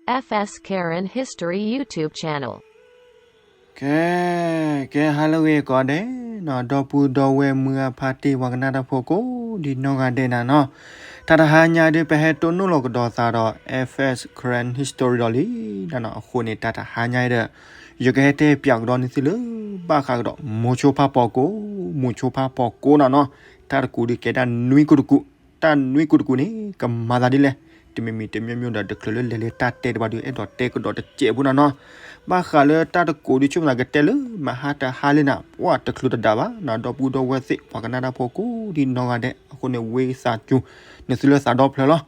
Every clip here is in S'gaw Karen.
F S Karen History YouTube channel. ကဲ, ကဲ ဟါလၢအဂ့ၤကိးဂၤဒဲးနီၤ, ဒီပုၢ်ဒီဝဲၢ်မုၢ်အဖါတံၢ် ပှၤကနၣ်တၢ်ဖိကိးဒံနီၢ်ဂၤဒဲးနၤနီၤ, တၢ်တဟါညါဒီး ပဟဲတိၢ်နီၣ်လီၤကဒီးသးဒီး F S Karen History ဒီးလံနၤနီၤ. အဃိန့ၣ် တၢ်တဟါညါဒီး ယကဟဲတဲပၠးကဒီးနသုလၢ ဘၣ်ဃးကဒီး မိၤဆိဖါပီၤကိ, မိၤဆိဖါပီၤကိနၤနီၤ. တၢ်တကူးဒုးကဲတၢ်နွံကူးတကူး, တၢ်နွံကူးတကူးန့ၣ် ကမၤသးဒ်လဲၣ်. တမံၤမံၤတမံၤမံၤဒီး တချုးလၢလဲၤလၢတၢ်တဲတဘၣ်ဒီး အဲၣ်ဒိးတဲကဒီးတစဲးဖိနၤနီၤ. ဘၣ်ဃးလၢတၢ်တကူးဒုး ဆိကမိၣ်သးကတဲလၢ မဟါတဟါလၢနၤ, ပှၤတချုးတဒၣ်ဘၣ်နၤ, ဒီပုၢ်ဒီဝဲၢ်သ့ၣ် ပှၤကနၣ်တၢ်ဖိကိးဒံနီၢ်ဂၤဒဲး, အဃိန့ၣ် ဝ့သးစူၤ နသုလၢသးဒီဖျၢၣ်လီၤ.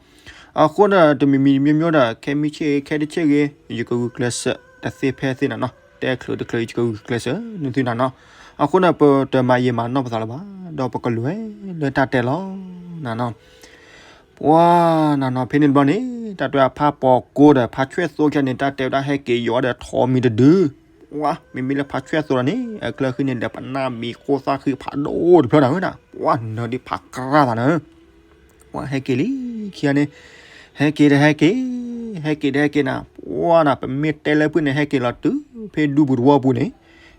အဃိဒီး တမံၤမံၤတမံၤမံၤဒီး ခဲမုၢ်ဆ့ၣ်ဂ့ၤ ခဲတဆ့ၣ်ဂ့ၤ ယကဂုာ်ကျဲးစၢးတသ့ဖဲသ့နၤနီၤ, တဲချုးတချုး ယကဂုာ်ကျဲးစၢးနသုနၤနီၤ. အဃိန့ၣ် ပတမၤယံာ်မၤနီၢ်ပသးလၢၤဘၣ်, ဒီးပကလဲၤလၢတၢ်တဲလီၤနၤနီၤ. ပှၤနၤနီၤ ဖဲန့ၣ်တဘျီန့ၣ် တၢ်တဲဖါပီၤကိဒီး ဖါဆွဲၣ်သိခဲန့ၣ် တၢ်တဲဝဲဒၣ် ဟဲက့ၤယီၤဒီးထိးမံၤတဒု, ပှၤ မ့မ့ၢ်လၢဖါဆွဲၣ်သိဒီးန့ၣ် အကျၢၤဃံန့ၣ်ဒီး ပနၢ်မံၤခိၣ်သၣ်ဃံဖးဒိၣ်တဖျၢၣ်နၤဧၢ, ပှၤနၢၤဒ်ဖးကြၢ်သးနၤဧၢ. ပှၤဟဲက့ၤလံခံဂၤန့ၣ်, ဟဲက့ၤဒီးဟဲက့ၤ, ဟဲက့ၤဒီးဟဲက့ၤနၤ, ပှၤနၤ ပမ့ၢ်တဲလၢဖုၣ်န့ၣ် ဟဲက့ၤလီၤတုၤဖဲဒူပူၤတဝီပူၤန့ၣ်,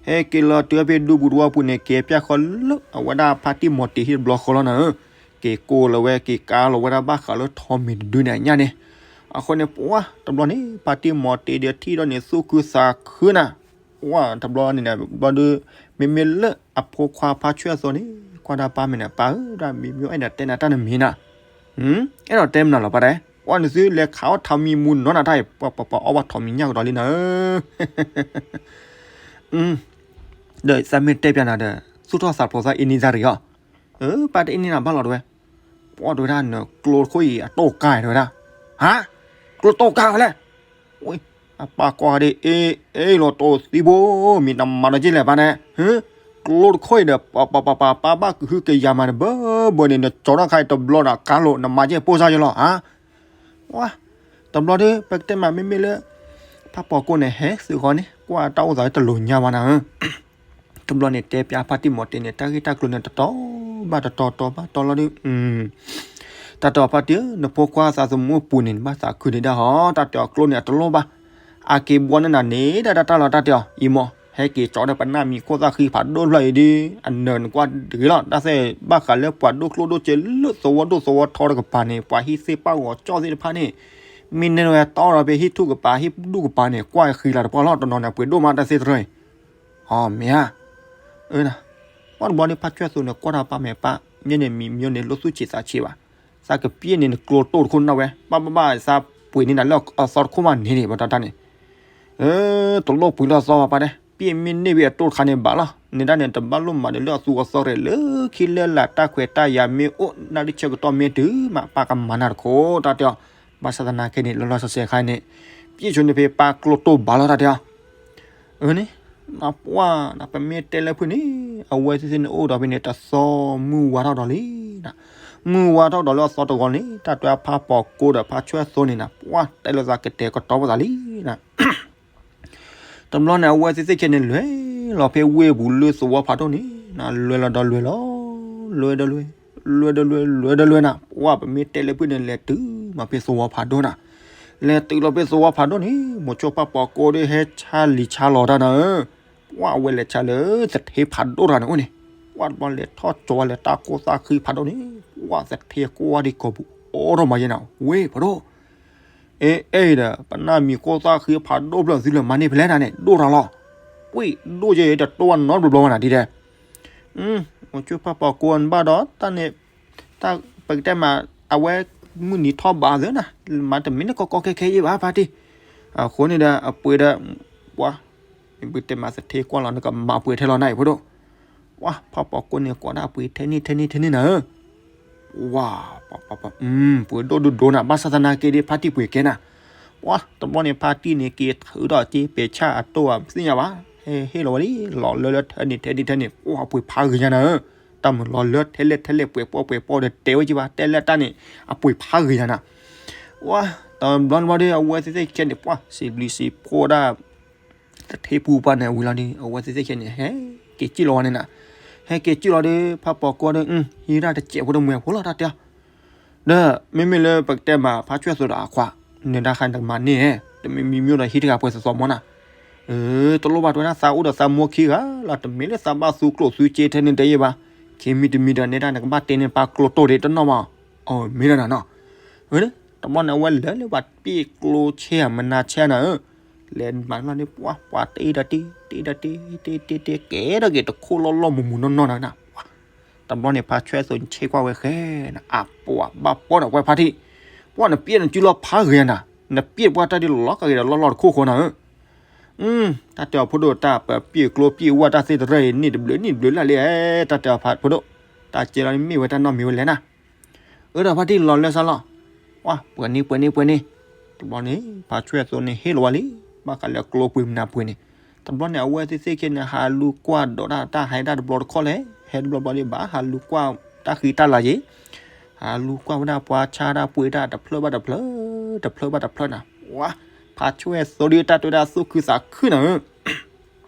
ဟဲက့ၤလီၤတုၤဖဲဒူပူၤတဝီပူၤန့ၣ် က့ၤပျၢ်ဃီလၢအဝဲဒၣ်ဖါတံၢ်မီၤတ့ၤဟံၣ်တဘျီဃီလီၤနၤဧၢ. က့ၤကိးလီၤဝဲ က့ၤကါလီၤဝဲဒၣ်ဘၣ်ဃးလၢထိးမံၤတဒုန့ၣ်အညၣ်န့ၣ်. အဃိန့ၣ် ပှၤတဘျီန့ၣ် ဖါတံၢ်မီၤတ့ၤဒီးထံၣ်ဒီးန့ၣ် သူၣ်ခုသးခုနၤ, ပှၤတဘျီန့ၣ် ဘျီဒီး မ့မ့ၢ်လၢအဖိခွါဖါဆွဲၣ်သိန့ၣ် ကွၢ်တၢ်ပၢ်မဲာ်န့ၣ် ပၢ်ဧၢ တၢ်မံၤမ့ၢ်အဲၣ်ဒိးတဲနၤတၢ်နမံၤနၤ, အဲၣ်ဒိးတဲမနုၤလီၤပၢ်တဲ, ပှၤနသုလဲၤခးအီၣ်ထိးမံၤမူနီၤနၤတၢ်အံၤ ပှၤပှၤပှၤအီၣ်ဘၣ်ထိးမံၤညၣ်ကဒီးလံနၤဧၢ. ဒီးသးမ့ၢ်တဲပျးနၤဒီး သူၣ်ထီၣ်သးဖျိးသးအ့န့သးရံၤအီၤ, ပၢ်တအ့န့နၤဘၣ်လီၤတဲဝဲ, ပှၤတဲဝဲဒၣ် နကျိတခိၣ်အံၤအတိၢ်ကါတဲဝဲဒၣ်, ဟါ, ကျိတိၢ်ကါဝဲလဲၣ်. အပၢ်ကွၢ်ဒ်အ့ၣ်အ့ၣ်လီၤတိၢ်သံဘိ, မ့ၢ်တမၤဒီးက့လဲၣ်ပၢ်န့ၣ်, ကျိတခိၣ်အံၤဒီး ပပပပပၢ်ဘၣ်ကဟုကယာ်မးတဘၢဘၢန့ၣ် နကၠီထီၣ်ခါအံၤတဘျီဒီးကါလိာ် နမၤက့ပိၢ်စၢ်ယလီၤဧါ. ဝါ, တဘျီဒီး ပကတဲမးမ့မ့ၢ်လၢ ဖါပီၤကိန့ၣ် ဟဲသုးဃီန့ၣ် ကွၢ်တၢ်အိၣ်သးတလိၤညါဘၣ်နၤဧၢ. တဘျီန့ၣ် တဲပျးဖါတံၢ်မီၤတ့ၤန့ၣ် တၢ်ဂ့ၢ်တၢ်ကျိၤန့ၣ် တတီၤဘၣ်တတီၤ တီၤဘၣ်တီၤလီၤဒီး တၢ်တဲအီၤဖါတံၢ်ဧၢ နဖိခွါသးသမူအပူၤန့ၣ် နဘၣ်သးခုန့ၣ်ဒၣ်ဟီ, တၢ်တဲအီၤကျိန့ၣ်အတလိၣ်ဘၣ်, အက့ၤဘှီန့ၢ်နၤန့ၣ် ဒၣ်တၢ်တၢ်လီၤတၢ်တဲအီၤ အံၤမး ဟဲက့ၤကၠီဒီးပနၢ်မံၤခိၣ်သၣ်ဃံဖးဒိၣ်တဖျၢၣ်အံၤဒီး အနၢၤနကွၢ်တဂ့ၤလီၤ, တၢ်သ့ၣ်ဘၣ်ဃးလၢပှၤဒိၣ်ကျိၣ်ဒိၣ်စ့လၢသဝီဒိၣ်သဝီထီတကပၤန့ၣ် ပှၤဟံၣ်သ့ၣ်ပာ်ဂီၤကၠီၣ်သ့ၣ်တဖၣ်န့ၣ် မ့ၢ်နဲၣ်ဝဲတီဒီးဖဲဟံၣ်ထူၣ်ကပၤ ဟံၣ်ဒူၣ်ကပၤန့ၣ် ကွၢ်ဃံလၤတပှၢ်လီၤ, တနီၤန့ၣ် ပှ့ၤဒိၣ်မးတၢ်သ့ၣ်တဖၣ်အံၤ အီၤမ့ၢ်ဧါ. ပှၤတဘျီန့ၣ် ဖါဆွဲၣ်သိန့ၣ် ကွၢ်တၢ်ပၢ်မဲာ်ပၢ် မ့ၢ်န့ၣ်မံၤမ့ၢ်န့ၣ် လိၣ်သူၣ်ဆံးသးဆံးဘၣ်, သးကပျဲန့ၣ် နကျိတိၢ်တခိၣ်နၢ်ဝဲ ဘၣ်ဘၣ်ဘၣ် သးပှ့ၤန့ၢ်နၤလၢအသီတခိၣ်မးန့ၣ် ပတၢ်တၢ်န့ၣ် တလိၣ်ပှ့ၤလၢအသီဘၣ်ပၢ်တဲ, ပျဲမ့ၢ်န့ၢ်ဝဲအတိၢ်တခါန့ၣ်ဘၣ်လီၤ, န့ၣ်ဒၣ်န့ၣ် တဘၣ်လိၣ်မၤဒီးလၢအသူအသီရဲၣ် လၢခံလၢလာ်တၢ်ခွဲးတၢ်ယာ်မ့ၢ်အိၣ် နၣ်ရံၣ်ဆၢကတီၢ်မ့ၢ်တုၤမး ပၢ်ကမၤနၤတခိၣ် တၢ်တဲအီၤ, ဘၣ်ဆၣ်သနာ်က့န့ၣ် လီၤလီၤဆဲးဆဲးခါန့ၣ် ပျဲဆိန့ၣ်ဖဲပၢ်ကျိတိၢ်ဘၣ်လီၤ တၢ်တဲအီၤ အၢန့ၣ်, နပှၢ် နပမ့ၢ်တဲလၢဖုၣ်န့ၣ် အဝဲသ့ၣ်သ့ၣ်န့ၣ်အိၣ်ဒီးဖဲန့ၣ် တသီမုၢ်ဝါထီၣ်ဒီးလံနၤ, မုၢ်ဝါထီၣ်ဒီးလၢအသီတဂီၤန့ၣ် တၢ်တဲဖါပီၤကိဒီးဖါဆွဲၣ်သိန့ၣ်နၤ ပှၢ်တဲလိာ်သးကတဲာ်ကတီၤပသးလံနၤ တဘျီန့ၣ် အဝဲသ့ၣ်သ့ၣ်ခဲန့ၣ် လဲၤလီၤဖဲဝ့ၢ်ပူၤလၢသဝီဖးဒိၣ်န့ၣ်နၤ လဲၤလီၤဒီးလဲၤလီၤ, လဲၤဒီးလဲၤ, လဲၤဒီးလဲၤ, လဲၤဒီးလဲၤနၤ ပှၢ်ပမ့ၢ်တဲလၢဖုၣ်န့ၣ် လဲၤတုၤမးဖဲသဝီဖးဒိၣ်နၤ, လဲၤတုၤလီၤဖဲသဝီဖးဒိၣ်န့ၣ် မိၤဆိဖါပီၤကိဒီးဟဲဆါလံၤဆါလီၤတၢ်နၤဧၢ, ပှၢ်အဝဲလဲၤဆါလၢသထ့ဖးဒိၣ်တဂၤန့ၣ်အိၣ်န့ၣ်, ပှၢ်တဘျီလဲၤထီၣ်ကၠီၤဝဲလၢတၢ်ခိၣ်သၣ်ဃံဖးဒိၣ်န့ၣ် ပှၢ်သထ့ကိးဝဲဒံးကိာ်ပူၤ အိၣ်ထီၣ်မးယဲနၤ ဝ့ၢ်ဖးဒိၣ် အ့ၣ်အ့ၣ်ဒီး ပနၢ်မံၤခိၣ်သၣ်ဃံဖးဒိၣ်ဖျၢၣ်သုလၢမၤန့ၢ်ဖဲလဲၣ်နၤန့ၣ် ဒိၣ်တၢ်လီၤ, ပှ့ၤဒိၣ်ယဲတတိၢ်ဝဲနီတဘျီဘျီဝဲနၤဒ်လဲၣ်, မိၤဆိဖါပီၤကိဘၣ်ဒီး တၢ်န့ၣ်, တၢ်ပကတဲမး အဝဲမုၢ်နံၤထီၣ်ဘးသ့နၤ, မၤတမ့ၢ်န့ၣ်ကီကီခဲခဲယဲဘၣ်ဖါတံၢ်, အဃိန့ၣ်ဒီး အပှ့ၤဒီး, ပှၤ, ပကတဲမးသထ့ကွၢ်လီၤ နကမၤပှ့ၤထဲလီၤနၤအံၤဖိဒိၣ်, ပှၤ ဖါပီၤကိန့ၣ် ကွၢ်ဒၣ်ပှ့ၤထဲန့ၣ်ထဲန့ၣ်ထဲန့ၣ်နၤဧၢ ဝါ, ပှၤ, ပှၤ, ပှၤ, ပှ့ၤဒိၣ်ဒိၣ်ဒိၣ်နၤ ဘၣ်ဆၣ်သနာ်က့ဒီး ဖါတံၢ်ပှ့ၤကဲနၤ, ပှၤ တဘျီန့ၣ် ဖါတံၢ်န့ၣ် က့ၤထုးဒီးက့ၤပဲာ်ဆၣ်အတိၢ်အသ့ၣ်ညါဘၣ်, ဟဲဟ့ၣ်လီၤဝဲလံ လီၤလၢလၢထဲန့ၣ်ထဲန့ၣ်ထဲန့ၣ် ပှၤပှ့ၤဖးဂ့ၤညါနၤဧၢ, တၢ်မုာ်လီၤလၢထဲလဲၣ်ထဲလဲၣ် ပှဲၤပှဲၤပှဲၤပှဲၤဒီးတဲဝဲက့ၤဘၣ် တဲလၢတၢ်န့ၣ် အပှ့ၤဖးဂ့ၤညါနၤ, ပှၤ တဘျီန့ၣ်ဘၣ်ဒီး အဝဲသ့ၣ်သ့ၣ်ခဲန့ၣ် ပှၤ စံးဘျုးစံးဖှိၣ်ဒၣ် သထ့ပူၤပှၢ်န့ၣ်ဝံၤလီၤဒီး အဝဲသ့ၣ်သ့ၣ်ခဲန့ၣ် ဟဲက့ၤစံၣ်လီၤဝဲန့ၣ်နၤ, ဟဲက့ၤစံၣ်လီၤဒီး ဖါပီၤကိဒီး ဟံးဒၣ်တစဲးဖိဒီးမွဲဖိလီၤတၢ်တဲအီၤ, ဒီး မ့မ့ၢ်လၢပကတဲမး ဖါဆွဲၣ်သိးဒီးအခွါ နဒါခါနကမၤန့ၢ်ဧါ, တမံၤမံၤမံၤဒီးဟံးတဂၤပှဲၤသီသီမီၤနၤ. တလိၣ်ဘၣ်တဲဝဲဒၣ် သးအိၣ်ဒီးသးမိၢ်ခံဂၤလီၤ, တမ့ၢ်လၢသးဘၣ်သူကျိၣ်သူစ့ထဲန့ၣ်တယဲၢ်ဘၣ်. ခံမံၤတမံၤဒီးနဲဒၣ် နကဘၣ်တဲန့ၢ်ပၢ်ကျိတိၢ်ဒံးတနီၣ်ဘၣ်. အမ့ၢ်ဒၣ်နၤနီၤ. တဘျီန့ၣ် အဝဲလဲၤလၢပှၤပ့ၣ်ကျိဆဲဧါ မနၤဆဲနၤဧၢ, လဲၤမၤလီၤန့ၣ် ပှၤပှၤတ့ဒီးတ့ တ့ဒီးတ့ တ့တ့တ့ ကဲထီၣ်က့ၤတခိၣ်လီၢ်လီၢ်မုၢ်မုၢ်နီၢ်နီၢ်နၤ. တဘျီန့ၣ် ဖါဆွဲၣ်သိန့ၣ်ဆ့ကွၢ်ဝဲဃဲနၤ, အပှၤဘၣ်ပီဒီးပှၤဖါတံၢ်, ပှၤနပျဲၢ်နစုလီၤဖးဂ့ၤနၤ, နပျဲၢ်ပှၤတၢ်ဒ်လီၤကဂ့ၤဒီးလီၢ်လီၢ်တခိၣ်ဃီနၤဧၢ. တၢ်တဲအီၤဖိဒိၣ် တၢ်ပပျဲၢ်ကျိပျဲၢ်ဝၣ်တၢ်သ့တရၢအံၤ နံၣ်တဘျုးနံၣ်တဘျုးလၢ်လံ, တၢ်တဲအီၤဖးဖိဒိၣ်, တၢ်ကဲလီၤန့ၣ်မ့ၢ်ဝဲတၢ်နီတမံၤဝဲလဲၣ်နၤ. အၢ ဒီးဖါတံၢ်လီၤလၢစၢလီၤ, ပှဲၤန့ၣ်ပှဲၤန့ၣ်ပှဲၤန့ၣ်. တဘျီန့ၣ် ဖါဆွဲၣ်သိန့ၣ်ဟ့ၣ်လီၤဝဲလံ, ဘၣ်ဃးလၢကျိပှ့ၤမနၤပှ့ၤန့ၣ်. တဘျီန့ၣ် အဝဲသ့ၣ်သ့ၣ်ခဲန့ၣ် ဟးလူၤကွၢ်ဒီးတၢ် တၢ်ဟဲဒၣ်တဘျီတခီၣ်လဲၣ်, ဟဲတဘျီဘျီဒံးဘၣ် ဟးလူၤကွၢ်တၢ်ဃံတၢ်လၤက့ၤ, ဟးလူၤကွၢ်ဝဲဒၣ်ပှၤဆါတၢ်ပှ့ၤတၢ်တဖျၢၣ်ဘၣ်တဖျၢၣ်, တဖျၢၣ်ဘၣ်တဖျၢၣ်နၤ. ဖါဆွဲၣ်သိဒီးတၢ်တဲဝဲဒၣ်သူၣ်ခုသးခုနၤဧၢ.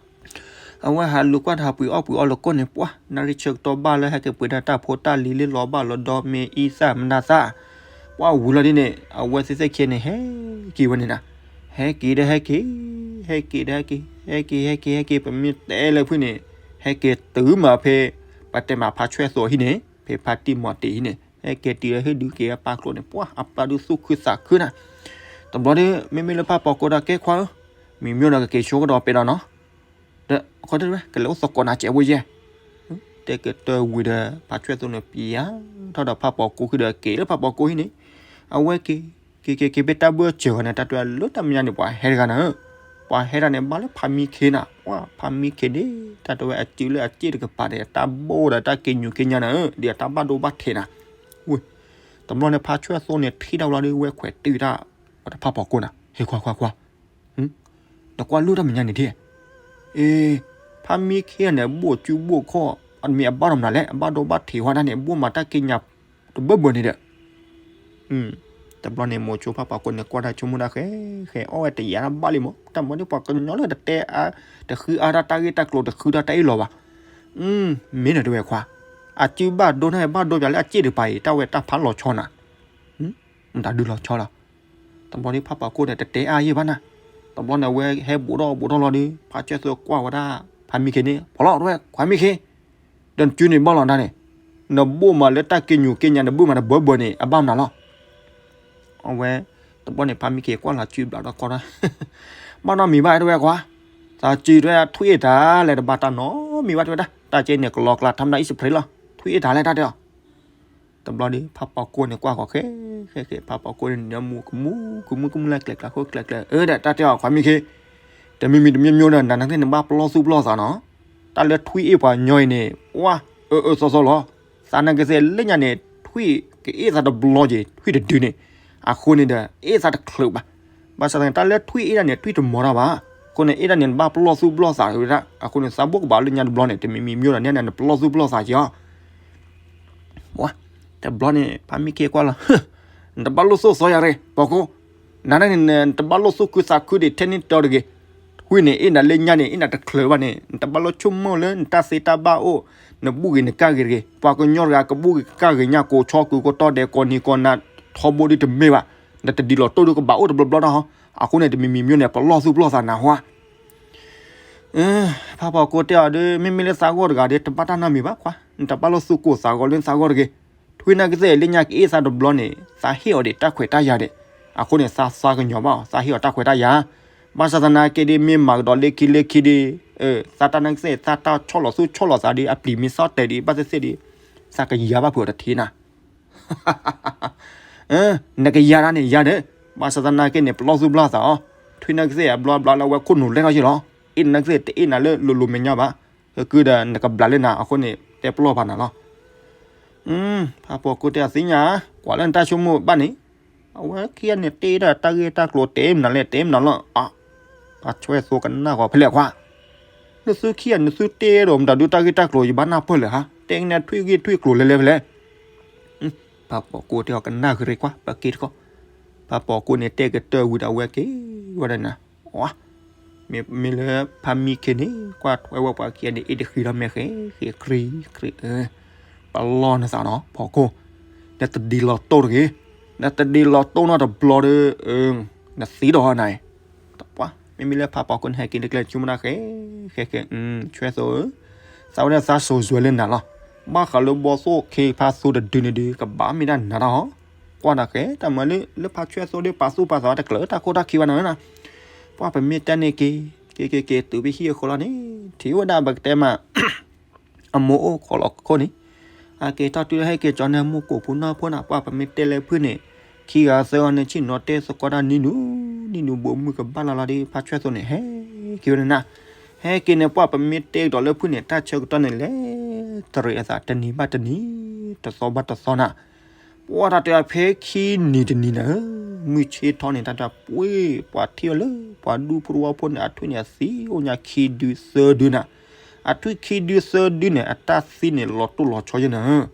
အဝဲဟးလူၤကွၢ်တၢ်ပှ့ၤအီၣ်ပှ့ၤအီလၢကိၣ်န့ၣ် ပှၤ နၣ်ရံၣ်ဆၢကတီၢ်ဘၣ်လၢဟဲက့ၤပှ့ၤဒၣ်တၢ်ဖိတၢ်လံၤလၢလီၤဘၣ်လီၤဒီး မ့ၢ်အံသၣ်မနၤသၣ်, ပှၤဝံၤလီၤဒ်န့ၣ် အဝဲသ့ၣ်သ့ၣ်ခဲန့ၣ် ဟဲက့ၤဝဲန့ၣ်နၤ, ဟဲက့ၤဒီးဟဲက့ၤ, ဟဲက့ၤဒီးဟဲက့ၤ, ဟဲက့ၤ ဟဲက့ၤ ဟဲက့ၤ ပမ့ၢ်တဲလၢဖုန့ၣ်, ဟဲက့ၤတုၤမးဖဲ ပတဲမးဖါဆွဲၣ်သိဟံၣ်န့ၣ်, ဖဲဖါတံၢ်မီၤတ့ၢ်ဟံၣ်န့ၣ်, ဟဲက့ၤတုၤလၢဟ့ၣ်ဒုးက့ၤအပၢ်ကျိန့ၣ် ပှၤအပၢ်ဒုးသူၣ်ခုသးခုနၤ. တဘျီဒီး မ့မ့ၢ်လၢဖါပိာ်ကိၢ်ဒီးကဲခွါဧၢ, မံၤမံၤဒီးကက့ၤဆိကဒီးပဲဒီးနီၤ, ဒီးခီတဲဝဲ ကလဲၤအိၣ်သကိးနၤစဲးဖိယဲၢ်, တဲကတၢၢ်ဝံၤဒီး ဖါဆွဲၣ်သိန့ၣ် ပျံၤယၤထီၣ်ဒီးဖါပိာ်ကိၢ်ခံဒီးက့ၤလၢဖါပိာ်ကိၢ်ဟံၣ်န့ၣ်, အဝဲက့ၤ က့ၤက့ၤက့ၤဖဲတၢ်ဘၢၣ်စၢၤဃီန့ၣ် တၢ်တဲဝဲလၢတၢ်မဲာ်ညါန့ၣ် ပှၤဟဲတဂၤနၤဧၢ, ပှၤဟဲတဂၤန့ၣ် ဘၣ်လၢဖါမံခ့နၤ, ပှၤဖါမံခ့န့ၣ် တၢ်တဲဝဲအစုလၢအစ့ၣ်တကပၤန့ၣ် အတၢ်ဘိၣ်ဒီးတၢ်က့ၤညူးက့ၤညါနၤဧၢ, ဒီးအတၢ်ဘၣ်ဒိဘၣ်ထံးနၤ, ဝ့ၢ်, တဘျီန့ၣ် ဖါဆွဲၣ်သိန့ၣ် ထံၣ်တၢ်ဝဲလီၤဒီး ဝဲခွဲးတုၤတၢ် ဝဲတဖါပိာ်ကိၢ်နၤ, ဟဲခွါခွါခွါ နကွၢ်လိၣ်တၢ်မဲာ်ညါန့ၣ်ဒ်, အ့, ဖါမံခ့န့ၣ် ဘိၣ်စုဘိၣ်ခီၣ်, အမ့ၢ်အဘၣ်ဒီးမနုၤလဲၣ်, အဘၣ်ဒိဘၣ်ထံးဝဲဒၣ်န့ၣ် ဘိၣ်မးတၢ်က့ၤညါတဘၢဘၢန့ၣ်ဒီး, တဘျီန့ၣ် မိၤဆိဖါပိာ်ကိၢ်န့ၣ် ကွၢ်တၢ်ဆိကမိၣ်ဒၣ်ဃဲ, ဃဲအီၣ်ဝဲတယာ်တၢ်ဘၣ်လံမး, တၢ်မၤဒ်ပှၤကညီလၢတတဲအါ, တဃုအါတၢ်တၢ်ဂ့ၢ်တၢ်ကျိၤ တဃုတၢ်တၢ်အ့ၣ်လိာ်ဘၣ်, မ့ၢ်နတဲဝဲခွါ, အစုဘၣ်ဒိန့ၣ် ဘၣ်ဒိပၠးလၢအစ့ၣ်တကပၤအံၤ တၢ်ဝဲတၢ်ဖးလီၤဆီနၤ, မတၤဒုးလီၤဆီလီၤ. တဘျီဒ်ဖါပိာ်ကိၢ်န့ၣ် တတဲအါယဲၢ်ဘၣ်နၤ, တဘျီန့ၣ် အဝဲဟဲဘူးထီၣ်ဘူးထီၣ်လီၤဒီး ဖါဆွဲၣ်သိကွၢ်ဝဲဒၣ် ဖါမံခ့န့ၣ် ဖီလီၤ တဝဲခွါမံခ့, ဒီးနစုန့ၣ်ဘၣ်လီၤနၤန့ၣ်, နဘိၣ်မးလၢတၢ်က့ၤညူးက့ၤညါ နဘိၣ်မးတဘၢဘၢန့ၣ် အဘၣ်မနုၤလီၤ. အဝဲ, တဘျီန့ၣ် ဖါမံခ့ကွၢ်လီၤစုဘျးဒီးကီၢ်ဒၣ်, ဘၣ်နီတမံၤဘၣ်တဝဲခွါ, သးစုတဝဲထွံၣ်အ့ၣ်တၢ်လဲၣ် တဘၣ်တၢ်နီတမံၤဘၣ်တဝဲဒၣ်, တၢ်ကဲန့ၣ် ကလီကျါ ထါမတၤ အံၣ်စဖရ့လီၤ, ထွံၣ်အ့ၣ်တၢ်လဲၣ် တၢ်တဲအီၤ. တဘျီဒီး ဖါပိာ်ကိၢ်န့ၣ်ကွၢ်ဃီၤဃဲ, ဃဲဃဲ ဖါပိာ်ကိၢ်န့ၣ် နမူကမူ, ကမူကမူလၢကျဲၤကျဲၤဃိကျဲၤကျဲၤ, အၢ ဒီးတၢ်တဲအီၤ ခွါမံခ့, တမံၤမံၤတမံၤမံၤဒီး နၤနာ်က့ နဘၣ်ပလီၢ်သူၣ်ပလီၢ်သးနီၤ, တၢ်လၢထွံၣ်အ့ၣ်ပှၤကညီအံၤန့ၣ် ပှၤ, အၢ အၢ သီသီလီၤ, သးနာ်က့သ့ၣ်လၢညါန့ၣ် ထွံၣ်ကအ့ၣ်သးတဘျီက့ၤ ထွံၣ်တဒုန့ၣ်, အဃိန့ၣ်ဒီး အ့ၣ်သးတချုးဘၣ်. ဘၣ်ဆၣ်သနာ်က့ တၢ်လၢထွံၣ်အ့ၣ်ဒၣ်န့ၣ် ထွံၣ်တမီၤတၢ်ဘၣ်, အဃိန့ၣ် အ့ၣ်ဒၣ်န့ၣ် နဘၣ်ပလီၢ်သူၣ်ပလီၢ်သးဝဲဒၣ်, အဃိန့ၣ် သးဘိၣ်ကဘၣ်လၢညါတဘျီန့ၣ် တမံၤမံၤမံၤဒီး နဲဒၣ်နပလီၢ်သူၣ်ပလီၢ်သးက့ၤအီၤ တဘျီန့ၣ် ဖါမံခ့ကွၢ်လီၤ, နတဘၣ်လိၣ်သူၣ်သီယၤရ့ ပိာ်ကိၢ်, နၤန့ၣ် နတဘၣ်လိၣ်သူၣ်ခုသးခုဒံး ထဲန့ၣ်တီတဂ့ၤ, ထွံၣ်န့ၣ် အ့ၣ်နၤလၢညါန့ၣ် အ့ၣ်နၤတချုးဘၣ်န့ၣ် နတဘၣ်လိၣ်ဆိကမိၣ်လၢနတၢ်သ့တၢ်ဘၣ်အိၣ်, နဘူၣ်ဂ့ၤနကၢ်ဂ့ၤတဂ့ၤ, ပှၤကညီတဂၤကဘူၣ်ဂ့ၤကၢ်ဂ့ၤညါ ကိးဆီကိးကတီၢ်ဒဲးကိးနံၤကိးနၤ, ထီဘိဒ်တမ့ၢ်ဘၣ်, နတဒ်လီၤတိၢ်ဒ်ကဘၣ်အိၣ်တဘျီဘျီဒီးဟီ, အဃိန့ၣ် တမံၤမံၤမံၤန့ၣ် ပလီၢ်သူၣ်ပလီၢ်သးနၤဟီ ဖါပိာ်ကိၢ်တဲအီၤဒီး မ့မ့ၢ်လၢသးဂီၢ်တဂၤဒီး တဘၣ်တၢ်နီတမံၤဘၣ်ခွါ, နတဘၣ်လိၣ်သူၣ်ကိၢ်သးဂီၤလၢသးဂီၢ်တဂ့ၤ, ထွံၣ်နာ်က့သ့ၣ်လၢညါကအ့ၣ်သးတဘျီန့ၣ် သးဟ့ၣ်အီၤဒံးတၢ်ခွဲးတၢ်ယာ်ဒံး, အဃိန့ၣ် သးသးကညီၤဘၣ်အီၤ, သးဟ့ၣ်အီၤတၢ်ခွဲးတၢ်ယာ်, ဘၣ်ဆၣ်သနာ်က့ဒီး မ့ၢ်မၤကဒီးလၢခံလၢခံဒီး, သးတၢ်နာ်က့သ့ၣ် သးတၢ်ဆီၣ်လီၤသူၣ်ဆီၣ်လီၤသးဒီး အပျံၤမ့ၢ်သီၣ်တဲာ်ဒီး ဘၣ်သ့ၣ်သ့ၣ်ဒီး, သးကယၤဘၣ်ဖုးအီၤတထံးနၤ နကယၤတၢ်န့ၣ်ယၤဒီး, ဘၣ်ဆၣ်သနာ်က့န့ၣ် ပလီၢ်သူၣ်ပလီၢ်သးအီၤ, ထွံၣ်နာ်က့သ့ၣ်အဘျီဘျီလၢအဝဲခိၣ်နူာ်လဲၢ်ထီၣ်ယ့ၢ်လီၤ, အ့ၣ်နာ်က့သ့ၣ်တအ့ၣ်နၤလၢလိၤလိၤမဲာ်ညါဘၣ်, ဟဲကုဒီးနကဘျးလၢနၤအဃိန့ၣ် တဲပလီၢ်ပာ်နၤလီၤ. ဖါပိာ်ကိၢ်တဲအသ့ၣ်ညါ, ကွၢ်လၢနတၢ်ဆိကမိၣ်ဘၣ်န့ၣ်, အဝဲခံဂၤန့ၣ်တဲဒၣ်တၢ်ဂ့ၢ်တၢ်ကျိၤတဲမနုၤလဲၣ် တဲမနုၤလီၤ, ဖါဆွဲၣ်သိကနၣ်ဂီၤဖဲလဲၣ်ခွါ, နသုခံဂၤနသုတဲဒီးမတၤဒုးတၢ်ဂ့ၢ်တၢ်ကျိၤယဘၣ်နၢ်ပၢၢ်လဲၣ်ဟါ, တဲကနၣ်ထွံၣ်ဂ့ၢ်ထွံၣ်ကျိၤလဲၤလဲၤဖဲလဲၣ် ဖါပိာ်ကိၢ်တဲအီၤကနၣ်ဂ့ၤရ့ကွၢ် ပက့ၤတခီ, ဖါပိာ်ကိၢ်န့ၣ်တဲကတၢၢ်ဝံၤဒီးအဝဲက့ၤဝဲဒၣ်နၤ, မ့မ့ၢ်လၢဖါမံခ့န့ၣ် ကွၢ်ထွဲဝဲပှၤခံဂၤန့ၣ် အ့ၣ်တဃံလီၤမဲာ်ဃဲ ဃဲခရံခရံ, ပလီၢ်နသးနီၤ ပိာ်ကိၢ်, နတဒ်လီၤတိၢ်တဂ့ၤ, နတဒ်လီၤတိၢ်နီတဘျီဒီး, နသံဒီးနၤ, မ့မ့ၢ်လၢဖးပီၣ်ကိန့ၣ် ဟဲက့ၤတကျဲဆိကမိၣ်တၢ်ဃဲ ဃဲဃဲ ဆွဲသိးဧၢ, သးဝဲဒၣ်သးစိၤစွဲလၢနၤလီၤ. ဘၣ်ဃးလၢဘီသိၣ်ခ့ဖါသိတဒုန့ၣ်ဒုး ကဘၣ်မ့ၢ်တၢ်နးတၢ်ဟီ, ကွၢ်တၢ်ဃဲ တၢ်မၤလၢ လၢဖးဆွဲသိးဒီးပာ်သူၣ်ပာ်သးတကျၢၤတၢ်ခိၣ်တၢ်ခံဘၣ်နၤဧၢနၤ, ပှၢ်ပမ့ၢ်တဲန့ၣ်က့ၤ က့ၤက့ၤက့ၤတုၤဖဲဟံၣ်အဃိလီၤန့ၣ် ထံၣ်ဝဲဒၣ်ပကတဲမး အမိၢ်အိၣ်ခိးလီၤခိၣ်န့ၣ်, အက့ၤထီၣ်တုၤလၢဟဲက့ၤကၠီန့ၣ် မိၢ်ကိာ်ဖိနီၢ်ဖိနၤ ပှၢ်ပမ့ၢ်တဲလၢဖုၣ်န့ၣ်, ခံဂၤသၢဂၤန့ၣ် ဆ့ၣ်နီၤတဲသကိးတၢ်နံၤနူ, နံၤနူဘိးမုၢ်ကဘၣ်လီၤလီၤဒီး ဖးဆွဲသိးန့ၣ် ဟဲက့ၤဝဲန့ၣ်နၤ, ဟဲက့ၤန့ၣ် ပှၢ်ပမ့ၢ်တဲကဒီးလၢဖုၣ်န့ၣ် တၢ်ဆၢကတီၢ်န့ၣ် လဲၤတရံးအသးတနံၤဘၣ်တနံၤ, တသီဘၣ်တသီနၤ ပှၢ်တၢ်တဲအဖဲခံနံၤတနံၤနၤဧၢ, မုၢ်ဆ့ၣ်ထီၣ်န့ၣ် တၢ်တဲပှ့ၤ ပှၤထံၣ်အီၤလၢ ပှၤဒူဖိတဝီဖိန့ၣ် အထွံၣ်န့ၣ်အသံအိၣ်ညါခံဒုသၢဒုနၤ, အထွံၣ်ခံဒုသၢဒုန့ၣ် အတၢ်သံန့ၣ်လီၤတိၢ်လီၤဆီယဲနၤဧၢ,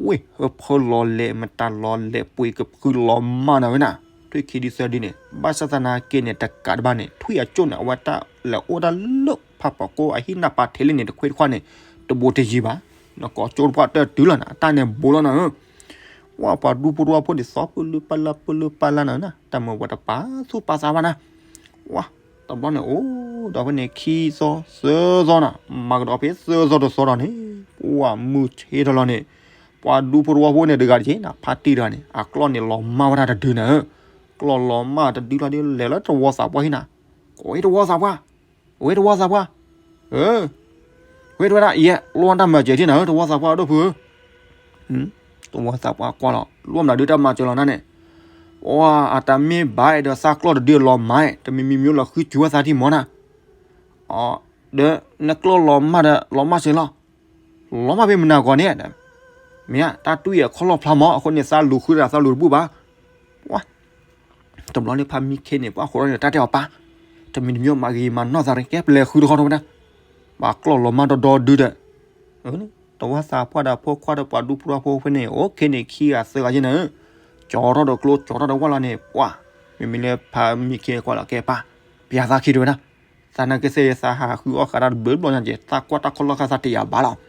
ဝ့ၢ်ဟၢဖၢလီၤလဲၤ မတၤလီၤလဲၤပှ့ၤကဖုလီၤမၢ်နၤဝဲနၤ, ထွံၣ်ခံဒုသၢဒုန့ၣ် ဘၣ်ဆၣ်သနာ်က့န့ၣ် တကးတဘၣ်န့ၣ် ထွံၣ်အကၠိၣ်န့ၣ် အဝဲတၢ်လဲၤအိၣ်တၢ်လၢဖးပီၣ်ကိအဟံၣ်နၢ်ပၤထံးလံန့ၣ် တခွ့တခွါန့ၣ် တဘိးတယံၤဘၣ်, နကိးကၠိတပှၢ်တၢၢ်တုၤလီၤနၤ အတၢ်န့ၣ်ဘိးလီၤနၤဧၢ ပှၢ်ပှၤဒူဖိတဝီဖိန့ၣ် သီပူၤလၢပၢ်လၢပူၤလၢပၢ်လၢနၤနၤ တၢ်မၤပှၤတပာ်သူၣ်ပာ်သးဘၣ်နၤ, ဝါ, တဘျီန့ၣ်အိၣ်ဒီးဖဲန့ၣ် ခံသီသၢသီနၤ, မၤကဒီးဖဲသၢသီတသီဒီးန့ၣ်, ပှၢ်မုၢ်ဆ့ၣ်ထီၣ်လီၤန့ၣ်, ပှၤဒူဖိတဝီဖိန့ၣ်တဂၤတက့ၢ်နၤ ဖါတံၢ်တဂၤန့ၣ် အကျီၢ်န့ၣ်လီၤမၢ်ဝဲဒၣ်တဒုနၤဧၢ, ကျီၢ်လီၤမၢ်တဒုလီၤဒီး လဲၤလၢတဝီသးပှၢ်ဟံၣ်နၤ, ကိးဝဲတဝီသးပှၢ် ဝဲတဝီသးပှၢ်, ဝဲတဝဲဒၣ် ယဲ လိၣ်တၢ်မၤစၢၤထံၣ်နၤဧၢ တဝီသးပှၢ်ဒိၣ်ဖုဧၢ, တဝီသးပှၢ်ကွၢ်လီၤ လိၣ်မနုၤဒုတၢ်မၤစၢၤလီၤနၤန့ၣ်, အတၢ်မ့ၢ်ဘၣ်ဒီးသးကျီၢ်တဒုလီၤမၢ် တမံၤမံၤမံၤလီၤဃုစူၤဝဲသးထံၣ်မီၤနၤ, ဒီးနကျီၢ်လီၤမၢ်ဒီး လီၤမၢ်စ့ၢ်လီၤ, လီၤမၢ်ဖဲမနၤဂီၤန့ၣ်, မ့ၢ်တၢ်တွံၢ်အခီၣ်လီၢ်ဖျါမီၤ အဃိန့ၣ် သးလူၤဃုတၢ်သးလူၤတဘူၣ်ဘၣ်, တဘျီန့ၣ် ဖါမံခ့န့ၣ် ပှၢ်ဃိးထီၣ်န့ၣ် တၢ်တဲအီၤပၢ်, တမံၤတမံၤမၤဂ့ၤမၤနီၢ်သးရ့ ကဲပလဲၤဃုတခီထီၣ်ဝဲဒၣ်, ပှၤကျီၢ်လီၤမၢ်ဒီဒီဒုဒီး, တဝီသးပှၢ်ဒီးဖိခွါဒီးပှၤဒူဖိတဝီဖိဖဲန့ၣ် အိၣ်ခ့န့ၣ် ခံဂၤသၢဂၤယဲနၤဧၢ, ကၠီထီၣ်ဒီးကျိ ကၠီထီၣ်ဒီးဝၣ်လီၤန့ၣ် ပှၢ်, မ့မ့ၢ်လၢဖါမံခ့ကွၢ်လီၤ ကဲပၢ်, ပျၤသးခံတဝဲဒၣ်, သးနာ်က့သ့ၣ်ယသးဟးဃုအီၣ်ဃာ်တၢ်တဘျီဘျီညါက့ၤ သးကွၢ်တၢ်ခီၣ်လီၢ်ခါသးတယာ်ဘၣ်လီၤ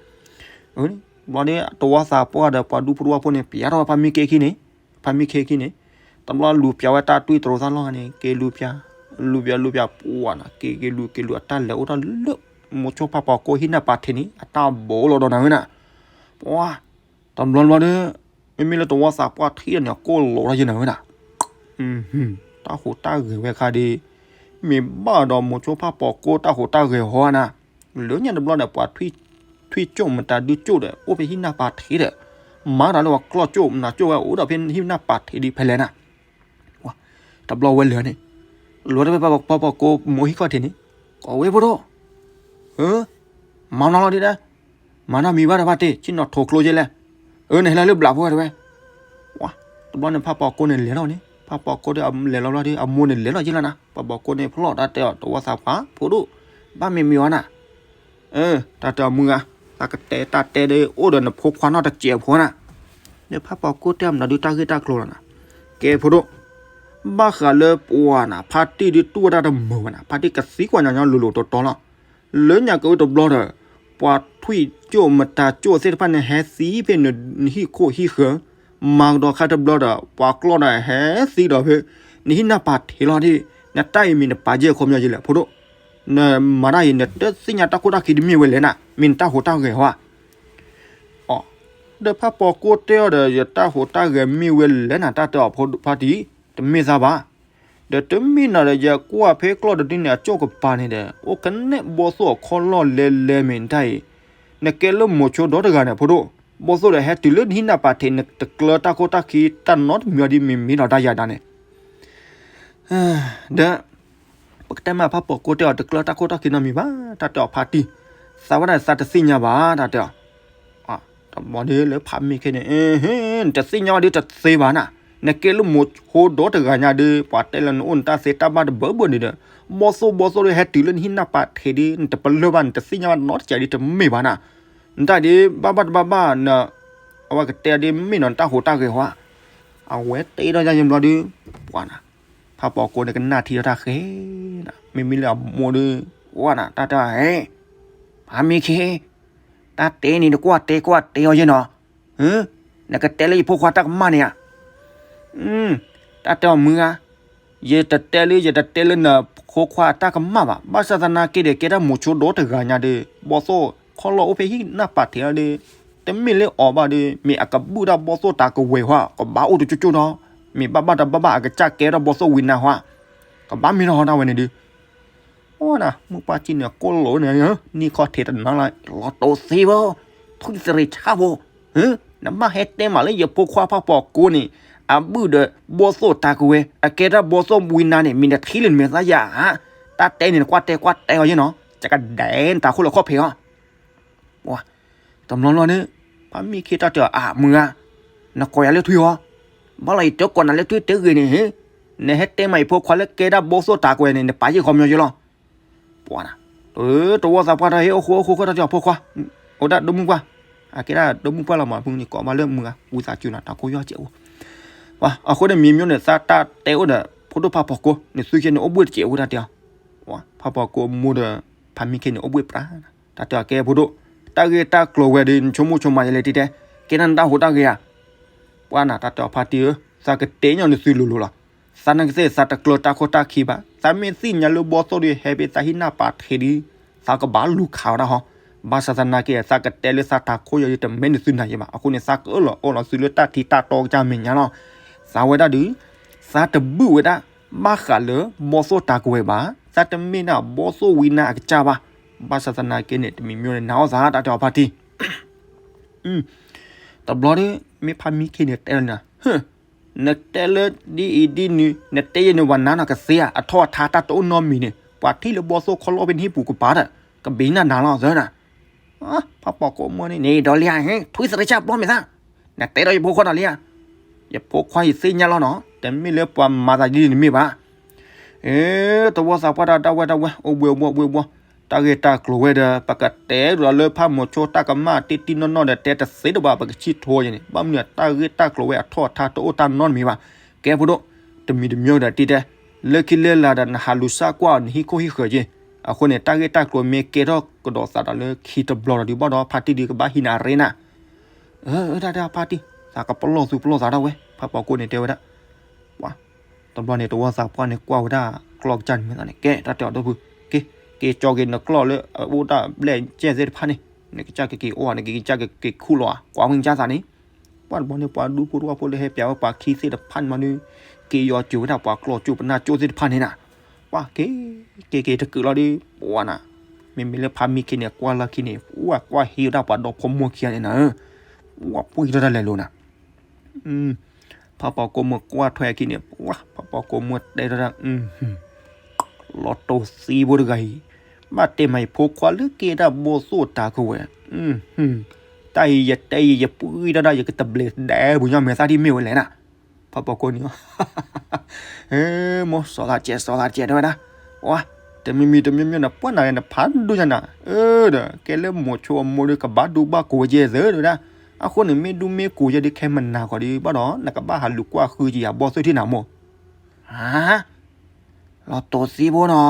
ဘျီဒီး တဝီသးပှၢ်ဒီးပှၤဒူဖိတဝီဖိန့ၣ် ပျၤထီၣ်ဝဲဖါမံခ့ခံန့ၣ်, ဖါမံခ့ခံန့ၣ်, တဘျီလူၤပျၤဝဲတၢ်တွံၢ်တရိၤသၣ်လီၢ်န့ၣ် က့ၤလူၤပျၤ, လူၤပျၤလူၤပျၤပှၢ်နၤ က့ၤက့ၤလူၤက့ၤလူၤ အတၢ်လဲၤအိၣ်တၢ်လၢ မိၤဆိဖးပီၣ်ကိဟံၣ်နၢ်ပၤထံးန့ၣ် အတၢ်ဘိးလီၤဒီးနၤဝဲနၤ, ပှၢ်, တဘျီဘျီဒီး မ့မ့ၢ်လၢတဝီသးပှၢ်ထံၣ်ဒီးန့ၣ် အကိၢ်လီၤထီၣ်ယဲနၤဝဲဒၣ် တၢ်ဟူးတၢ်ဂဲၤဝဲခါဒီး, မ့ၢ်ဘၣ်ဒီးမိၤဆိဖးပီၣ်ကိတၢ်ဟူးတၢ်ဂဲၤဟီနၤ, လၢညါတဘျီဒီး ပှၤထွံၣ်ကၠိၣ်မတၤဒုကၠိၣ်ဒီး အိၣ်ဖဲဟံၣ်နၢ်ပၤထံးဒီး, မၤတၢ်လၢပှၤကျီၢ်ကၠိၣ်မနၤကၠိၣ်ဝဲအိၣ်ဒီးဖဲဟံၣ်နၢ်ပၤထံးဒ်ဖဲလဲၣ်နၤ, တဘျီဝဲလဲၤန့ၣ်, လီၤတၢ်ဖဲဖးပီၣ်ကိမိၤဟံၣ်ခီၣ်ထံးန့ၣ်, ကိးဝဲဖိဒိၣ် မၤနီၤလီၤဒ်ဒၣ်, မၤနီၤမံၤဘၣ်တဘၣ်တ့ၢ် ဆ့ၣ်နီၤထိးကျိယဲလဲၣ်, အၢ နဟဲလၢလၢဘျးဖိဝဲတဝဲ, တဘျီန့ၣ် ဖးပီၣ်ကိန့ၣ်လဲၤလီၤန့ၣ် ဖးပီၣ်ကိဒီးလဲၤလီၤဘျီဒီး အမိၢ်န့ၣ်လဲၤလီၤယဲလီၤနၤ ဖးပီၣ်ကိန့ၣ်ဖျီၣ်တၢ်တဲအီၤ တဝီသးပှၢ်ဖိဒိၣ်, ဘၣ်မံၤမံၤဝဲနၤ, အၢ တၢ်တဲအီၤမုၢ်ဂၤ, တၢ်ကတဲတၢ်တဲဒီးအိၣ်ဒီးနဖိခွါနီၢ်တစဲးဖိနၤ, ဒီးဖးပီၣ်ကိတဲအီၤမနုၤဒုတၢ်ဂ့ၢ်တၢ်ကျိၤလီၤနၤ, ကဲဖိဒိၣ်, ဘၣ်ဃးလၢပှၤနၤ ဖါတံၢ်ဒုတူၢ်ဝဲဒၣ်တမုာ်ဝဲနၤ ဖါတံၢ်ကသံကွၢ်ညီညီလိၤလိၤတီတီလီၤ, လၢညါကအုတဘျီဒီး, ပှၤထွံၣ်ကၠိၣ်မတၤကၠိၣ်သ့ၣ်တဖၣ်န့ၣ် ဟဲသံဖဲနဟံၣ်ခိၣ်ဟံၣ်ဃၢၤ, မၤကဒီးခါတဘျီဒီး ပှၤကျီၢ်ဒီးဟဲသံဒီးဖဲ, နဟံၣ်နၢ်ပၤထံးလီၤဒ်, နတၢ်အံၤမ့ၢ်နပာ်ကဲခီပညီယဲလဲၣ် ဖိဒိၣ်, နမၤတၢ်အံၤ နတသ့ၣ်ညါတၢ်ခိၣ်တၢ်ခံတမ့ၢ်ဝဲလဲၣ်နၤ မ့ၢ်နတၢ်ဟူးတၢ်ဂဲၤဟီဧါ အ, ဒီးဖးပီၣ်ကိတဲအီၤဒီး ယတၢ်ဟူးတၢ်ဂဲၤမ့ၢ်ဝဲလဲၣ်နၤ တၢ်တဲအီၤဖါတံၢ်, တမ့ၢ်သးဘၣ်, ဒီးတမ့ၢ်နီၤဒီး ယကွၢ်ဖဲကျီၢ်တဒုန့ၣ် အကၠိၣ်ကပၤန့ၣ်ဒီး အိၣ်ကနဲၣ်ဘီသိၣ်အခီၣ်လီၢ်လဲၤလဲၤမ့ၢ်နတၢ်အံၤ, နကဲလၢမိၤဆိဒီတဂၤန့ၣ် ဖိဒိၣ်, ဘီသိၣ်ဒီးဟဲတုၤလၢနဟံၣ်နၢ်ပၤထံး နတကျၢတၢ်ခိၣ်တၢ်ခံတၢ်နီတမံၤဒီးမ့ၢ်မ့ၢ်ဒီးတၢ်ယၤဒၣ်န့ၣ် ဒီး ပကတဲမးဖးပီၣ်ကိတဲအီၤ တကျၢတၢ်ခိၣ်တၢ်ခံနီတမံၤဘၣ် တၢ်တဲအီၤဖါတံၢ်, သးဝဲဒၣ်သးတသ့ၣ်ညါဘၣ် တၢ်တဲအီၤ, တဘျီဒီးလၢဖးမံခ့န့ၣ်, နတသ့ၣ်ညါဘၣ်ဒီးတသ့ဘၣ်နၤ, နကဲလၢမိၤဆိဒီတဂၤညါဒီး ပှၤတဲလၢနအိၣ်နတၢ်သ့တၢ်ဘၣ်တဘၢဘၢန့ၣ်ဒီး, ဘီသိၣ်ဘီသိၣ်ဒီးဟဲတုၤလၢနဟံၣ်နၢ်ပၤထံးဒီး နတပလၢၢ်ဘၣ် နတသ့ၣ်ညါဘၣ်နီတစဲးဒီးတမ့ၢ်ဘၣ်နၤ, နတၢ်ဒ်ဘၣ်ဘၣ်တဘၣ်ဘၣ်နၤ, အဝဲကတဲဒ်မ့ၢ်နီၤနတၢ်ဟူးတၢ်ဂဲၤဟီဧါ, အဝဲတဲထီၣ်ယါယံၤဘျီဒီး, ပှၤနၤ, ဖးပီၣ်ကိန့ၣ်ကနၣ်ထံထီၣ်တၢ်ဃဲ, မ့မ့ၢ်လၢအမိၢ်ဒီး, ဝဲနၤ တၢ်တဲအီၤ, ဖးမံခ့, တၢ်တဲန့ၣ်နကွၢ်တဲကွၢ်တဲအီၤယဲနီၤ, နကတဲလၢယဖိခွါတၢ်ကမၣ်န့ၣ်ဧါ, တၢ်တဲအီၤမုၢ်ဂၤ, ယတတဲလၢ ယတတဲလၢနဖိခွါအတၢ်ကမၣ်ဘၣ်. ဘၣ်ဆၣ်သနာ်က့ဒီး ကဲတၢ်မိၤဆိဒီတဂၤညါဒီး ဘီၣ်သိၣ်ခီၣ်လီၢ်အိၣ်ဖဲဟံၣ်နၢ်ပာ်ထံးလီၤဒီး တမ့ၢ်လၢအီၤဘၣ်ဒီး မ့ၢ်အကဘုၣ်တၢ်ဘီၣ်သိၣ်တၢ်ကဝဲၤဟီ ကဘၣ်အိၣ်တကၠိကၠိဒီး မ့ၢ်ဘၣ်ဘၣ်တဘၣ်ဘၣ် အကစၢ်ကဲထီၣ်ဘီၣ်သိၣ်ဝံနါဟီ ကဘၣ်မ့ၢ်ထီၣ်ဟီတၢ်ဝဲန့ၣ်ဒုး အိၣ်ဒၣ် မုၢ်ပှၢ်ကံၣ်န့ၣ် ကိၣ်လိာ်န့ၣ် နံၣ်ခီၣ်ထံးတနီၤလီၤ လီၤတိၢ်သ့ဘိ ထွံၣ်သရံးဆၣ်ဘိ နဘၣ်ဟဲတဲမးလၢယဖိခွါဖးပီၤကိန့ၣ် အဘုၣ်ဒီးဘီၣ်သိၣ်တၢ်ကဝဲၤ အကဲတၢ်ဘီၣ်သိၣ်ဝံနါန့ၣ် မ့ၢ်နထံၣ်လၢနမဲာ်သၣ်ယၤဧါ. တၢ်တဲန့ၣ် နကွၢ်တဲကွၢ်တဲအီၤယဲနီၤ ကကဒဲနတၢ်ခိၣ်လၢခီၣ်ဖံးအီၤ ပှၤ တဘျီဘျီန့ၣ် ဖါမံခ့တၢ်တဲအီၤ အၢ မုၢ်ဂၤ နကိးယၤလၢထွံၣ်အီၤ ဘၣ်လီၤယတကိးနၤလၢထွံၣ်တဂ့ၤန့ၣ် နဟဲတဲမးယဖိခွါလၢကဲဒၣ်ဘီၣ်သိၣ်တၢ်ကဝဲၤန့ၣ် နပာ်ယဲၢ်ခီပညီယဲလီၤ ပှၤနၤ တဝီသးပှၢ်တၢ်ဟ့ၣ်အိၣ်ဃိအိၣ်ဃိတၢ်တဲအီၤဖိခွါ အိၣ်ဒၣ်ဒိမုၢ်ပှၢ် အကဲဒၣ်ဒိမုၢ်ပှၢ်လီၤမး ဖုန့ၣ်ကိးဘၣ်လၢမုၢ်ဂၤ ဝံသးစူၤနၤ တၢ်ခိၣ်ယီၢ်စဲးအိၣ် ပှၤ အဃိန့ၣ်မံၤမံၤန့ၣ် သးတၢ်တဲအိၣ်ဒီး ဖိဒိၣ်ဖးပီၤကိ နသုကဲန့ၣ်အိၣ်ဘှ့ၣ်တစဲးအိၣ်တၢ်တဲအီၤ ဖးပီၤကိမိၢ်ဒီး ဖါမံခ့န့ၣ် အိၣ်ဘှ့ၣ်ပြး တၢ်တဲအီၤကဲဖိဒိၣ် တၢ်ဂ့ၢ်တၢ်ကျိၤဝဲဒီး နဆိကမိၣ်ဆိကမးယဲလဲၣ်တဲတဲ ကဲနၤနတၢ်ဟူးတၢ်ဂဲၤဧါ ပှၤနၤ တၢ်တဲအီၤဖါတံၢ်ဧၢ သးကတဲညီနသုလိၤလိၤလီၤ သးနကသ့ၣ်သးတကျၢၤတၢ်ခိၣ်တၢ်ခံဘၣ် သးမ့ၢ်သ့ၣ်ညါလၢဘီၣ်သိၣ်ဒီး ဟဲဖဲသးဟံၣ်နၢ်ပာ်ထံးဒီး သးကဘၣ်လူၤခးဝဲဒၣ်ဟီ ဘၣ်ဆၣ်သနာ်က့ သးကတဲလၢသးတၢ်ခိၣ်ယီၤဒီး တမ့ၢ်နသုနၤယဲဘၣ် အဃိန့ၣ် သးကအၢၣ်လီၤအီလီၤသုလၢတၢ်ထံတၢ်တီကစၢ်မဲာ်ညါလီၤ သးဝဲဒၣ်ဒီး သးတဘုၣ်ဝဲဒၣ် ဘၣ်ဃးလၢဘီၣ်သိၣ်တၢ်ကဝဲၤဘၣ် သးတမ့ၢ်ဒၣ်ဘီၣ်သိၣ်ဝံနါအကစၢ်ဘၣ် ဘၣ်ဆၣ်သနာ်က့န့ၣ် တမံၤမံၤန့ၣ် နာ်အီၣ်သး တၢ်တဲအီၤဖါတံၢ် တဘျီဒီး မ့ၢ်ဖါမံခ့န့ၣ်တဲလီၤနၤ နတဲလၢဒ်အံၤဒ်နုၤ နတဲယဲန့ၣ် ပှၤနါနီၢ်ကသ့ဧါ အထီၣ်အထါတၢ်တအိၣ်နီတမံၤန့ၣ် ပှၤထံၣ်လၢဘီၣ်သိၣ်ခီၣ်လီၢ်ဖဲနဟံၣ်ပူၤကပၤဒီး ကဘ့ၣ်နၢ်နၤလီၤသၢနၤ ဖးပီၤကိးမုၢ်န့ၣ် န့ၣ်ဒီးလံဧါ ထွံၣ်သရံးဆၣ်ဘျီမ့ၢ်သး နတဲဒီးယဖိခွါဒီးလံဧါ ယဖိခွါယသ့ၣ်ညါလီၤနီၤ တမ့ၢ်လၢပှၤမၤသးဒ်န့ၣ်တမ့ၢ်ဘၣ် အ့ တဝီသးပှၢ်တၢ်ဒၣ်ဝဲဒၣ်ဝဲ အိၣ်ဘှ့ၣ်အိၣ်ဘှီၣ်အိၣ်ဘှ့ၣ်အိၣ်ဘှီၣ် တၢ်ဂ့ၢ်တၢ်ကျိၤဝဲဒီး ပကတဲဒၣ်လၢဖးမိၤဆိတၢ်ကမၣ်တ့ၢ်တံၢ်နီၢ်နီၢ်ဒီး တဲတသ့တဘၣ် ပကဆံၣ်ထီယဲန့ၣ် ဘၣ်မနုၤတၢ်ဂ့ၢ်တၢ်ကျိၤဝဲအထီၣ်အထါတအိၣ်တၢ်နီတမံၤဘၣ် ကဲဖိဒိၣ် တမံၤတမံၤဒီးတံၢ်တဲ လၢခံလၢလာ်ဒီး နဟးလူၤစၢ်ကွၢ်နဟံၣ်ခိၣ်ဟံၣ်ဃၢၤက့ၤ အဃိန့ၣ် တၢ်ဂ့ၢ်တၢ်ကျိၤမ့ၢ်ကဲထီၣ်ကဒီးသးဒီးလၢခံတဘျီဒီး ဒုးဘၣ်ဒီးဖါတံၢ်ဒုးကဘၣ်ဟံးနၤအရ့နၤ အၢ တၢ်တဲဖါတံၢ် သးကပလီၢ်သူပလီၢ်သးဒၣ်ဝဲ ဖးပီၤကိးန့ၣ်တဲဝဲဒၣ် ပှၤ တဘျီန့ၣ် တဝီသးပှၢ်န့ၣ်ကွၢ်ဝဲဒၣ်ကျီၢ်ကစၢ်န့ၣ်မ့ၢ်သးန့ၣ် ကဲ တၢ်တဲအီၤဒီပုၢ် က့ၤ က့ၤကၠီက့ၤနကျီၢ်လၢအအိၣ်တၢ်ဘျဲၣ်ကဲသ့ၣ်တဖၣ်န့ၣ် နကစၢ်ကက့ၤအိၣ်ဧါ နကစၢ်ကက့ၤခူၣ်လီၤဧါ ကွၢ်ဝံၣ်ကစၢ်သးန့ၣ် ပှၤတဘျီန့ၣ် ပှၤဒူဖိတဝီဖိလၢဟဲပျးဝဲပှၤခံသ့ၣ်တဖၣ်န့ၣ်မးဒီး က့ၤယီၤစၢၤဝဲဒၣ်ပှၤကျီၢ်ကၠိပနၢ်ကၠိသ့ၣ်တဖၣ်န့ၣ်နၤ ပှၤက့ၤ က့ၤက့ၤတကုာ်လီၤဒီး ပှၤနၤ မ့မ့ၢ်လၢဖါမံခ့န့ၣ် ကွၢ်လၢခံန့ၣ် ပှၤကွၢ်ဟံးဝဲဒၣ်ပှၤဒီဖိမိၢ်ခံဂၤန့ၣ်နၤ ပှၤပှ့ၤထီၣ်တၢ်လဲၤလိၤနၤ ဖးပီၤကိးမုၢ်ကွၢ်ထွဲအခံန့ၣ် ပှၤ ဖးပီၤကိးမုၢ်တဲထီၣ်ဒၣ် လီၤတိၢ်သံဘိတဂၤအံၤ ဘၣ်တဲမးယဖိခွါလၢကဲဒၣ်ဘီၣ်သိၣ်တၢ်ကဝဲၤ တၢ်အံၤယတဲအံၤ ယပှ့ၤထီၣ်ဒၣ် ယကတဘျဲးဒဲပူၤညီမဲာ်သၣ်ဒ်မ့ၢ်ဝဲလဲၣ်နၤ ဖးပီၤကိးန့ၣ် မိၢ် စီၤသးကဲး စီၤသးကဲး တဲဝဲဒၣ် ပှၤ တမံၤမံၤတမံၤမံၤန့ၣ် ပှၤနၤန့ၣ် နဖးဒိၣ်ညါနၤ အၢ ဒီး ကဲလၢမိၤဆိအမိၢ်ဒီး ကဘၣ်ဒူဘၣ်ကိးဝဲယဲၢ်သၢ တဲဝဲဒၣ် အဃိန့ၣ် မ့ၢ်ဒူမ့ၢ်ကိးယဲၢ်ဒီး ခဲမနၤကီးဒီး ဘၣ်ဒီး နကဘၣ်ဟးလူၤကွၢ်ဃုက့ၤယၤဘီၣ်သိၣ်ထံၣ်နၤမိၢ် ဟါ လီၤတိၢ်သံဘိနီၤ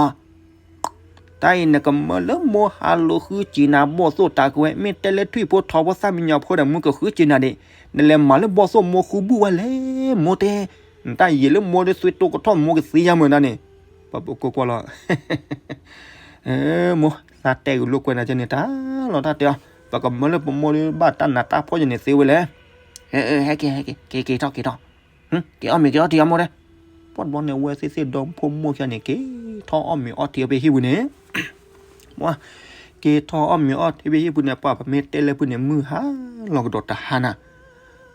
တၢ်အံၤနကမၢလၢမိၢ်ဟးလူၤဃုက့ၤနၤဘီၣ်သိၣ်တၢ်ကဝဲၤ မ့ၢ်တဲလၢထွံၣ်ဖိထီဖိသၣ်မံညီၤဖိဒီး မုၢ်ကဃုက့ၤနၤဒံး နလဲၤမၤလၢဘီၣ်သိၣ်မိၢ်ဃုဘူၣ်ဝဲလဲၣ် မိၢ်တဲ နတၢ်ယံာ်လၢမိၢ်ဒီးသွံတိကထီၣ်မိၢ်ကသ့ယါမုၢ်နၤန့ၣ် ပှၤပကိးကွၢ်လီၤ မိၢ် သးတဲဂ့ၤလိာ်ကွဲနၤကဲန့ၣ် တၢ်လီၤတၢ်တဲအီၤ ပကမၢလၢပမိၢ်ဒီး ဘၣ်တၢ်နးတၢ်ဖှီၣ်ယဲၢ်န့ၣ်သ့ဝဲလဲၣ် ဟဲက့ၤ ဟဲက့ၤ က့ၤထီၣ်က့ၤထီၣ် က့ၤအီၣ်မ့ၤက့ၤအီထံအမိၢ်တဲ ပှၤတဘျီန့ၣ် ဝဲသ့ၣ်သ့ၣ်ဒီဖိမိၢ်ခံဂၤန့ၣ် က့ၤထီၣ်အီၣ်မ့ၤအီထံအဖဲဟံၣ်ပူၤန့ၣ် ပှၤ က့ၤထီၣ်အီၣ်မ့ၤအီထံဖဲဟံၣ်ပူၤန့ၣ် ပှၤပမ့ၢ်တဲလၢပူၤန့ၣ် မုၢ်ဟါလီၤကဒီးတဟါနၤ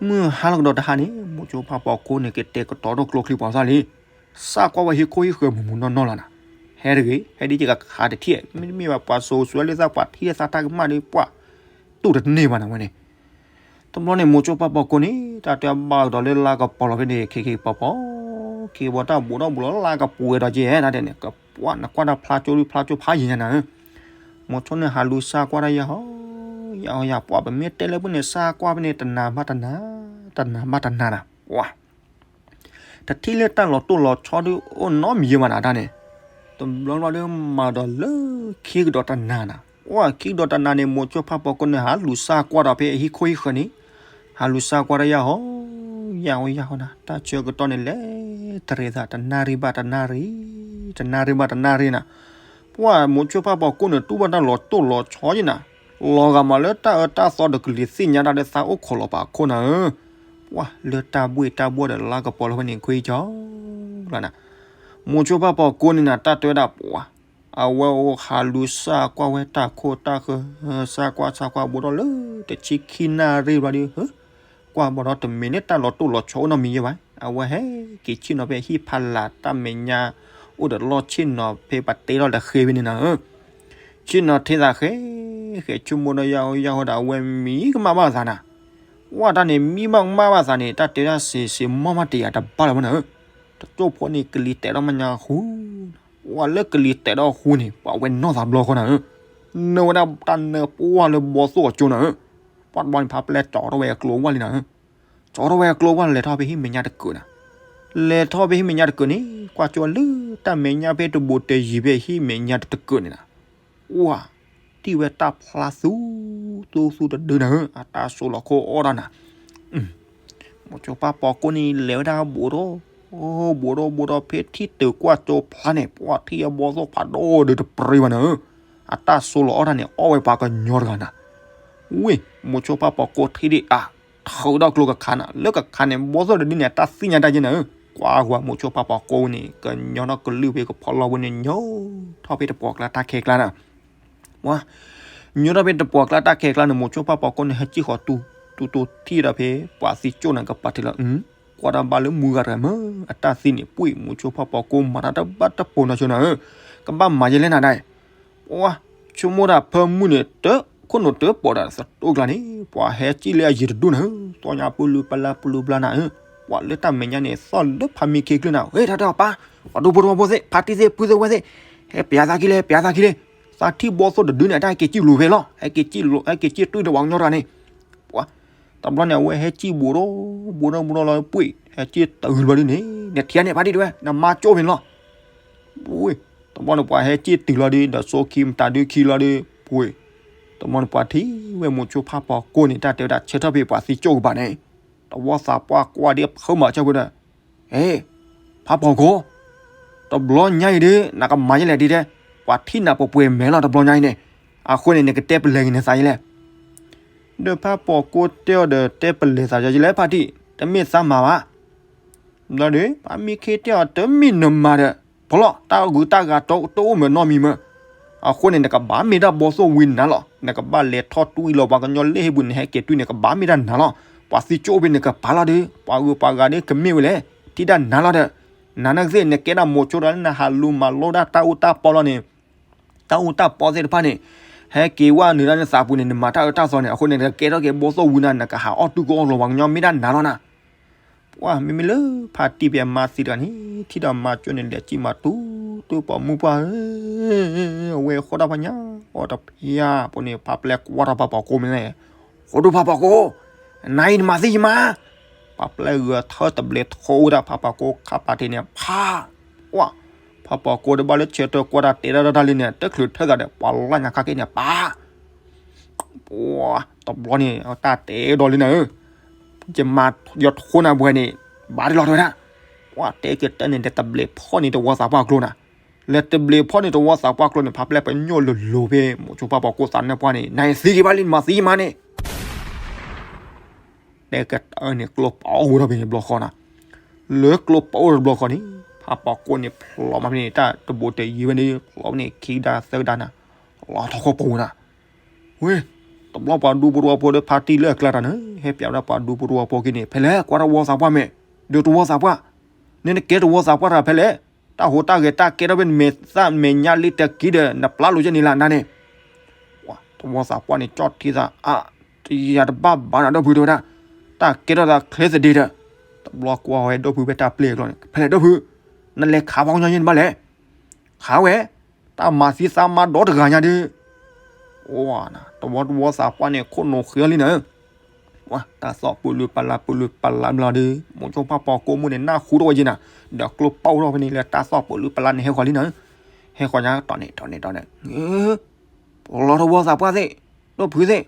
မုၢ်ဟါလီၤကဒီးတဟါန့ၣ် မိၤဆိဖးပီၤကိန့ၣ် ကတဲာ်ကတီၤထီၣ်ကျိချံပှၤသၣ်လံ စၢ်ကွၢ်ဝဲဟံၣ်ခိၣ်ဟံၣ်ဃၢၤမုၢ်မုၢ်နီၢ်နီၢ်လီၤနၤ ဟဲတဂ့ၤ ဟဲဒ်ယကခးတထံၣ် မ့တမ့ၢ်ဘၣ်ပှၤစိၤဆှၢလၢသးပှၤထံၣ်လၢသးတၢ်ကမၣ်ဒီး ပှၤတူၢ်တန့ၢ်ဘၣ်နၤဝဲန့ၣ် တဘျီန့ၣ် မိၤဆိဖးပီၤကိန့ၣ် တၢ်တဲဘၣ်ကဒီးလၢလါကပီၤလီၤဖဲန့ၣ် ခ့ခ့ပီၤပီၤ ခ့ဝီတၢ်ဘူးထီၣ်ဘူးလီၤ လါကပူၤဝဲဒီးက့ၤ တၢ်တဲန့ၣ် ကပှၢ်နကွၢ်တၢ်ဖျါကၠိဒုဖျါကၠိဖးယံၤညါနၤ မိၤဆိန့ၣ်ဟးလူၤစၢ်ကွၢ်တၢ်ယဲၢ်ဟီ ယဲၢ်ဟီယဲၢ် ပှၤပမ့ၢ်တဲလၢပူၤန့ၣ် စၢ်ကွၢ်ဖဲန့ၣ်တနၤဘၣ်တနၤ တနၤဘၣ်တနၤနၤ ပှၤ တထံၣ်လၢတၢ်လီၤတိၢ်လီၤဆီဒုအိၣ်နီတမံၤယဲၢ်ဘၣ်နၤတၢ်န့ၣ် တဘျီဘျီဒီးမၤဒီးလၢခံကဒီးတနၤနၤ ပှၤခံကဒီးတနၤန့ၣ် မိၤဆိဖးပီၤကိန့ၣ် ဟးလူၤစၢ်ကွၢ်ဒီးဖဲအဟံၣ်ခိၣ်ဟံၣ်ဃၢၤန့ၣ် ဟးလူၤစၢ်ကွၢ်တၢ်ယဲၢ်ဟီ ယၢ်ဟိယၢ်ဟိနၤ တၢ်ဆၢကတီၢ်န့ၣ်လဲၤတရံးသး တနၣ်ရံၣ်ဘၣ်တနၣ်ရံၣ်, တနၣ်ရံၣ်ဘၣ်တနၣ်ရံၣ်နၤ, ပှၢ်မိၤဆိဖးပီၤကိန့ၣ် တူၢ်ဘၣ်တၢ်လီၤတိၢ်လီၤဆီယဲနၤ, လီၤဂာ်မးလၢတၢ်အၢတၢ်သီဒီးကလံၤသ့ၣ်ညါတၢ်ဒီးသးအိၣ်ခိးလီၤပာ်ခိၣ်နၤဧၢ, ပှၢ်လၢတၢ်ဘှ့ၣ်တၢ်ဘှီၣ်ဒီးလါကပီၤလၢဖဲန့ၣ်ခွံကၠီလီၤနၤ, မိၤဆိဖးပီၤကိန့ၣ်နၤ တၢ်တဲဝဲဒၣ်ပှၢ် အဝဲအိၣ်ဟးလူၤစၢ်ကွၢ်ဝဲတၢ်ခိၣ်တၢ်ဃၢ စၢ်ကွၢ်စၢ်ကွၢ်ဘိးထီၣ်လၢတဆံခံနၣ်ရံၣ်ဘျီဒီး ကွၢ်ဘီထီၣ်တမ့ၢ်လၢတၢ်လီၤတိၢ်လီၤဆီအိၣ်နီတမံၤယဲဘၣ်, အဝဲဟဲက့ၤဆ့ၣ်နီၤဖဲဟံၣ်ဖးလၢ်တၢ်မဲာ်ညါ အိၣ်ဒီးလီၢ်ဆ့ၣ်နီၤဖဲပှၤတဲထီၣ်ဒီးဃ့ဖဲန့ၣ်နၤဧၢ, ဆ့ၣ်နီၤထဲသးဃဲ ဃဲဆိကမိၣ်ဒီးယၢ်ဟိယၢ်ဟိဒီး အဝဲမံကမၣ်ဘၣ်သးနၤ, ပှၢ်တၢ်န့ၣ် မံဘၣ်ကမၣ်ဘၣ်သးန့ၣ် တၢ်တဲဒၣ်စ့စ့မီၢ်မးတယာ်တဘၣ်လၢၤမးနၤဧၢ, တကၠိၢ်ဖိန့ၣ်ကလံၤတဲာ်ထီၣ်မးညါဃူ ပှၢ်လၢကလံၤတဲာ်ထီၣ်ဃူန့ၣ် ပှၢ်ဝဲနီၢ်သးဘျီဃီနၤဧၢ, နၢဝဲဒၣ်တၢ်နၢပှၢ်လၢဘီသိၣ်အကၠိနၤဧၢ, ပှၢ်တဘျီန့ၣ် ဖးပျဲၢ်ကၠီထီၣ်ဝဲအကျိဝၢ်လံနၤဧၢ, ကၠီထီၣ်ဝဲအကျိဝၢ်လဲၤထီၣ်ဖဲဟံၣ်မဲာ်ညါတကုာ်နၤ, လဲၤထီၣ်ဖဲဟံၣ်မဲာ်ညါတကုာ်န့ၣ် ကွၢ်ကၠိလၢတၢ်မဲာ်ညါဖဲတဘူးတယံၤဖဲဟံၣ်မဲာ်ညါတကုာ်န့ၣ်နၤ ပှၢ် ထံၣ်ဝဲတၢ်ဖျါသူ သူသူတဒုနၤဧၢ, အတၢ်ဆိလီၤခိၣ်အီၣ်တၢ်နၤ, မိၤဆိဖးပီၤကိန့ၣ် လဲၤဝဲဒၣ်ဘူးထီၣ် ဘူးထီၣ်ဘူးထီၣ်ဖဲထံၣ်တုၤကွၢ်ကၠိဖျါန့ၣ် ပှၢ်ထံၣ်အဘီသိၣ်ဖးဒိၣ်ဒုတပြံဘၣ်နၤဧၢ, အတၢ်ဆိလီၤအီၣ်တၢ်န့ၣ် အီၣ်ဝဲပှၤကညီတဂၤနၤ, ဝ့ၢ် မိၤဆိဖးပီၤကိထံၣ်ဒံးအါ ထုးဒီးကျိကခါနၤ လၢကခါန့ၣ် ဘီသိၣ်တဒုန့ၣ် အတၢ်သ့ၣ်ညါတၢ်ယဲနၤဧၢ, ကွၢ်ကွၢ်မိၤဆိဖးပီၤကိန့ၣ် ကညီထီၣ်ကလုၢ်ဖဲကဖီလီၢ်ဝဲန့ၣ် ညိထီၣ်ဖဲတပှီၤကျါတၢ်ခဲကျါနၤ ပှၤ ညိထီၣ်ဖဲတပှီၤကျါတၢ်ခဲကျါန့ၣ် မိၤဆိဖးပီၤကိန့ၣ် ဟဲစံၣ်ဃီၤတူတူထံၣ်ဒီးဖဲ ပှၤသံကၠိၣ်နၤကပၤထံးလီၤ, ကွၢ်တၢ်ဘၣ်လၢမုၢ်ဂၤတဂၤမး အတၢ်သံန့ၣ် ပှ့ၢ် မိၤဆိဖးပီၤကိမၤတၢ်တဘၣ်တပိၤနီၤဆိနၤဧၢ, ကဘၣ်မၤယဲလဲၣ်နၤဒၣ် ပှၤ ဆိကမိၣ်တၢ်ဖၢမုၢ်န့ၣ် တခိၣ်နူာ်တပိာ်ဒီးသတိၣ်ကျါန့ၣ် ပှၤဟဲစံၣ်လၢအယံၤတဒူၣ်နၤဧၢ, သီညါပူၤလူၤပလၤပူၤလူၤပလၤနၤဧၢ, ပှၤလၢတၢ်မဲာ်ညါန့ၣ် သီၣ်လၢဖးမံခ့ကျုၢ်နၤ, ဟဲထီၣ်တၢ်ပၢ်, ပှၤဒူဖိတဝီဖိသ့ၣ် ဖါတံၢ်သ့ၣ် ဖုသ့ၣ်ဝဲသ့ၣ်, ဟဲပျးသးခံလဲၣ် ပျးသးခံလဲၣ်, သးထံၣ်ဘီသိၣ်တဒုန့ၣ် အတၢ်ဟဲက့ၤစံၣ်လိၤဖဲလီၤ, ဟဲက့ၤစံၣ်တွံၢ်ဒီးပှၤကညီတဂၤန့ၣ်, ပှၤ တဘျီန့ၣ် အဝဲဟဲစံၣ်ဘူးထီၣ် ဘူးထီၣ်ဘူးထီၣ်လီၤပှ့ၢ် ဟဲစံၣ်တုၤလီၤဒုန့ၣ် နထံၣ်န့ၣ်ဖါတံၢ်တဝဲ နမါကၠိၣ်ဖဲန့ၣ်လီၤ ပှ့ၢ်, တဘျီန့ၣ် ပှၤဟဲစံၣ်တုၤလီၤဒု ဒီးစိခံမတၤဒုခံလီၤဒု ပှ့ၢ်, တဘျီန့ၣ် ပှၤထံၣ်ဝဲမိၤဆိဖးပီၤကိန့ၣ် တၢ်တဲဝဲဒၣ်ဆၢထၢၣ်ဖဲပှၤသံကၠိၣ်ကပၤန့ၣ်, တဝီသးပှၢ်ကွၢ်ဒ်ဖုမၤကၠီၣ်ဖိဒီး, ဟ့ၣ်, ဖးပီၤကိ, တဘျီညါအံၤဒု နကမၤယဲလဲၣ်ဒ်တဲ, ပှၤထံၣ်နၤပှဲၤပှဲၤမဲာ်လီၤတဘျီညါအံၤန့ၣ်, အဃိန့ၣ် နကတဲပလဲၤက့ၤနသးယဲလဲၣ်, ဒီးဖးပီၤကိတဲအီၤဒီးတဲပလဲၤသးယဲလဲၣ်ဖါတံၢ် တမ့ၢ်သးမၤဘၣ် ဘျီဒီး ဖါမံခ့တဲအီၤ တမ့ၢ်နမၤဒီး ဖီလီၤ တၢ်ဂုၤတၢ်ဂၤတအိၣ်မ့ၢ်နီတမံၤမ့ၢ်, အဃိန့ၣ် နကဘၣ်မ့ၢ်တၢ်ဘီသိၣ်ဝံနၤလီၤ, နကဘၣ်လဲၤထီၣ်တွံၢ်လီၤပှၤကညီလၢဟ့ၣ်ပူၤ နဟဲက့ၤတွံၢ်န့ၣ် ကဘၣ်မ့ၢ်တၢ်နၤလီၤ, ပှၤသံကၠိၣ်ဖဲန့ၣ် ကပာ်လီၤဒီး ပှၤဂုၤပှၤဂၤဒီးကမ့ၢ်ဝဲလဲၣ်, ထံၣ်တၢ်နၤလီၤဒီး, နၤနာ်ကသ့ၣ် နကဲဒၣ်မိၤဆိဒီး နဟးလူၤမၤလိတၢ်တၢ်အူတၢ်ပီလီၤန့ၣ် တၢ်အူတၢ်ပီသ့ၣ်တဖၣ်န့ၣ်, ဟဲက့ၤဝဲနုာ်ဒၣ်နသးပူၤန့ၣ် နမၤတၢ်အၢတၢ်သီန့ၣ် အဃိန့ၣ် နကကဲထီၣ်က့ၤဘီသိၣ်ဝံနၤ နကဟးအီၣ်တူၢ်ကအီၣ်လီၤပှၤကညီမ့ၢ်တၢ်နၤလီၤနၤ, ပှၤမ့မ့ၢ်လၢဖါတံၢ်ဖဲအမါသံတဂၤန့ၣ် ထံၣ်ဒီးမၤကၠိၣ်န့ၣ် လဲၤစံၣ်မၤတူတူ ပိာ်မုၣ်ပှၢ်ဧၢ, အဝဲဃီတၢ်ဖးညါ အီၣ်တဖျါဖိန့ၣ် ဖါပျဲၢ်ကွၢ်ထီၣ်ဖးပီၤကိမ့ၢ်လဲၣ်, ဃိဒိၣ်ဖးပီၤကိ, နၤအံၤနမၤသံယမါ ပှၤပျဲၢ်ဂဲၤထၢၣ်တဘျဲးထိဝဲဒၣ်ဖးပီၤကိခါပာ်တ့ၢ်န့ၣ် ဖး, ပှၤ, ဖးပီၤကိတဘၣ်လၢဆၢထၢၣ်ကွၢ်တၢ်တဲတၢ်တၢ်လံန့ၣ် တချုးထၢၣ်သးဒီး ပှၤလၢညါခါက့ၤန့ၣ် ပှၤ, ပှၤ, တဘျီန့ၣ် တၢ်တဲဒီးလံနၤဧၢ, ယမၤယထိနၤပှဲၤန့ၣ် ဘၣ်တလီၤတဝဲဒၣ်, ပှၤတဲက့ၤတၢ်န့ၣ် လဲၤတဘျဲးဖီၣ်န့ၣ်တဝီသးပှၢ်ကျိနၤ, လဲၤတဘျဲးဖီၣ်န့ၣ်တဝီသးပှၢ်ကျိန့ၣ် ဖါပျဲၢ်ပညိၣ်လိၤလိၤဖဲ မိၤဆိဖးပီၤကိသးနၢ်ပှၢ်န့ၣ် နၤအံၤသံက့ၤဘၣ်လံ နမၤသံယမါန့ၣ် တဲကတၢၢ်န့ၣ် ကျိပအိၣ်ဝဲဒၣ်ဖဲန့ၣ်တဘျီဃီနၤ, လၢကျိပအိၣ်တဘျီဃီန့ၣ် ဖးပီၤကိန့ၣ် ဖျိးမးဖဲန့ၣ် တၢ်တဘိးတယံၤဝဲန့ၣ် ဖျိးဖဲန့ၣ် ခံကဒါသၢကဒါနၤ, လီၤထီၣ်ခီၣ်ပူၤနၤ, ဝဲ, တဘျီပှၤဒူဖိတဝီဖိဒီးဖါတံၢ်လၢအကျါတၢ်န့ၣ် ဟဲပျးဝဲဒၣ်ပှၤဒူဖိတဝီဖိက့ၤန့ၣ် ဖဲလဲၣ် ကွၢ်တၢ်ဝီသးပှၢ်မဲာ်, ဒီးတဝီသးပှၢ်, နနကဲတဝီသးပှၢ်တဂၤဖဲလဲၣ်, တၢ်ဟူးတၢ်ဂဲၤတၢ်ကဲထီၣ်ဖဲနမဲာ်သၣ်မဲာ်ညါလံတက့ၢ်ဒီး နပျၢ်လိာ်ယဲန့ၣ်လၢနၤန့ၣ် တဝီသးပှၢ်န့ၣ် ကၠီၣ်ထံသးအါ, တယၤတဘၣ်ဘၣ်နၤဒီပုၢ်တဲဝဲဒၣ်, တၢ်ကဲထီၣ်သးချ့သဒ့ဒီး, တဘျီကွၢ်ဝဲဒီပုၢ်ဖဲတၢ်ပျဲၢ်အကျိန့ၣ် ဖဲလဲၣ်ဒီပုၢ်, နလဲၤခးပှၤကညီယဲန့ၣ်ဘၣ်လဲၣ်, ခးဝဲ, တၢ်မၤသံသးမါဒီတဂၤညါဒီး, တဝီတဝီသးပှၢ်န့ၣ် ခိၣ်နူာ်ဃ့အီၤလံနၤ တၢ်သီၣ်ပလူပလၢပလူပလၢဘျီဒီး မိၤဆိဖးပီၤကိမိၢ်န့ၣ် နၢ်ဟူထီၣ်ဝဲယဲနၤ, ဒီးကျိပအိၣ်ထီၣ်ဖဲန့ၣ်လၢတၢ်သီၣ်ပလူပလၢန့ၣ် ဟဲဃီၤလံနၤ, ဟဲဃီၤညါတီၢ်န့ၣ်တီၢ်န့ၣ်တီၢ်န့ၣ်, ပလီတဝီသးပှၢ်သ့ၣ်, ဒီပုၢ်သ့ၣ်,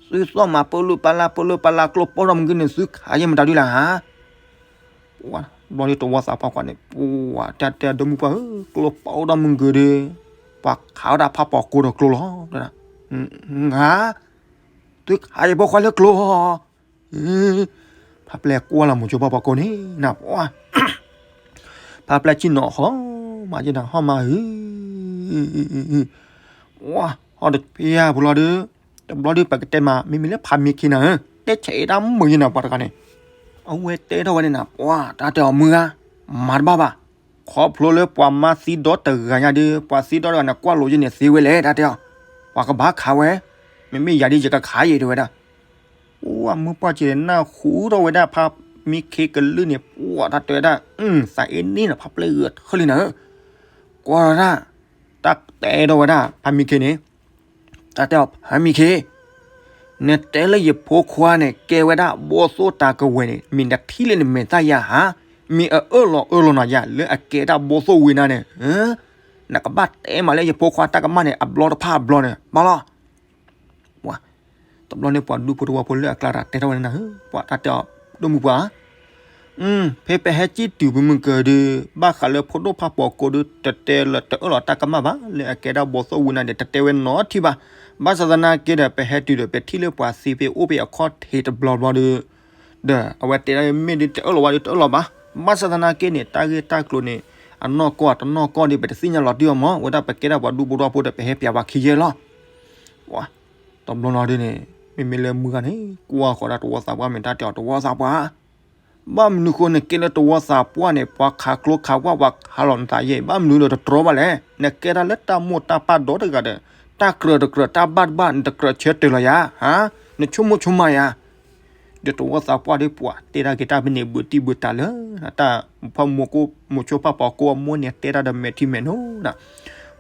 သုသီၣ်မၤပလူပလၢပလူပလၢကျိပအိၣ်ထီၣ်မုၢ်ကန့ၣ် သုခးယဲမတၤဒုလၢဧါ ဘျီဒီးတဝီသးပှၢ်ကွၢ်န့ၣ် ပှၤတၢ်တဲအဒိၣ်မုၣ်ပှၢ်ဧၢ, ကျိပာ်အိၣ်ဒီးမုၢ်ဂၢၤဒီး ပှၤခးဝဲဒၣ်ဖးပိာ်ကိဒီးကျိလီၤ. တဲဒၣ်, သုခးယဖိခွါလၢကျိဧါ. ဖါပျဲၢ်ကွၢ်လီၤမိၤဆိဖးပိာ်ကိန့ၣ်နၤ, ဖါပျဲၢ်ဆ့ၣ်နီၤဟီၣ်မးက့နၤ, ဟီၣ်မးဧၢ, ဟီၣ်တဖျါပူၤလီၤဒီး, တဘျီဒီးပကတဲမး မ့မ့ၢ်လၢဖါမံခ့နၤဧၢ, တဲဆဲးအ့ၣ်တၢ်မုာ်ယဲနၤ ပှၤတဂၤန့ၣ်, အဝဲတဲထီၣ်ဝဲန့ၣ်နၤ ပှၤတၢ်တဲအီၤမုၢ်ဂၤ, မၤတဘၣ်ဘၣ်, ခီဖျိလၢပှၤမါသံဒီတဂၤညါဒီး ပှၤသံဒီတဂၤန့ၣ် ကွၢ်လိာ်ယဲန့ၣ်သ့ဝဲလဲၣ် တၢ်တဲအီၤ, ပှၤကဘၣ်ခးဝဲ, မ့မ့ၢ်ယၤဒ်ယကခးယဲတဲဝဲဒၣ်, အိၣ်အမုၢ်ပှၢ်က့ၤနၢ်ဟူထီၣ်ဝဲဒၣ်ဖါမံခ့ကလုၢ်န့ၣ် ပှၤတၢ်တဲဝဲဒၣ်, သးအ့ၣ်န့ၣ်နၤ ဖါပျဲၢ်ဂ့ၤထၢၣ်လံနၤဧၢ, ကွၢ်လီၤဒၣ်, တၢ်တဲထီၣ်ဝဲဒၣ်ဖါမံခ့န့ၣ်, တၢ်တဲအီၤဖါမံခ့, နတဲလၢယဖိခွါန့ၣ် ကဲဝဲဒၣ်ဘီၣ်သိၣ်တၢ်ကဝဲၤန့ၣ် မ့ၢ်နထံၣ်လၢနမဲာ်သၣ်ယၤဧါ, မ့ၢ်အအၢၣ်လီၤအၢၣ်လီၤနၤယၤ လၢအကဲတၢ်ဘီၣ်သိၣ်ဝံၤနၤန့ၣ်, နကဘၣ်တဲမးလၢယဖိခွါတၢ်ကမၣ်န့ၣ် အဘျီတဖၣ်အဘျီန့ၣ် ဘၣ်လီၤ. တဘျီန့ၣ်ပှၤဒူဖိတဝီဖိလၢအကျါတၢ်တဲထီၣ်ဝဲန့ၣ်နၤဧၢ, ပှၤတၢ်တဲအီၤဒိၣ်မုၢ်ပှၢ် ဖဲပဟဲစံၣ်တုၤပမုၢ်ကၢၤဒီး ဘၣ်ဃးလၢဖိဒိၣ်ဖးပိာ်ကိဒီး တတဲလၢတအၢၣ်လီၤတၢ်ကမၣ်ဘၣ်, လၢအကဲဒၣ်ဘီၣ်သိၣ်ဝံၤနၤဒီး တတဲဝဲနီတထံၣ်ဘၣ်. ဘၣ်ဆၣ်သနာ်က့ဒီး ပဟဲတုၤဒီး ပထံၣ်လၢပှၤသံဖဲအိၣ်ဖဲအခီၣ်ထံးတဘျီဘျီဒီး, ဒီးအဝဲတဲဒၣ်မ့ၢ်ဒ် တအၢၣ်လီၤဝဲဒီးတအၢၣ်လီၤဘၣ်. ဘၣ်ဆၣ်သနာ်က့န့ၣ် တၢ်ဂ့ၢ်တၢ်ကျိၤန့ၣ် အနီၢ်ကီၢ်တနီၢ်ကီၢ်ဒီး ပတသ့ၣ်ညါလီၤတံၢ်အီၤမး, ဝဲဒၣ်ပကဲဒၣ်ပှၤဒူဖိတဝီဖိဒီး ပဟဲပျးပှၤခံယဲၢ်လီၤ. တဘျီလီၤဒ်န့ၣ် မ့မ့ၢ်လၢမုၢ်ဂၤန့ၣ် ကွၢ်ဃီၤဒၣ်တဝီသးပှၢ် မ့ၢ်တၢ်တဲအီၤတဝီသးပှၢ်, ဘၣ်မနုၤဃိနကဲလၢတဝီသးပှၢ်န့ၣ် ပှၤခးကျိခးဝၣ် ပှၤခးလီၤနသးယဲၢ် ဘၣ်မနုၤဒီးတတြီဘၣ်လဲၣ်. နကဲဒၣ်လၢတၢ်မိၢ်တၢ်ပၢ်ဒီတဂၤဒီး တၢ်ကြၢးတကြၢး တၢ်ဘၣ်တဘၣ် နတကြၢးဆၢတဲာ်လီၤယၤ, နဆိကမိၣ်ဆိကမးယၤ ဒီးတဝီသးပှၢ်ဒီး ပှၤတဲတၢ်ဂ့ၤတၢ်ဘၣ်န့ၣ်ဘုးတံၢ်ဘုးတၢ်လၢ တၢ်ဖီမိၤကိ မိၤဆိဖးပိာ်ကိအမိၢ်န့ၣ် တဲတၢ်ဒီးမဲာ်ထံမဲာ်နိနၤ,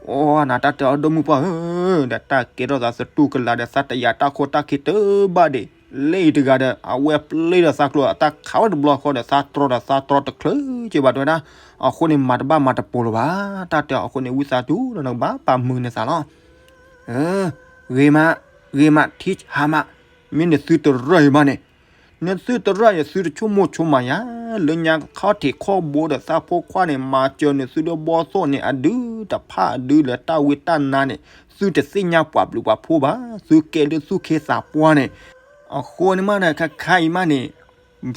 အိၣ်နၤတၢ်တဲအီၤဒိၣ်မုၢ်ပှၢ်ဧၢ, ဒီးတၢ်ကဲထီၣ်သးသတူၢ်ကလာ်ဒီး သးတယာ်တၢ်ခိၣ်တၢ်ခံတဘၣ်ဒံး, လၢအံၤတဂၤဒီး အဝဲပျ့ဒီးသးကျိၤ အတၢ်ခးဝဲတဘျီဃီဒီး သးတြီဒီးသးတြီတချုးက့ဘၣ်တဲဝဲဒၣ်, အဃိန့ၣ်မၤတဘၣ်မၤတပိၤလၢၤဘၣ်, တၢ်တဲအီၤအဃိန့ၣ် ဝံသးစူၤဒီးနကဘၣ်ပာ်မုာ်နသးလီၤ. ဂ့ၤမး, ဂ့ၤမး ထံဆးမး, မ့ၢ်နသုတရၢၢ်အံၤမးန့ၣ်, နသုတရၢၢ်အံၤ သုတဆိကမိၣ်ဆိကမးယၤ, လၢညါခီၣ်ထံးခီၣ်ဘိဒီးသးဖိခွါန့ၣ် မၤစၢၤနသုဒီးဘီၣ်သိၣ်န့ၣ် အဒုတဖၣ်အဒုလၢတၢ်ဝံတၢ်နါန့ၣ် သုတသ့ၣ်ညါပှၤဘျုးပှၤဖှိၣ်ဘၣ်, သုကဲလၢသူၣ်ခ့သးပှၢ်န့ၣ်, အဃိန့ၣ်မးဒီး ခါခါအံၤမးန့ၣ်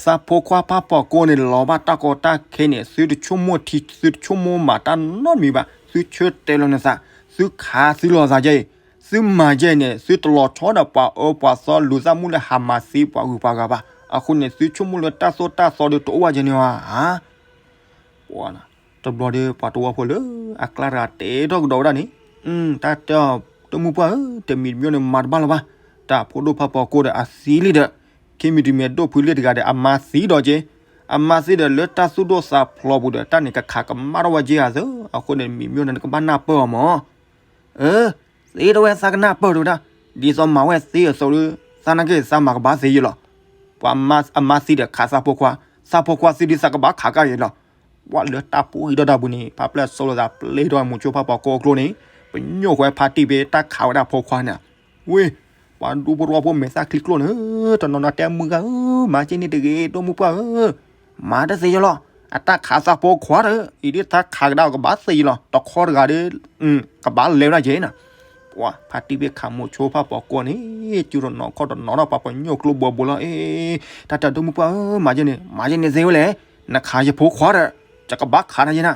သးဖိခွါဖးပိာ်ကိန့ၣ် လီၤဘၣ်တၢ်ကီတၢ်ခဲန့ၣ် သုတဆိကမိၣ်ထံ သုတဆိကမိၣ်မၤတၢ်နီတမံၤဘၣ်, သုဆၢတဲာ်လီၤနသး, သုခးသုလီၤသးယဲအံၤ, သုမၤယဲအံၤန့ၣ် သုတလီၤဆီဒီးပှၤအၢပှၤသီလူၤသးမူလၢဟးမၤသံပှၤဂုၤပှၤဂၤဘၣ်, အဃိန့ၣ် သုဆိကမိၣ်လၢတၢ်သိၣ်တၢ်သီဒီးတအိၣ်ဘၣ်ယဲန့ၣ်ဧါ. တဘျီဒီးပှၤတဝီဖိလၢအကျါတဂၤတဲထီၣ်ကဒီးဝဲဒၣ်န့ၣ်, တၢ်တဲအီၤ တမုၢ်ပှၢ်ဧၢ, တမံၤတမံၤန့ၣ် မၤတဘၣ်လၢၤဘၣ်, တၢ်ဖိဒိၣ်ဖးပိာ်ကိဒီးအသံလံဒီး, ခံမံၤတမံၤအဒိၣ်ဖုလံတဂၤဒီး အမါသံဒီးက့, အမါသံဒီးလၢတၢ်သူၣ်ဒိၣ်သးဖျိးပူၤဒီး တၢ်န့ၣ်ကခးကမၣ်ထီၣ်ဝဲက့ဧါသၢ, အဃိန့ၣ် မံၤမ့ၢ်န့ၣ်နကဘၣ်နၢ်ပၢၢ်အီၤမး အၢ, သ့တဝဲသးကနၢ်ပၢၢ်တဝဲဒၣ်, ဒ်သိးမၤဝဲသ့အသိးဒီး သးနာ်က့သးမၤကဘၣ်သ့ယဲလီၤ. ပှၤအမါသံဒီးခးသးဖိခွါ, သးဖိခွါသံဒီးသးကဘၣ်ခးကါယဲလီၤ. ပှၤလၢတၢ်ပူၤအံၤဒီးတၢ်ပူၤန့ၣ် ဖးပျဲၢ်ဆီလီၤသးပျ့ၤဒီးမိၤဆိဖးပိာ်ကိအကျိန့ၣ်, ပညိၣ်ဃဲဖါတံၢ်ဖဲတၢ်ခးဝဲဒၣ်ဖိခွါန့ၣ်, ဝ့ၢ်, ပှၤဒူဖိတဝီဖိမဲာ်သၣ်ချံကျိန့ၣ်, တနီၤနီၤတဲမုၢ်ဂၤဧၢ, မၤက့န့ၣ်တဂ့ၤ ဒိၣ်မုၢ်ပှၢ်ဧၢ မၤတသ့ယဲလီၤ, အတၢ်ခးသးဖိခွါဒီး အံၤဒ်တၢ်ခးကဒါအီၤကဘၣ်သ့ယဲလီၤ, တခီတဂၤဒီး ကဘၣ်လဲၤဝဲဒၣ်က့ၤနၤ. ပှၤဖါတံၢ်ဘ့ၣ်ခးမိၤဆိဖးပိာ်ကိန့ၣ်, စုတနီၤခီၣ်တနီၤဒီးပှၤပညိၣ်ကျိဘိဘိလီၤ, အ့, တၢ်တဲဒိၣ်မုၢ်ပှၢ်ဧၢ, မၤက့န့ၣ်, မၤက့န့ၣ်သ့ဝဲလဲၣ်, နခးယဖိခွါဒီး, ယကဘၣ်ခးနၤယဲနၤ.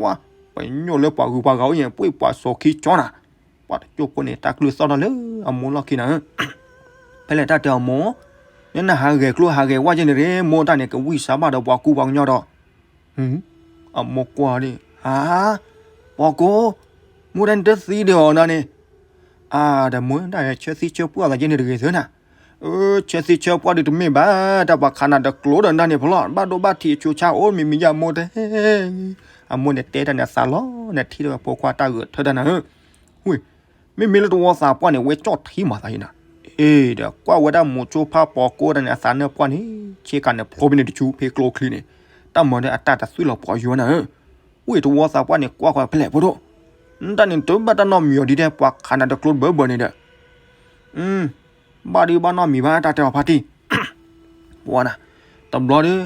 ပှၤပညိၣ်လၢပှၤဂုၤပှၤဂၤအိၣ်ညါ ပှ့ၤပှၤစီၤခံကၠီနၤ. ပှၤတကၠိၢ်ဖိန့ၣ် တၢ်ကျုၢ်သီၣ်ထီၣ်လၢအမိၢ်လီၢ်ခံနၤဧၢ, ဖဲလဲၣ်တၢ်တဲအီၤမိၢ်, နနဟးဂဲၤကျိဟးဂဲၤဝဲက့ၤန့ၣ်ရ့ မိၢ်တၢ်န့ၣ် ကဝံၣ်စၢ်ဘၣ်ဒီးပှၤကူပှၤကညီဒီး, အမိၢ်ကွၢ်ဒၣ်, ဟါ, ပိာ်ကိ, မိၢ်တၢ်န့ၣ်တသံဒီးအီၤနၤန့ၣ်, အါ, ဒီးမိၢ်တၢ်ဆၢသံဆၢပှၢ်သးက့န့ၣ်တဂ့ၤသၢနၤ. ဆၢသံဆၢပှၢ်ဒုးတမ့ၢ်ဘၣ်, တၢ်ပှၤခးနၤဒီးကျိဒီးနၤန့ၣ်ဖဲလီၤ, ဘၣ်ဒိဘၣ်ထံးအဆူးဆါအိၣ်မံၤမံၤယါမိၢ်တဲ, အမိၢ်န့ၣ်တဲတၢ်န့ၣ်အသးလီၤ, နထံၣ်ဒီးဖိခွါတၢ်ဂဲၤထၢၣ်တၢ်နၤဧၢ, ဝ့ၢ်, မ့မ့ၢ်လၢတဝီသးပှၢ်န့ၣ် ဝဲကၠီၣ်ထံမၤသးယဲနၤ, အ့, ဒီးကွၢ်ဝဲဒၣ်မိၤဆိဖးပိာ်ကိတၢ်န့ၣ် အသးနၢၣ်ပှၢ်န့ၣ်, ဆ့ကၤန့ၣ်ဖျိဖဲန့ၣ်တဆူဖဲကျိချံန့ၣ်, တၢ်မၤဒီးအတၢ်တသွံၣ်လီၤပှီၤယိနၤဧၢ, ဝ့ၢ်တဝီသးပှၢ်န့ၣ် ကွၢ်ဃီၤဖဲလဲၣ်ဖိဒိၣ်, နတၢ်န့ၣ်တဘၣ်တၢ်နီတမံၤအီၤဒ်တဲပှၤခးနၤဒီးကျိတဘၢဘၢန့ၣ်ဒီး, ဘၣ်ဒုးဘၣ်နီတမံၤဘၣ် တၢ်တဲအီၤဖါတံၢ်, ပှၤနၤ, တဘျီဒီး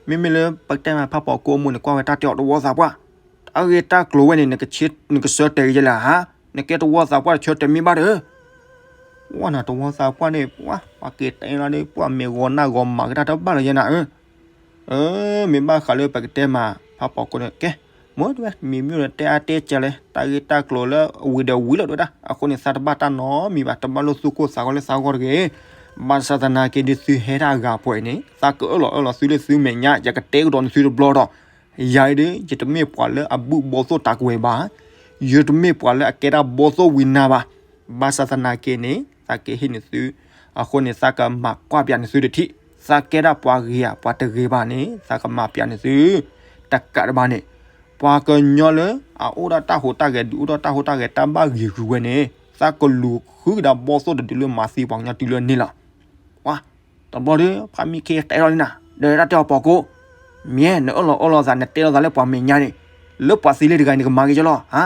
မ့မ့ၢ်လၢပကတဲမး ဖးပီၣ်ကိၣ်အမိၢ်န့ၣ် ကွၢ်ဝဲတၢ်တဲအီၤတဝီသးပှၢ်, တၢ်ဂ့ၢ်တၢ်ကျိၤဝဲန့ၣ် နကဆၢတဲာ်က့ၤယဲလဲၣ်ဧါ, နကဲတဝီသးပှၢ်တဆၢတဲာ်မ့ၢ်ဘၣ်ဒီး, ဝဲနၤတဝီသးပှၢ်န့ၣ် ပှၤက့ၤတဲလီၤဒီး ပှၤမ့ၢ်ဂီၤနၢ်ဂီၤမၤက့ၤတၢ်တဘၣ်လၢၤယဲနၤဧၢ မ့ၢ်ဘၣ်ဃးလၢပကတဲမး ဖးပီၣ်ကိၣ်န့ၣ် ကဲ, မ့ၢ်တဝဲ မ့ၢ်မ့ၢ်ဒီးတဲအါတဲစှၤလဲၣ်, တၢ်ဂ့ၢ်တၢ်ကျိၤလၢအဝံၤဒီးဝံၤလီၤတဝဲဒၣ်, အဃိန့ၣ် သးတဘၣ်တၢ်နီတမံၤဘၣ်, တဘၣ်လိာ်သူၣ်ကိၢ်သးဂီၤလၢသးဂီၢ်တဂ့ၤ. ဘၣ်ဆၣ်သနာ်က့ဒုး သုဟဲဒၣ်အဂၤပှဲၤအံၤန့ၣ် သးကအၢၣ်လီၤအၢၣ်လီၤသုလၢသုမဲာ်ညါ, ယကတဲကဒီးနသုတဘျီဒီး, ယၤအံၤဒီး ယတမ့ၢ်ပှၤလၢအဘုၣ်ဘီသိၣ်တၢ်ကဝဲၤဘၣ်, ယတမ့ၢ်ပှၤလၢအကဲတၢ်ဘီသိၣ်ဝံၤနၤဘၣ်. ဘၣ်ဆၣ်သနာ်က့န့ၣ် သးကဟ့ၣ်နသု, အဃိန့ၣ် သးကမၤကွၢ်ပၠးနသုတထံၣ်, သးကဲဒၣ်ပှၤဂ့ၤဧါ ပှၤတဂ့ၤဘၣ်န့ၣ် သးကမၤပၠးနသု, တကးတဘၣ်န့ၣ် ပှၤကညီလၢအအိၣ်ဒီးတၢ်ဟူးတၢ်ဂဲၤ ဒုးအိၣ်ဒီးတၢ်ဟူးတၢ်ဂဲၤ တၢ်ဘၣ်ဂံာ်ဂုာ်ဝဲန့ၣ် သးကလူၤဃုကဒါဘီသိၣ်တဒုလၢမၤသံပှၤကညီတုၤလၢန့ၣ်လီၤ. ဝါ, တဘျီဒီး ဖးမံခ့တဲထီၣ်လံနၤ, ဒီးတၢ်တဲအီၤပီၣ်ကိၣ်, မ့ၢ်နအၢၣ်လီၤအီလီၤသး နတဲလိာ်သးလၢပှၤမဲာ်ညါန့ၣ်, လၢပှၤသံလ့တဂၤန့ၣ် နကမၤက့ၤကၠီလီၤ, ဟါ.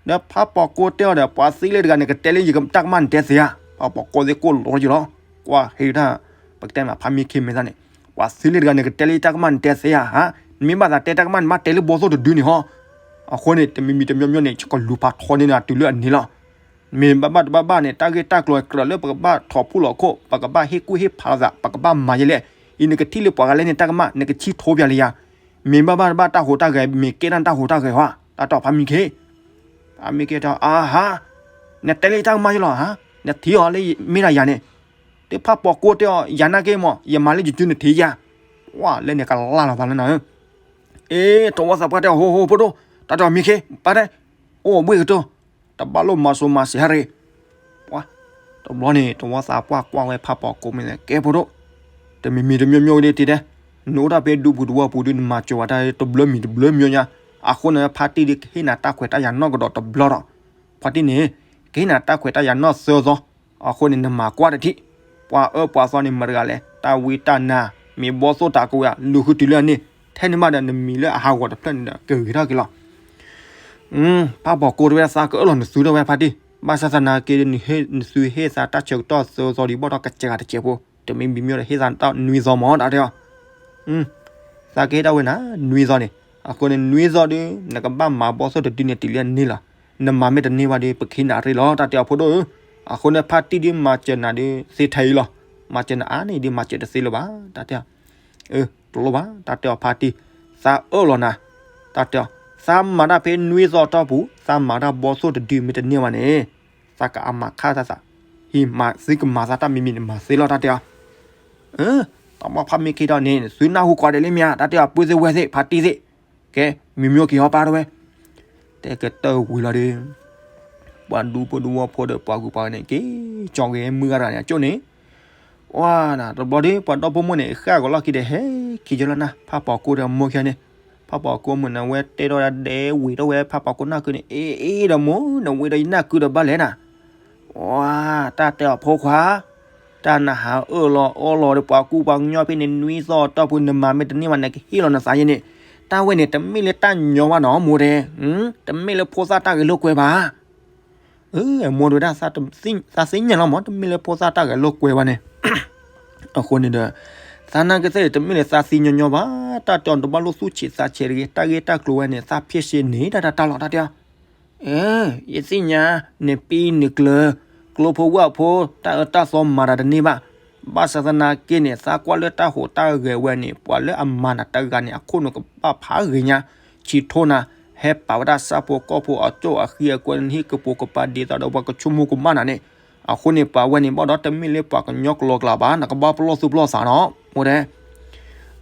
ဒီးဖးပီၣ်ကိၣ်တဲအီၤဒီး ပှၤသံလ့တဂၤန့ၣ် ကတဲလၢယတၢ်ကမၣ်နတဲသ့ဧါ, ဖးပီၣ်ကိၣ်သ့ၣ်ကိၣ်လီၤက့ၤလီၤ, ကွၢ်ဟ့ၣ်တၢ်, ပကတဲမး ဖးမံခ့မဲာ်သၣ်န့ၣ်, ပှၤသံလ့တဂၤန့ၣ် ကတဲလၢယတၢ်ကမၣ်နတဲသ့ဧါ, ဟါ, နမ့ၢ်ဘၣ်သးတဲတၢ်ကမၣ်န့ၣ် မ့ၢ်တဲလၢဘီသိၣ်တဒုန့ၣ်ဟီ. အဃိန့ၣ် တမံၤမံၤတမံၤမံၤန့ၣ် ယကလူၤဖးထီန့ၢ်နၤတုၤလၢအန့ၣ်လီၤ. မ့ၢ်ဘၣ်ဘၣ်တဘၣ်ဘၣ်န့ၣ် တၢ်ဂ့ၢ်တၢ်ကျိၤကြၢးလၢပကဘၣ်ထီၣ်ဖှိၣ်လီၤခိၣ်, ပကဘၣ်ဟ့ၣ်ကူၣ်ဟ့ၣ်ဖးလိာ်သး, ပကဘၣ်မၤယဲလဲၣ်, အံၤနကထံၣ်လၢပှၤဂၤလဲၣ်န့ၣ် တၢ်ကမၣ် နကထံၣ်ထိပၠးလၢယၤ, မ့ၢ်ဘၣ်ဘၣ်တဘၣ်တၢ်ဟူးတၢ်ဂဲၤ မ့ၢ်ကဲတၢ်တၢ်ဟူးတၢ်ဂဲၤဟီ, တၢ်တဲအီၤဖးမံခ့, ဖးမံခ့တဲအီၤ အဟါ, နတဲလၢယတၢ်ကမၣ်ယလီၤ, နထံၣ်အီၤလၢမ့ၢ်ဒၣ်ယၤန့ၣ်, ဒီးဖးပီၣ်ကိၣ်တဲအီၤ ယၤနာ်က့မး ယမၤလၢယစုနထံၣ်ယၤ, ဝဲလဲၣ်န့ၣ် ကလၢ်လီၤသးလၢနၤဧၢ အ့ တဝီသးပှၢ်တဲအီၤ ဟိဟိဖိဒိၣ်, တၢ်တဲအီၤမံခ့ ပၢ်တဲ, အိၣ်ဘှ့ၣ်ကတၢၢ်, တဘၣ်လိၣ်မၤစိၤမၤစဲးဟဲရ့ၣ်, ပှၤ, တဘျီန့ၣ် တဝီသးပှၢ်ကွၢ်ဝဲဖးပီၣ်ကိၣ်မ့ၢ်လဲၣ် ကဲဖိဒိၣ်, တမံၤမံၤတမံၤမံၤဒ်တဲတဲ, နအိၣ်တၢ်ဖဲဒူပူၤတဝီပူၤဒုး နမၤစၢၤဝဲတၢ်တဘျီမံၤတဘျီမံၤညါ, အဃိန့ၣ် ဖါတံၢ်ဒုးကဟ့ၣ်နၤတၢ်ခွဲးတၢ်ယာ်နီၢ်ကဒီးတဘျီဒီး, ဖါတံၢ်န့ၣ် ကဟ့ၣ်နၤတၢ်ခွဲးတၢ်ယာ်နီၢ်သၢသီ, အဃိန့ၣ် နမၤကွၢ်တထံၣ်, ပှၤအၢပှၤသီန့ၣ်မတၤတဂၤလဲၣ်, တၢ်ဝံတၢ်နါ, မ့ၢ်ဘီသိၣ်တၢ်ကဝဲၤ လူၤဃုတုၤလၢအန့ၣ်, ထဲန့ၣ်မးဒီးနမံၤလၢအဟးဂီၤတဖျၢၣ်န့ၣ်ဒီး ကဂ့ၤထီၣ်က့ၤလီၤ. ဖးပီၣ်ကိၣ်တဲဝဲ သးကအၢၣ်လီၤနသုတဲဝဲဖါတံၢ်, ဘၣ်ဆၣ်သနာ်က့ နသုဟ့ၣ်သးတၢ်ဆၢကတီၢ်သၢသီဒံးဘၣ်ဒီး ကစဲးဂၤတစဲးဖိ, တမံၤမံၤမံၤဒီးဟ့ၣ်သးတၢ်နွံသီမး တၢ်တဲအီၤ သးကဟ့ၣ်တၢ်ဝဲနၤ နွံသီန့ၣ်, အဃိန့ၣ် နွံသီဒုး နကဘၣ်မၤဘီသိၣ်တဒုန့ၣ်တုၤလၢအန့ၣ်လီၤ. နမၤမ့ၢ်တန့ၢ်ဘၣ်ဒီး ပကဟ့ၣ်နၤအရ့လီၤ တၢ်တဲအီၤဖိဒိၣ်ဧၢ. အဃိန့ၣ် ဖါတံၢ်ဒုးမၤစၢၤနၤဒုးသ့ထဲအံၤလီၤ. မၤစၢၤနၤအါန့ၢ်ဒုး မၤစၢၤတသ့လၢၤဘၣ် တၢ်တဲအီၤ. အၢ တလိၣ်ဘၣ် တၢ်တဲအီၤ ဖါတံၢ်, သးအၢၣ်လီၤနၤ, တၢ်တဲအီၤ, သးမၤတၢ်ဖဲနွံသီအတီၢ်ပူၤ သးမၤတၢ်ဘီသိၣ်တဒုမ့ၢ်တန့ၢ်ဘၣ်န့ၣ် သးကအမၤခါသးသး, ဟံးမၤသုကမၤသးတၢ်မံၤမံၤန့ၣ် မၤသ့လီၤ တၢ်တဲအီၤ. အၢ တၢ်ဘၣ်ဖးမံခ့ထီၣ်န့ၣ် သုနၢ်ဟူကွၢ်ဒဲးလံမ့ၢ်ဧါ တၢ်တဲအီၤ ပုၢ်သ့ၣ်ဝဲၢ်သ့ၣ် ဖါတံၢ်သ့ၣ်, ကဲ မံၤမံၤက့ၤဟီပၢ်တဝဲ တဲကတၢၢ်ဝံၤလီၤဒီး ပှၤဒူဖိဒူဝီဖိဒီးပှၤဂုၤပှၤဂၤန့ၣ် က့ၤကၠီက့ၤမုၢ်ဂၤတဂၤန့ၣ် အကၠိၣ်န့ၣ်, ဝါနၤ တဘျီဒီး ပှၤဒီဖိမိၢ်န့ၣ် ဃၣ်ဂီၤလီၢ်ခံဒီး ဟဲက့ၤကၠီလီၤနၤ ဖးပီၣ်ကိၣ်ဒီးမိၢ်ခံဂၤန့ၣ်, ဖးပီၣ်ကိၣ်မိၢ်န့ၣ် အဝဲတဲထီၣ်ဒၣ်ဒဲဝံၤထီၣ်ဝဲ ဖးပီၣ်ကိၣ်နၢ်ကုန့ၣ် အ့ အ့ဒီးမိၢ် နဝံၤဒီးယနၢ်ကုဒီးဘၣ်လဲၣ်နၤ ဝါ တၢ်တဲအီၤဖိခွါ, တၢ်နဟးအၢၣ်လီၤအီလီၤဒီးပှၤကူပှၤကညီဖဲန့ၣ် နွံသီအတီၢ်ပူၤ နမၤမ့ၢ်တန့ၢ်ဘၣ် နကဟ့ၣ်လီၤနသးယဲန့ၣ်, တၢ်ဝဲန့ၣ် တမ့ၢ်လၢတၢ်ညီဘၣ်နီၤ မိၢ်တဲ, တမ့ၢ်လၢဖိသၣ်တၢ်ဂဲၤလိာ်ကွဲဘၣ်. အၢ မိၢ်တဲဝဲဒၣ် သးသ့ၣ်ညါလီၤမး တမ့ၢ်လၢဖိသၣ်တၢ်ဂဲၤလိာ်ကွဲဘၣ်န့ၣ်, အဃိန့ၣ်ဒီး သးနာ်က့သ့ၣ် တမ့ၢ်လၢသးသ့ၣ်ညီညီဘၣ်, တၢ်တဲအီၤတဘၣ်လိၣ်သူၣ်ဆံးသးဆံးတဂ့ၤ, တၢ်ဂ့ၢ်တၢ်ကျိၤဝဲန့ၣ် သးဖျဲၣ်ရှဲန့ၣ် တၢ်တၢ်တၢ်လီၤတၢ်တဲအီၤ အၢ ယသ့ၣ်ညါ နပံနကျၢၤ ကျိဖိဝၣ်ဖိ တၢ်အၢတၢ်သီမၤတၢ်တန့ၢ်ဘၣ်. ဘၣ်ဆၣ်သနာ်က့န့ၣ် သးကွၢ်လၢတၢ်ဟူးတၢ်ဂဲၤဝဲန့ၣ် ပှၤလၢအမၤနၤတဂၤန့ၣ် အခိၣ်နူာ်ကဘၣ်ဖးဂ့ၤညါ, ဆံးထီၣ်နၤ, ဟဲပာ်ဝဲဒၣ်ဆၣ်ဖိကီၢ်ဖိအကၠိၣ်အဃံအကွဲ နဟံၣ်ကပိာ်ကပၤဒ်သိးဒီးပှၤကဆိကမိၣ်ကမၣ်နၤန့ၣ်, အဃိန့ၣ် ပှၤဝဲန့ၣ်ဘၣ်ဒီး တမ့ၢ်လၢပှၤကညီကျိၤကျါဘၣ် နကဘၣ်ပလီၢ်သူၣ်ပလီၢ်သးနီၤ မိၢ်တဲ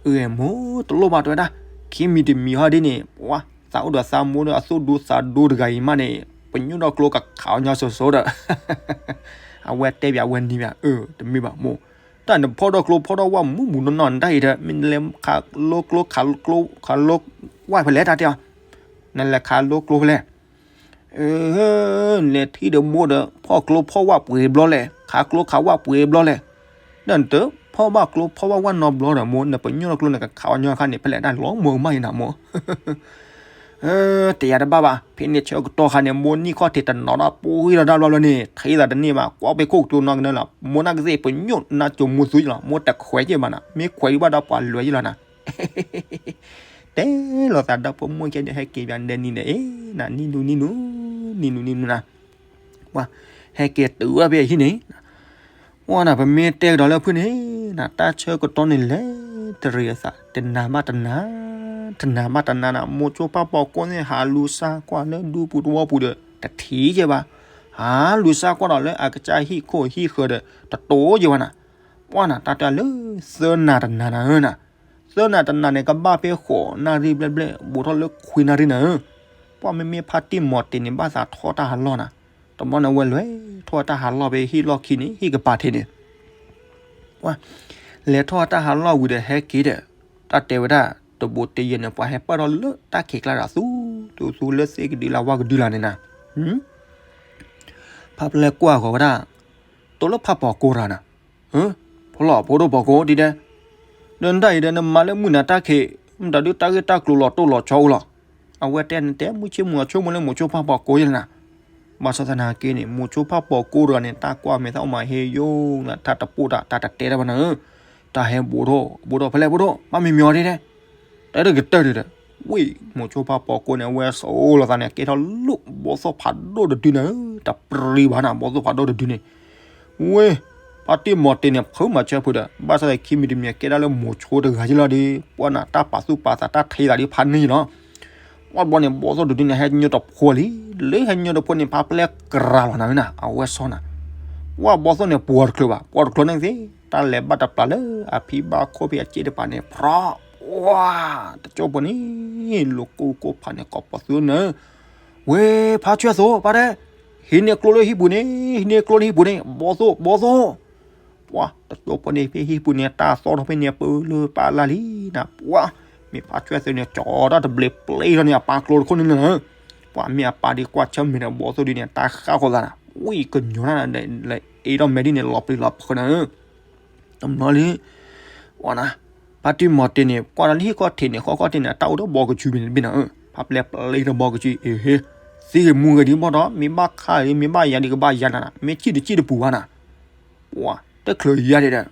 အၢ မိၢ်တလိၣ်ဘၣ်တဲဝဲဒၣ်, ခံမံၤတမံၤဟီဒ်န့ၣ် ပှၤ သးအိၣ်ဒီးသးမိၢ်ဒီးအသူၣ်ဒူသးဒူတဂၤအံၤမးန့ၣ် ပညိၣ်ထီၣ်ကျိကခးအီၤညီစိၤစိၤဒီး အဝဲတဲပၠးဝဲန့ၣ်ပၠး အၢ တမ့ၢ်ဘၣ်မိၢ်, တၢ်နဖီၣ်ထီၣ်ကျိဖီၣ်ထီၣ်ဝၣ်မူးမူးနီၢ်နီၢ် နတၢ်အံၤဒီး မ့ၢ်နလဲၤခးလိကျိခးလိဝၣ်ဖဲလဲၣ် တၢ်တဲအီၤ, နလဲၤခးလိကျိဖဲလဲၣ် အၢ လဲၤထံၣ်ဒီးမိၢ်ဒီး ဖီၣ်ကျိဖီၣ်ဝၣ်ပှဲၤဘျီလဲၣ်, ခးကျိခးဝၣ်ပှဲၤဘျီလဲၣ်, ဒီးနတဖီၣ်ဘၣ်ကျိဖီၣ်ဘၣ်ဝၣ်နီတဘျီဒီးမိၢ် နပညိၣ်ထီၣ်ကျိနကခးအီၤညီခါန့ၣ် ဖဲလဲၣ်တၢ်လီၤမိၢ်ကမၣ်အံၤနၤမိၢ် တယၤတဘၣ်ဘၣ် ဖဲန့ၣ်ဆၢကတီၢ်ခါန့ၣ် မိၢ်နံၣ်ခီၣ်ထံးတနီၤဒီး ပှံၢ်လီၤတၢ်ဘျီဘျီန့ၣ် ထံၣ်သးတန့ၢ်ဘၣ် ကွၢ်ဖဲခိၣ်ကတိၤနီၢ်ကနၢလီၤ မိၢ်နၢ်ကသ့ၣ် ပညိၣ်နါစိၤမူသူယလီၤ မိၢ်တခွဲးက့ၤဘၣ်နၤ မ့ၢ်ခွဲးက့ၤဘၣ်ဒီးပှၤလွဲၤယလီၤနၤ တဲလိာ်သးဒီဖိမိၢ်ကဲဒီး ဟဲက့ၤပၠးဒဲနံၤဒီး အ့ နၤနံၣ်နူနံၣ်နူ နံၣ်နူနံၣ်နူနၤ, ပှၤ ဟဲက့ၤတုၤဝဲဖဲအဟံၣ်န့ၣ် ပှၤနၤ ပမ့ၢ်တဲကဒီးလၢဖုၣ်န့ၣ် နၤတၢ်ဆၢကတီၢ်န့ၣ်လဲၤတရံးအသး တနၤဘၣ်တနၤ တနၤဘၣ်တနၤနၤ မိၤစိဖၣ်ပိာ်ကိၢ်န့ၣ်ဟးလူၤစၢ်ကွၢ်လၢဒူပူၤတဝီပူၤဒီး တထံၣ်ကဲဘၣ်, ဟးလူၤစၢ်ကွၢ်ဒီးလၢအကစၢ်ဟံၣ်ခိၣ်ဟံၣ်ဃၢၤဒီး တတိၤကဲဘၣ်နၤ, ပှၤနၤ တၢ်တဲလၢ သၢနၤတနၤနၤဧၢနၤ သၢနၤတနၤန့ၣ် ကဘၣ်ဖဲဃိးနၣ်ရံၣ်ဘျဲၣ်ဘျဲၣ် ဘူးထီၣ်လၢခွံနၣ်ရံၣ်နၤဧၢ, ပှၤမ့မ့ၢ်ဖါတံၢ်မီၤတ့ၤန့ၣ် ဘၣ်သးထီၣ်တၢ်ဟးလီၢ်နၤ, တဘျီန့ၣ် အဝဲလဲၤထီၣ်တၢ်ဟးလီၢ်ဖဲဟံၣ်လီၢ်ခံန့ၣ် ဟံၣ်ကပၤထံးန့ၣ် ပှၤ လဲၤထီၣ်တၢ်ဟးလီၢ်ဝံၤဒီးဟဲက့ၤဒီး တၢ်တဲဝဲဒၣ် တဘိးတယဲၢ်န့ၣ် ပှၤဟဲပာ်ထီၣ်လၢတၢ်ခံးကျါဒီးသူ သူသူလၢသ့ၣ်ကဒုလာ်ဝၣ်ကဒုလာ်န့ၣ်နၤ, ဖါပျဲၢ်ကွၢ်ဃီၤဝဲဒၣ် တိလၢဖါပိာ်ကိၢ်တဂၤနၤ, ဖီလီၤဖိဒိၣ်ပိာ်ကိၢ်ဒ်ဒဲး, ဒီးနတၢ်အံၤဒီး နမၤလၢမုၢ်နၤတၢ်ခံး မတၤဒုးတၢ်ဂ့ၢ်တၢ်ကျိၤလီၤတိၢ်လီၤဆီအိၣ်လီၤ, အဝဲတဲနတဲမုၢ်ဆ့ၣ်မုၢ်အဆိကမိၣ်လၢမိၤစိဖါပိာ်ကိၢ်ယဲၢ်နၤ, ဘၣ်ဆၣ်သနာ်က့န့ၣ် မိၤစိဖါပိာ်ကိၢ်တဂၤန့ၣ် တၢ်ကွၢ်မဲာ်သၣ်အိၣ်မးဟ့ယိၣ်နၤ တၢ်တပိၢ်တၢ် တၢ်တတဲတၢ်ဘၣ်နၤဧၢ, တၢ်ဟဲဘူးထီၣ် ဘူးထီၣ်ဖဲလဲၣ်ဘူးထီၣ် ဘၣ်မံမံအီၤဒ်ဒဲး တၢ်တကတၢၢ်ဒံးဒီး ဝံၤ မိၤစိဖါပိာ်ကိၢ်န့ၣ် အဝဲဆိးလိာ်သးန့ၣ် ကဲထီၣ်လိၣ်ဘီသိၣ်ဖးဒိၣ်တဒုနၤဧၢ, တပြံဘၣ်နၤ ဘီသိၣ်ဖးဒိၣ်တဒုန့ၣ်, ဝ့ၢ် ဖါတံၢ်မီၤတ့ၤန့ၣ် ဖုးမၤဆၢဖုးဒီး ဘၣ်ဆၣ်သနာ်က့ ခံမံၤတမံၤကဲဒၣ်လၢမိၤစိတဂၤယဲၢ်လီၤဒီး ပှၤနၤတၢ်ပာ်သူၣ်ပာ်သးတၢ်ထံသးဒ်ဖးန့ၢ်ယဲၢ်လီၤ, ပှၤတဘျီန့ၣ် ဘီသိၣ်တဒုန့ၣ် ဟဲညၢတဖိလံ, လၢဟဲညၢတဖိန့ၣ် ဖါပျဲၢ်ကြၤလီၤနၤဧၢနၤ အဝဲဆီနၤ, ပှၤဘီသိၣ်န့ၣ် ပှီၤတချုးဘၣ် ပှီၤတချုးန့ၣ်သ့ၣ် တၢ်လဲၤဘၣ်တပျၢ်လၢအဖံဘၣ်ခိၣ်ဖံအစ့တပၤန့ၣ် ဖြီး ပှၤ တကၠိဖိန့ၣ် လိာ်ကိၢ်ကိၢ်ဖးန့ၣ် ကိးပသူန့ၣ် ဝ့ၢ် ဖါဆွဲၣ်သိး ပၢ်တဲ, ဟံးန့ၢ်ကျိလၢဟံၣ်ပူၤန့ၣ်, ဟံးန့ၢ်ကျိလၢဟံၣ်ပူၤန့ၣ်, ဘီသိၣ် ဘီသိၣ်, ပှၤ တကၠိဖိန့ၣ် ဖဲဟံၣ်ပူၤန့ၣ် တၢ်သီၣ်ထီၣ်ဖဲန့ၣ်ပၢလၢပၢ်လၢ်လံနၤ, ပှၤ မ့ၢ်ဖါဆွဲၣ်သိးန့ၣ် ကၠီတၢ်တဘျ့ပျ့ထီၣ်န့ၣ် အပၢ်ကျိတခိၣ်န့ၣ်လီၤ, ပှၤမ့ၢ်အပၢ်ဒ်ကွၢ်ဆၢၣ်မဲာ်ဒီး ဘီသိၣ်ဒ်န့ၣ် တၢ်ဃၣ်ဃီၤသးနၤ, ဝံၤကညီၤတၢ် လၢအ့ထီၣ်မဲာ်ဒ်န့ၣ် လီၤပျံၤလီၤဖုးနၤဧၢ တဘျီလံ, ပှၤနၤ, ဖါတံၢ်မီၤတ့ၤန့ၣ် ကွၢ်ဒီးလၢဟံၣ်ခီၣ်ထံးန့ၣ် ဃီခီၣ်ထံးန့ၣ် အတၢ်အိၣ်ဒီးဘီကဆူဘ့ၣ်န့ၣ်တဘ့ၣ်နၤဧၢ, ဖါပျဲၢ်ပျ့ဒီးဘီကဆူအံၤ, သံဂ့ၤမူဂ့ၤဒ်ဘီၣ်ဒီး မ့ၢ်ဘၣ်ခါဒ်မ့ၢ်ဘၣ်ယၤဒ်ကဘၣ်ယၤနၤ, မ့ၢ်စံၣ်တစံၣ်တပူၤဘၣ်နၤ, ပှၤ တချုးယၤဒ်ဒီး,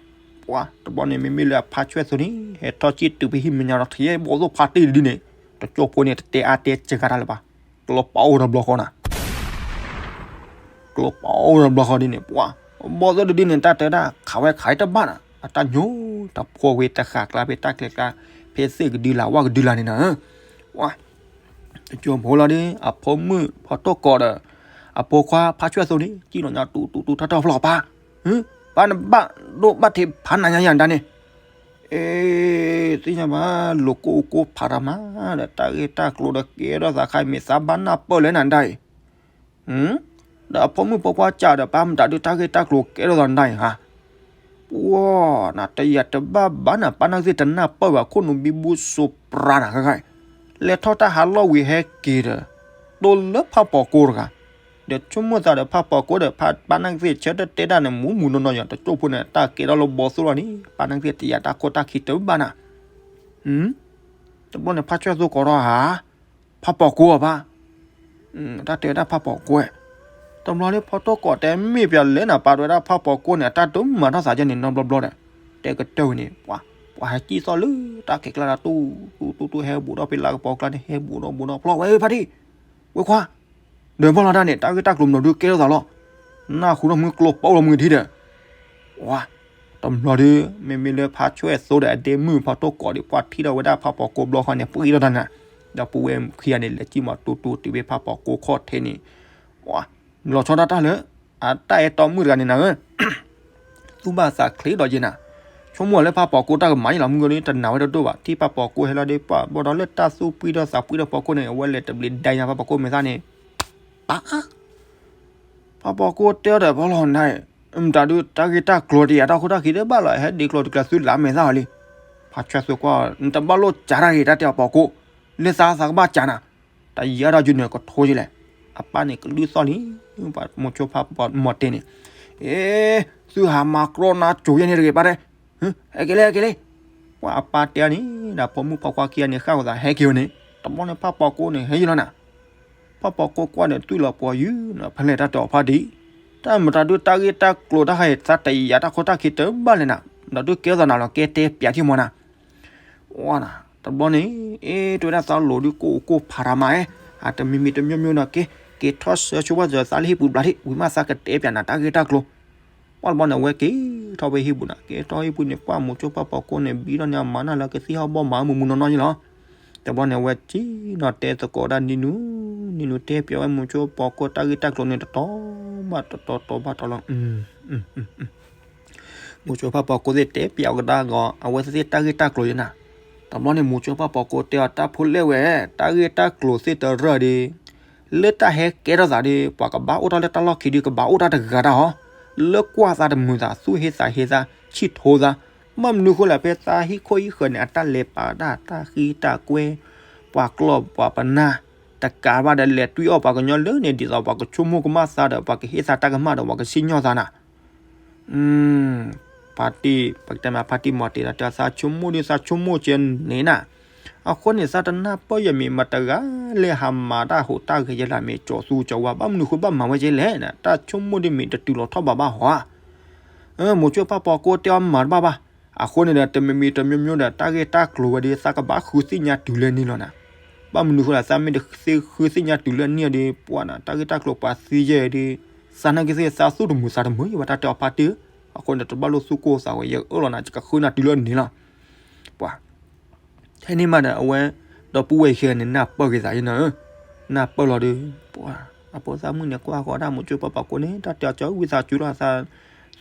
ပှၤ တဘျီန့ၣ် မ့မ့ၢ်လၢအဖါဆွဲၣ်သိးန့ၣ် ဟဲထီၣ်စံၣ်တုၤဖဲဟံၣ်မဲာ်ညါဒီး ထံၣ်ဘီၣ်သိၣ်ဖါတံၢ်တဒုန့ၣ် တကၠိဖိန့ၣ် တတဲအါတဲစှၤတၢ်လၢၤဘၣ်, ကျိပအိၣ်ဒီးဘျီဃီနၤ ကျိပအိၣ်ဒီးဘျီဃီဒ်န့ၣ် ပှၤ ဘီၣ်သိၣ်တဒုန့ၣ် တၢ်တဲဒၣ် ခးဝဲခးတဘၣ်နၤ, အတၢ်ညိတဖိဝဲတဃာ်ကျါဖဲတၢ်ကျဲကျါ ဖဲသ့ၣ်ကဒုလာ်ဝၣ်ကဒုလာ်န့ၣ်နၤ, ပှၤ တကၠိဖိလီၤဒီး အဖိမုၣ်ဖီတိၢ်ကိးဒီး အဖိခွါဖါဆွဲၣ်သိးန့ၣ် စံၣ်လီၤညါတူတူတူထီၣ်ထီၣ်ဖျီၣ်ပၢ်, ပၢ်နဘၣ်ဒိဘၣ်ထံးဖးနၤညါယၤဒၣ်န့ၣ် အ့ သ့ၣ်ညါဘၣ် လိာ်ကိၢ်ကိၢ်ဖးတၢ်မး ဒီးတၢ်ဂ့ၢ်တၢ်ကျိၤဒီးကဲထီၣ်သးခါအံၤ မ့ၢ်သးဘၣ်နၢ်ပၢၢ်လၢနၤဒၣ်အံၤ, ဒီးအဖိမုၣ်ဖိခွါစံးဒီး ပၢ်မတၤဒုးတၢ်ဂ့ၢ်တၢ်ကျိၤကဲထီၣ်သးနၤဒၣ်အံၤဧါ, ပှၤ နတယၤတဘၣ်ဘၣ်နၤ ပၢ်နၢ်သ့ၣ်တနၢ်ပၢၢ်ဘၣ် ခိၣ်နူာ်ဘံဘူစိးပြးနၤဃဲဃဲ, လဲၤထီၣ်တၢ်ဟးလီၢ်ဝံၤဟဲက့ၤဒီး တိလၢဖးပိာ်ကိၢ်တဂၤ, ဒီးဆိကမိၣ်သးဒီးဖးပိာ်ကိၢ်ဒီး ပၢ်နၢ်သ့ၣ်ဆၢတတဲဒၣ်န့ၣ် မူးမူးနီၢ်နီၢ်ယီၤ တကၠိဖိန့ၣ် တၢ်ကဲထီၣ်လၢဘီၣ်သိၣ်လီၤန့ၣ် ပၢ်နၢ်သ့ၣ်တယၤတၢ်ခိၣ်တၢ်ခံတဘၣ်နၤ, တဘျီန့ၣ် ဖါဆွဲၣ်သိးကိးထီၣ်ဧါ, ဖးပိာ်ကိၢ်ဧါဘၣ်, တၢ်တဲဝဲဒၣ်ဖးပိာ်ကိၢ်, တဘျီလၢဖီတိၢ်ကိးတဲမ့ၢ်ပၠးလဲၣ်နၤ ပၢ်တဲဝဲဒၣ်ဖးပိာ်ကိၢ်န့ၣ် အတၢ်ဒိၣ်မးထီၣ်သးယဲၢ်န့ၣ် နီတဘျီဘျီဒီး, တဲကတၢၢ်ဝဲန့ၣ် ပှၤ ပှၤဟဲစံၣ်သီၣ်လၢတၢ်ခဲကျါဒီး တူတူတူဟဲဘူးဒီးဖဲလၢကပီၤကျါန့ၣ် ဟဲဘူးဒီးဘူးဒီးဖျီၣ်ဝဲဖါတံၢ်, ဝဲခွါ ဒီးဘၣ်လီၤတၢ်န့ၣ် တၢ်ဂ့ၢ်တၢ်ကျိၤမနုၤဒုးကဲထီၣ်သးလီၤ, နၢ်ဟူထီၣ်မုၢ်ကျိၤပအိၣ်လီၤမုၢ်ထံဒီး, ဝါ, တဘျီဒီး မ့မ့ၢ်လၢဖါဆွဲၣ်သိးဒီးအဒ့မုၣ်ဖီတိၢ်ကိးဒီး ပှၤထံၣ်ထီၣ်ဝဲဒၣ်ဖးပိာ်ကိၢ်ဘျီဃီန့ၣ် ပှံထီၣ်တၢ်နၤ, ဒီးပဝဲခံဂၤန့ၣ် လဲၤစံၣ်မၤတူတူတုၤဖဲဖးပိာ်ကိၢ်ခီၣ်ထံးန့ၣ်, ဝါ, လီၤဆီဒၣ်တၢ်လၢ အတၢ်အဲၣ်တီမုၣ်တဂၤန့ၣ်နၤဧၢ သူၣ်ဘၣ်သးချ့ဒီးယဲၢ်နၤ, ဆိကမိၣ်လၢဖးပိာ်ကိၢ်တၢ်ကမၤယဲၢ်လီၤ မုၢ်ကီၤလံ တနာ်ဝဲတဒိၣ်ဘၣ် ထံၣ်ဖးပိာ်ကိၢ်ဟဲလီၤဒီး ပှၤဘၣ်ဒီးလၢတၢ်သူၣ်ပှံၢ်ထီၣ်သးပှံၢ်ထီၣ်ဖီခိၣ်န့ၣ် အဝဲလဲၤတဘျီဒဲညါဖးပိာ်ကိၢ်မဲာ်သၣ်န့ၣ်, ပၢ် ဖးပိာ်ကိၢ်တဲအီၤဒီး ဖီလီၤနၤ, မတၤဒုးတၢ်ဂ့ၢ်တၢ်ကျိၤတယၤတၢ်ခိၣ်တၢ်ခံတဘၣ်လီၤ ဟဲဒ့ကျိၤတကျဲၤသုလၢမဲာ်သၣ်အီၤလံ, ဖးဆွဲၣ်သိးကွၢ် နတဘၣ်လိၣ်စးတၢ်ဂ့ၤတၢ်တဲအီၤပိာ်ကိၢ်, လၢသးသးကဘၣ်စးနၤ, တယၤဒီးယုာ်န့ၣ်ကထိယလဲၣ်, အပၢ်န့ၣ်ကလုၢ်သီၣ်လံ, ပှၤမိၤဆိဖးပိာ်မီၤတ့ၤန့ၣ်, အ့ သုဟးမၤကြီနါစိၤယဲၢ်န့ၣ်တဂ့ၤ ပၢ်တဲ, ဟဲက့ၤလံ ဟဲက့ၤလံ, ပှၤအပၢ်တဲန့ၣ် ဒီးဖိမုၣ်ဖိခွါခံဂၤန့ၣ် ဃၣ်ဝဲသးဟဲက့ၤဝဲန့ၣ်, တဘျီန့ၣ်ဖးပိာ်ကိၢ်န့ၣ် ဟဲယံၤလီၤနၤ, ဖးပိာ်ကိၢ်ကွၢ်ဒီးသွံၣ်လီၤပှီၤယုၢ်နီၤ ဖဲလဲၣ်တၢ်တဲအီၤဖးဒံး, တၢ်မတၤဒုးတၢ်ဂ့ၢ်တၢ်ကျိၤတၢ်ခါအံၤ သးတယၤတၢ်ခိၣ်တၢ်ခံတဘၣ်လဲၣ်နၤ, မတၤဒုးကဲထီၣ်သးနၤလီၤ ကဲတဲပျးထံမီၤနၤ, ဝါနၤ တဘျီန့ၣ် အ့ တဲဝဲဒၣ်သးလိၤဒုးကိၢ်အိၣ်ကိၢ်ဖးတၢ်မးဧဲ, အတမံၤမံၤတမံၤမံၤနီၤ က့ၤ က့ၤထီၣ်ဆၢဆိဝဲစၢၤသးလၢဟံၣ်ပူၤဘျးထံး ဝံၤမးသးကတဲပၠးနၤတၢ်ဂ့ၢ်တၢ်ကျိၤ. ပှၢ်တဘျီန့ၣ် အဝဲက့ၤထီၣ်ဝဲဟံၣ်ပူၤနၤ က့ၤထီၣ်ဟံၣ်ပူၤန့ၣ် ပှၢ်မိၤစိဖၣ်ပီၤကိန့ၣ် ဘံထီၣ်န့ၢ်အမါနၢ်လၢကသံၣ်ဟီၣ်ဘီၣ်မၤမုာ်မုာ်နီၢ်နီၢ်ယဲလီၤ. တဘျီန့ၣ် အဝဲစံၣ်နီၤတဲသကိးဒၣ်နံၤနူၤ, နံၤနူၤတဲပၠးဝဲမိၤစိဖၣ်ပီၤကိတၢ်ဂ့ၢ်တၢ်ကျိၤန့ၣ် တတီၤဘၣ်တတီၤ တတီၤဘၣ်တတီၤလီၤ. မိၤစိဖၣ်ပီၤကိသ့ၣ်တဲပၠးအီၤကဒါဂီၤ အဝဲသ့ၣ်တၢ်ဂ့ၢ်တၢ်ကျိၤယဲနၤ. တဘျီန့ၣ် မိၤစိဖၣ်ပီၤကိတဲအီၤ တၢ်ဖိလဲၣ်ဝဲ, တၢ်ဂ့ၢ်တၢ်ကျိၤသ့ၣ်တရၢၢ်ဒီး လၢတၢ်ဟဲကဲထီၣ်သးဒီး ပှၤကဘၣ်အိၣ်ထီၣ်လၢတၢ်လီၢ်ခံဒီး ကဘၣ်အိၣ်တၢ်တဂၤတၢ်ဟီ, လၢကွၢ်သးတမုာ်သး သူၣ်ဟ့သးဟ့သး ဆံၣ်ထိသး, ဘၣ်မနုၤဃိလဲၣ် ဖဲသးဟံၣ်ခိၣ်ဟံၣ်ဃၢၤန့ၣ် အတၢ်လဲၤပာ်တၢ် တၢ်ဃံတၢ်ကွဲ ပှၤကျီၢ်ပှၤပနၢ် တကးဘၣ်ဒီး လဲၤတွံၢ်အီၣ်ပှၤကညီလၢန့ၣ် ဒ်သိးပှၤကဆိကမိၣ်ကမၣ်သးဒီး ပှၤကဟ့ၣ်သးတၢ်ကမၣ်ဒီး ပှၤကစံၣ်ညီၣ်သးနၤ. ဖါတံၢ် ပကတဲမး ဖါတံၢ်မီၤတ့ၤဒီးတဲ သးဆိကမိၣ်ဒီး သးဆိကမိၣ်ကဲန့ၣ်နၤ. အဃိန့ၣ် သးတနၢ်ပၢၢ်ယဲမ့ၢ်မတၤတဂၤလၢဟးမၤတၢ်ဟူးတၢ်ဂဲၤယဲလၢမ့ၢ်ကၠီၤသူကၠီၤဝါ ဘၣ်မနုၤဃိဘၣ်မၤဝဲကဲလဲၣ်နၤ. တၢ်ဆိကမိၣ်ဒ်မ့ၢ်တတုၤလီၤထီၣ်ဘးဘၣ်ဟီဧါ. မိၤစိဖၣ်ပီၤကိတဲအီၤမၤတဘၣ်ဘၣ်. အဃိန့ၣ်ဒီး တမံၤမံၤတမံၤမံၤဒီး တၢ်ဂ့ၢ်တၢ်ကျိၤဝဲဒီး သးကဘၣ်ဃုသ့ၣ်ညါတုၤလၢန့ၣ်လီၤနၤ. ဘၣ်မနုၤဃိဒီး သးမ့ၢ်တဃုသ့ၣ်ညါတုၤလၢန့ၣ်ဒီး ပှၤနၤ တၢ်ဂ့ၢ်တၢ်ကျိၤပှၤသံယဲဒီး သးနာ်က့သ့ၣ် သးသူၣ်တမုာ်သးတမုာ်ယဲဘၣ် တၢ်တဲအီၤဖါတံၢ်ဧၢ. အဃိန့ၣ် တဘၣ်လိၣ်သူၣ်ကိၢ်သးဝဲ ယအၢၣ်လီၤနၤ ယကဃုနၤတုၤလၢန့ၣ်လီၤ. ပှၤ ထဲန့ၣ်မးဒီး အဝဲ ဒီပုၢ်ဝဲၢ်ခံဂၤန့ၣ် နၢ်ပၢၢ်က့ၤသးယဲနၤဧၢ. နၢ်ပၢၢ်လီၤဒီး ပှၤ အဖိသၣ်မုၣ်န့ၣ် ကွၢ်ဃီၤဒၣ်မိၤစိဖၣ်ပီၤကိန့ၣ် တၢ်တဲအီၤကၠီဝံသးစူၤလီၤ သး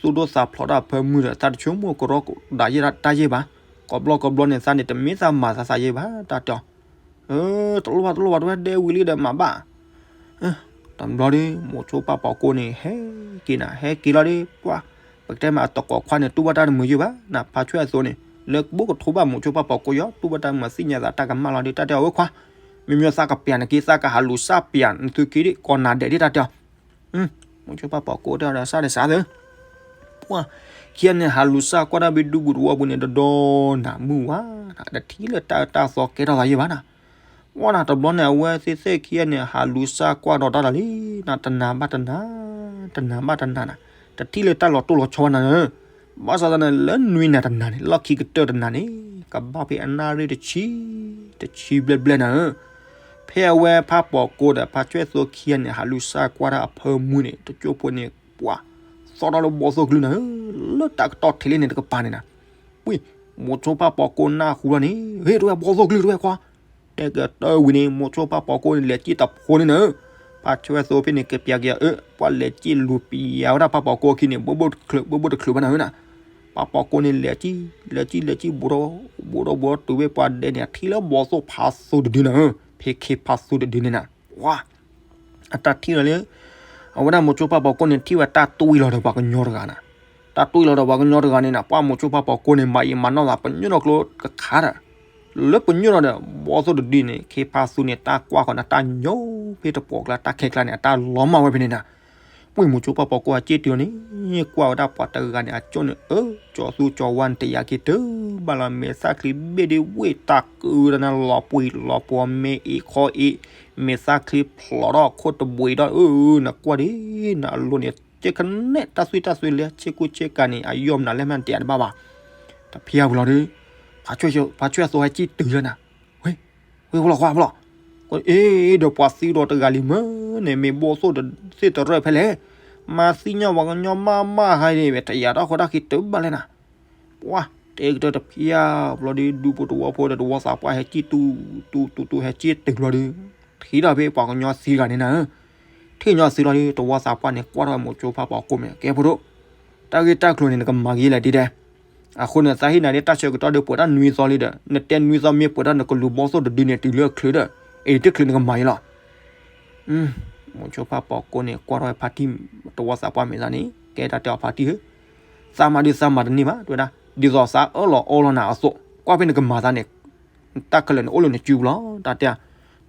သူၣ်ဒိၣ်သးဖျိးတၢ်ဖၢမုၢ်ဒီး သးတဆိကမိၣ်ကရီကဒါယဲဒၣ်တၢ်ယဲဘၣ်. ကိးဘျီကိးဘျီန့ၣ် သးန့ၣ် တမ့ၢ်သးမၤသးသးယဲဘၣ် တၢ်တဲအီၤ. တလိၣ်ဘၣ်တလိၣ်ဘၣ် တဝဲဒဲဝံၤလံဒီးမၤဘၣ်. တဘျီဒီး မိၤစိဖၣ်ပီၤကိန့ၣ် ဟဲက့ၤနၤ ဟဲက့ၤလီၤဒီး ပှၤ ပကတဲမးအတကိးခွါန့ၣ် တူၢ်ဘၣ်တၢ်တမုာ်ယဲဘၣ်နၤ ဖးဆွဲၣ်အသိးန့ၣ် လၢကဘိကထိဘၣ်မိၤစိဖၣ်ပီၤကိယီၤ တူၢ်ဘၣ်တၢ်မုာ်သ့ၣ်ညါသးတၢ်ကမၣ်လီၤဒီး တၢ်တဲအီၤဝဲခွါ မ့မ့ၢ်သးကပျးနက့ သးကဟးလူၤစၢ်ပျးနသုခံဒီး ကိးနၤဒဲးဒ်တၢ်တဲအီၤ. မိၤစိဖၣ်ပီၤကိတဲအီၤဒီး စၢ်ဒီးစၢ်သု ပှၤ ခံဂၤန့ၣ် ဟးလူၤစၢ်ကွၢ်တၢ်ဘ့ၣ်ဒူပူၤတဝီပူၤန့ၣ် တဒီနၤမုၢ်ဝါနၤ တထံၣ်လၢတၢ်အၢတၢ်သီကဲထီၣ်သးယဲဘၣ်နၤ. ဝဲနၤတဘျီန့ၣ် အဝဲသ့ၣ်သ့ၣ်ခံဂၤန့ၣ် ဟးလူၤစၢ်ကွၢ်ဒီးတၢ်လီၤလံနၤ တနၤဘၣ်တနၤ တနၤဘၣ်တနၤနၤ တထံၣ်လၢတၢ်လီၤတိၢ်လီၤဆီဘၣ်နၤဧၢ. ဘၣ်ဆၣ်သနာ် လၢနွံနၤတနၤန့ၣ် လီၢ်ခံကတၢၢ်တနၤန့ၣ် ကဘၣ်ဖဲအနၣ်ရံၣ်တဆံ တဆံဘျဲၣ်ဘျဲၣ်နၤဧၢ. ဖဲအဝဲဖးပီၤကိဒီး ဖးဆွဲၣ်သိခံဂၤန့ၣ် ဟးလူၤစၢ်ကွၢ်တၢ်အဖၢမုၢ်န့ၣ် တကၠိဖိန့ၣ် ပှၤ သီၣ်ထီၣ်လၢဘီသိၣ်ကလုၢ်နၤဧၢ, လၢတၢ်ကတီၢ်ထံးလံန့ၣ်တကပၤန့ၣ်နၤ. ဝံၤ မိၤစိဖးပီၤကိနၢ်ဟူလီၤန့ၣ် ဟ့ၣ်တဝဲဘီသိၣ်ကလုၢ်တဝဲခွါ, တဲကတၢၢ်ဝံၤန့ၣ် မိၤစိဖးပီၤကိန့ၣ် လဲၤစံၣ်တဖိန့ၣ်နၤဧၢ. ဖးဆွဲၣ်သိဖဲန့ၣ် ကပျးက့ၤအၢ ပှၤလဲၤစံၣ်လူၤပျးဝဲဒၣ်ဖးပီၤကိအခံန့ၣ် ဘိဘိတချုး ဘိဘိတချုးဘၣ်နၤဧၢနၤ. ဖးပီၤကိန့ၣ် လဲၤစံၣ် လဲၤစံၣ် လဲၤစံၣ် ဘူးထီၣ် ဘူးထီၣ်ဘူးထီၣ်တုၤဝဲပှၤဒဲးန့ၣ် အထံၣ်လၢဘီသိၣ်ဖးသိတဒုနၤဧၢ, ဖဲခ့ဖးသိတဒုန့ၣ်နၤ. ဝါ အတၢ်ထံၣ်လီၤလၢ အဝဲဒၣ်မိၤစိဖးပီၤကိန့ၣ် ထံၣ်ဝဲတၢ်တွံၢ်လီၤဒီးပှၤကညီတဂၤနၤ. တၢ်တွံၢ်လီၤဒီးပှၤကညီတဂၤန့ၣ်နၤ, ပှၤမိၤစိဖးပီၤကိန့ၣ် မၤအံၤမၤနီၢ်သး ပညိၣ်နီၢ်ကျိကခါဒီး လၢပညိၣ်နီၢ်ဒီး ဘီသိၣ်တဒုန့ၣ် ခ့ဖးသူန့ၣ် တၢ်ကွၢ်ဃီၤန့ၣ် တၢ်ညိဖဲတပှီၤကျါ တၢ်ခဲကျါန့ၣ် အတၢ်လီၤမၢ်ဝဲဖဲန့ၣ်နၤ. ဝံၤမိၤစိဖးပီၤကိအစ့တုၤလီၤန့ၣ် ကွၢ်ဝဲဒၣ်ပှၤတဂၤန့ၣ် အကၠိန့ၣ် အၢ ကၠီၤသူကၠီၤဝါန့ၣ် တယာ်က့ၤတၢ်ဘၣ်လီၤ. မဲာ်သၣ်ချံဘ့ၣ်ဒ့ဝ့ၢ်တၢ်ကုတၢ်နၤ လီၤပှံၤလီၤပှီၤ မဲာ်အ့ၣ်ခီအ့ၣ် မဲာ်သၣ်ချံဖျိးထီၣ်ခိၣ်တဘှံးဒီး အၢ နကွၢ်ဒ်နအလိၤန့ၣ် ကဲကနဲ တၢ်သွံၣ်တၢ်သွဲလဲၤဆ့ကူဆ့ကၤန့ၣ် အယီၢ်မနုၤလဲၣ်မးတယာ်တဘၣ်ဘၣ်. တဖျါဝံၤလီၤဒီး ဖးဆွဲၣ်သိဟဲစံၣ်တုၤလီၤနၤ. ဝ့ ဝ့ ဖိလီၤခွါဖိလီၤ. အ့ ဒီးပှၤသံဒီးတဂၤလံမ့ၢ်န့ၣ် မ့ၢ်ဘီသိၣ်သ့ၣ်တရၢၢ်ဖဲလဲၣ်. မၤသံညါပှၤကညီမးမးဟါန့ၣ် တယာ်တၢ်ဃီတၢ်ဃံတၢ်ဘၣ်လဲၣ်နၤ. ပှၤ တဲကတၢၢ်တဖျါဘျီဒီး ဒူဖိတဝီဖိဒီးတဝီသးပှၢ်ဟဲစံၣ်တူတူတူတူဟဲစံၣ်တုၤလီၤဒီး ထံၣ်ဒီးဖဲပှၤကညီသံတဂၤန့ၣ်နၤဧၢ. ထံၣ်ညီသံလီၤဒီး တဝီသးပှၢ်န့ၣ် ကွၢ်ထီၣ်မိၤစိဖးပီၤကိမဲာ် ကဲဖိဒိၣ် တၢ်ဂ့ၢ်တၢ်ကျိၤန့ၣ် နကမၤက့ၤလဲၣ်ဒ်ဒဲး. အဃိန့ၣ် သးဟ့ၣ်နၤဒ်တၢ်ဆၢကတီၢ်ဒီးပှဲၤတၢ်နွံသီလံဒီး နတဲနွံသီမ့ၢ်ပှဲၤတၢ်နကလူၤဘီသိၣ်တဒုန့ၣ် တုၤလၢအချုးဒီး အ့ၣ်တချုးနကမၤအံၤလီၤ. မိၤစိဖးပီၤကိန့ၣ် ကွၢ်ထီၣ်ဝဲဖါတံၢ်တဝီသးပှၢ်မဲာ်သးန့ၣ် ကဲတၢ်တဲအီၤဖါတံၢ်ဧၢ, သးမၤဒုးသးမၤတန့ၢ်ဘၣ် တဲဝဲဒၣ်, ဒ်သိးသးအၢၣ်လီၤအီလီၤနၤအသိး ကွၢ်ဖဲနကမၤသးန့ၣ် တၢ်ခဲလၢာ်န့ၣ် အိၣ်လၢနစုပူၤလီၤ တၢ်တဲ.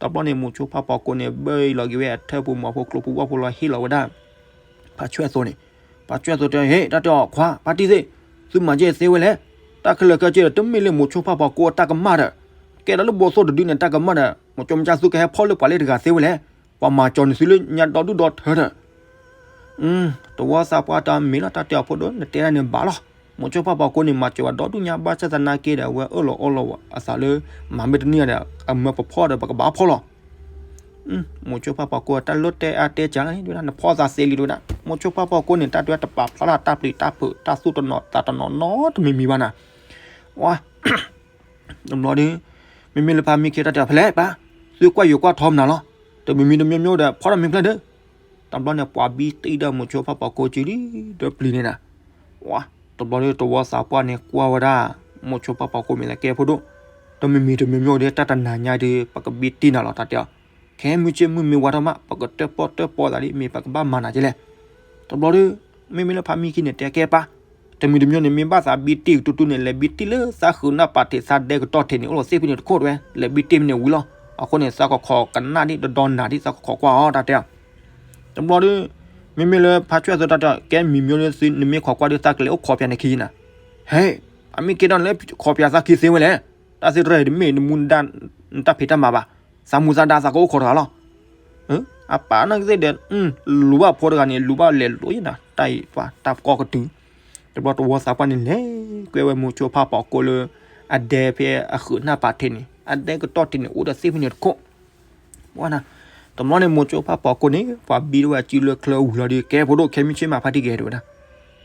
တဘျီန့ၣ် မိၤစိဖးပီၤကိန့ၣ် ဘၢအံၤလီၤက့ၤဝဲအထၢၣ်ပူၤမၤဖိကျိပူၤဝၣ်ဖိလီၤဟ့ၣ်လီၤဝဲဒၣ် ဖးဆွဲၣ်သိန့ၣ်, ဖးဆွဲၣ်သိတဲ ဟ့ၣ် တၢ်တဲအီၤခွါ ဖါတံၢ်သ့ၣ်, သုမၤကဲသ့ဝဲလဲၣ်, တၢ်ခဲလၢာ်ခဲဆ့ဒီး တမ့ၢ်လၢမိၤစိဖးပီၤကိအတၢ်ကမၣ်ဒီး ကဲဒီးလၢဘီသိၣ်တဒုန့ၣ် တၢ်ကမၣ်ဒီး မၤကၠီမၤကၠၢ်သုကဟဲဖီၣ်လၢပှၤလၢတဂၤသ့ဝဲလဲၣ်, ပှၤမၤကၠီန့ၢ်သုလၢညါဒီဒူၣ်ဒီထၢဒီး တဝီသးပှၢ်တၢ်မ့ၢ်လီၤ တၢ်တဲအီၤဖိဒိၣ် နတဲဒၣ်န့ၣ်ဘၣ်လီၤ. မိၤဆိဖါပှၤကိန့ၣ် မၤစၢၤဝဲဒီဒူၣ်ညါ ဘၣ်ဆၣ်သနာ်က့ဒီး အဝဲအၢၣ်လီၤအီလီၤအသးလၢ မၤမ့ၢ်တန့ၢ်ဒီး အမၢပဖီၣ်ဒီး ပကဘၣ်ဖီၣ်လီၤ. မိၤဆိဖါပှၤကိ တၢ်လၢတဲအါတဲစှၤလီၤ တဲဝဲဒၣ် နဖီၣ်သးသ့လံ တဲဝဲဒၣ်. မိၤဆိဖါပှၤကိန့ၣ် တၢ်တဲဝဲတပာ်ဖျါထီၣ်တၢ်ပျံၤတၢ်ဖုး တၢ်သူၣ်တနီၤသးတနီၤနီတမံၤမံၤဘၣ်နၤ. ဝါ တဘျီဒီး မ့မ့ၢ်လၢဖါမံခ့တၢ်တဲအီၤ ဖဲလဲၣ်ပၢ်, သုကွၢ်ယိၤကွၢ်ထီမနုၤလီၤ. တမံၤမံၤတမံၤမံၤဒီး ဖီၣ်ထီၣ်မ့ၢ်ဖျၢၣ်ဒီး တဘျီန့ၣ် ပှၤဘံတံၢ်ဒီးမိၤဆိဖါပှၤကိကၠံလံ ဒီးပျံၤန့ၣ်နၤ. ဝါ တဘျီဒီးတဝီသးပှၢ်န့ၣ်ကွၢ်ဝဲဒၣ် မိၤဆိဖါပှၤကိမ့ၢ်လၢကဲဖိဒိၣ်, တမံၤမံၤတမံၤမံၤဒီး တၢ်တနၤညါဒီး ပကဘံတံၢ်နၤလီၤ တၢ်တဲအီၤ. ခဲမုၢ်ဆ့ၣ်မုၢ်မ့ၢ်ဝါထီၣ်မး ပကတၢၣ်ပီၣ်တၢၣ်ပီၣ်သးလံ မ့ၢ်ပကဘၣ်မၤနၤကလဲၣ်. တဘျီဒီး မ့မ့ၢ်လၢဖါမံခ့န့ၣ် တဲကဲပၢ်, တမံၤတမံၤန့ၣ် မ့ၢ်ဘၣ်သးဘံတံၢ်ကတူတူန့ၣ် လဲၤဘံတံၢ်လၢသးဃုာ်နၢ်ပာ်ထံး သးဒဲကတီၢ်ထံးန့ၣ် အိၣ်လီၤသ့ၣ်ဖဲန့ၣ်တခိၣ်တဲဝဲ လဲၤဘံတံၢ်ဖဲန့ၣ်ဝံၤလီၤ. အဃိန့ၣ် သးကခိးကနၣ်ဒံး တဒီနၤဒံး သးကခိးကွၢ်အီၤ တၢ်တဲအီၤ. တဘျီဒီး မ့မ့ၢ်လၢဖါဆွဲၣ်သိတၢ်တဲအီၤ ကဲမံၤမံၤလၢသု နမ့ၢ်ခိးကွၢ်ဒီးသးကလဲၤအိၣ်ခိးပၠးနခံနၤ. ဟဲ, အမ့ၢ်ကဲထီၣ်နလဲၤခိးပၠးသးခံသ့ဝဲလဲၣ်. တၢ်သ့တရၢၢ်တမ့ၢ်နမူနဒါ နတၢ်ဖံးတၢ်မၤဘၣ်. သးမူသးဒါသးကအိၣ်ခိးတဂၤလီၤ. အပၢ်နီၢ်ကသ့ၣ်ဒီး လူၤဘၣ်ဖိတဂၤန့ၣ် လူၤဘၣ်လဲၤလိၤယနၤ တၢ်အံၤပှၤတၢ်ကီကတုၤ. တဘျီတဝီသးပှၢ်န့ၣ်လဲၤကွဲဝဲမိၤဆိဖါပှၤကိလၢ အဒဲဖဲအဃုာ်နၢ်ပာ်ထံးန့ၣ် အဒဲကတီၢ်ထံးန့ၣ် အိၣ်ဒီးသ့ၣ်ဖဲန့ၣ်တခိၣ်. ပှၤနၤ, တဘျီန့ၣ်မိၤဆိဖါပှၤကိန့ၣ် ပှၤဘံတဝဲအစုလၢချၢဝံၤလီၤဒီး ကဲဖိဒိၣ် ခဲမုၢ်ဆ့ၣ်မးဖါတံၢ်ကဲတဲဝဲဒၣ်.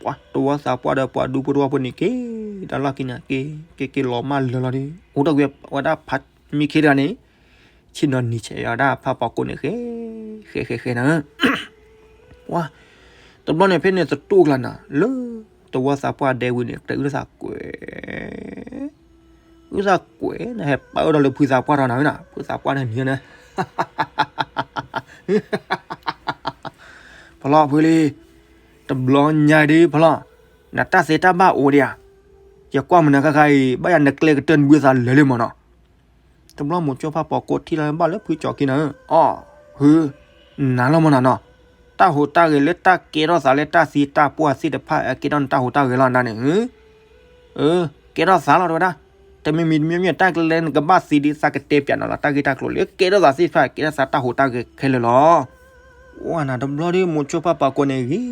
ပှၤတဝီသးပှၢ်ဒီးပှၤဒူဖိတဝီဖိန့ၣ် က့ၤတၢ်လီၢ်ခံန့ၣ် က့ၤ က့ၤက့ၤလီၤမၢ်လၢာ်လီၤဒီး အိၣ်ထီၣ်ကွံာ်ဝဲဒၣ်ဖါမံခ့တဂၤန့ၣ် ဆ့ၣ်နီၤနံၤဆဲးဝဲဒၣ်ဖါပှၤကိန့ၣ် ဃဲ ဃဲ ဃဲ ဃဲနၤ. ပှၤ တဘျီန့ၣ်ဖဲန့ၣ်သတူၢ်ကျါနၤ လၢတဝီသးပှၢ်ဒဲဝံၤန့ၣ် တအုၣ်သးကွဲး အုၣ်သးကွဲးန့ၣ် ဟဲပာ်အၢဒီးလၢဖုသးပှၢ်ထီၣ်နၤဝဲနၤ ဖုသးပှၢ်န့ၣ်န့ၣ် ဖီလီၤဖုလံ, တဘျီညါဒ်ဖီလီၤ, နတၢ်သ့တၢ်ဘၣ်အိၣ်ဒံးဧါ, ယကွၢ်မနုၤခါခါအံၤ ဘၣ်ယၤနကျဲကတၢၢ်နဘုသးလၢာ်လံမ့ၢ်နီၤ. တဘျီမိၤဆိဖါပှၤကိထံၣ်လီၤဘၣ်လၢဖုကၠီၤခံနၤဧၢ, အီၣ်, ဟု, နၤလီၤမ့ၢ်နၤနီၤ, တၢ်ဟူးတၢ်ဂဲၤလၢတၢ်ကဲထီၣ်သးလၢတၢ်သံတၢ်ပှၢ်သ့ၣ်တဖၣ် အကဲထီၣ်နတၢ်ဟူးတၢ်ဂဲၤလီၤနၤန့ၣ်, အၢ, ကဲထီၣ်သးလီၤတဲဝဲဒၣ်, တမံၤမံၤတမံၤမံၤတၢ်ကလဲၤနကဘၣ်သံဒ်သးကတဲပၠးနၤလီၤ တၢ်ဂ့ၢ်တၢ်ကျိၤလၢကဲထီၣ်သးသ့ၣ်တဖၣ် ကဲထီၣ်သးတၢ်ဟူးတၢ်ဂဲၤခဲလၢာ်လီၤ. ဝဲနၤတဘျီဒီး မိၤဆိဖါပှၤကိန့ၣ်ဂ့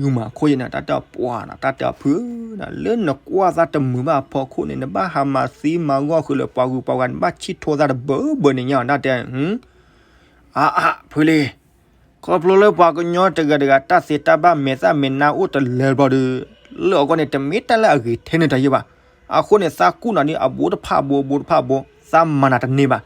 ၤဂုာ်မးခိၣ်ယနၤ တၢ်တဲအီၤပှၤနၤ တၢ်တဲအီၤဖုနၤ လၢနကွၢ်သးတမုာ်ဘၣ်အဖီခိၣ်န့ၣ် နဘၣ်ဟးမၤသံမၤဂီၢ်ဃုာ်လၢပှၤဂုၤပှၤဂၤ နဘၣ်ဆံၣ်ထိသးတဘၢဘၢန့ၣ်ညါအီၤ တၢ်တဲ, အါအါ ဖုလံ ခီဖျိလၢပှၤကညီတဂၤတဂၤ တၢ်သ့တၢ်ဘၣ်မဲာ်သၣ်မဲာ်နါအိၣ်တလဲၤဘျီဒီး လၢအဂီၢ်န့ၣ် တမ့ၢ်တၢ်လၢအဂ့ၤထဲန့ၣ်တယဲၢ်ဘၣ်. အဃိန့ၣ် သးကူၣ်နၤဒ်အဘူးတဖၣ်အဘူး အဘူးတဖၣ်အဘူး သးမၤနၤတန့ၢ်ဘၣ်.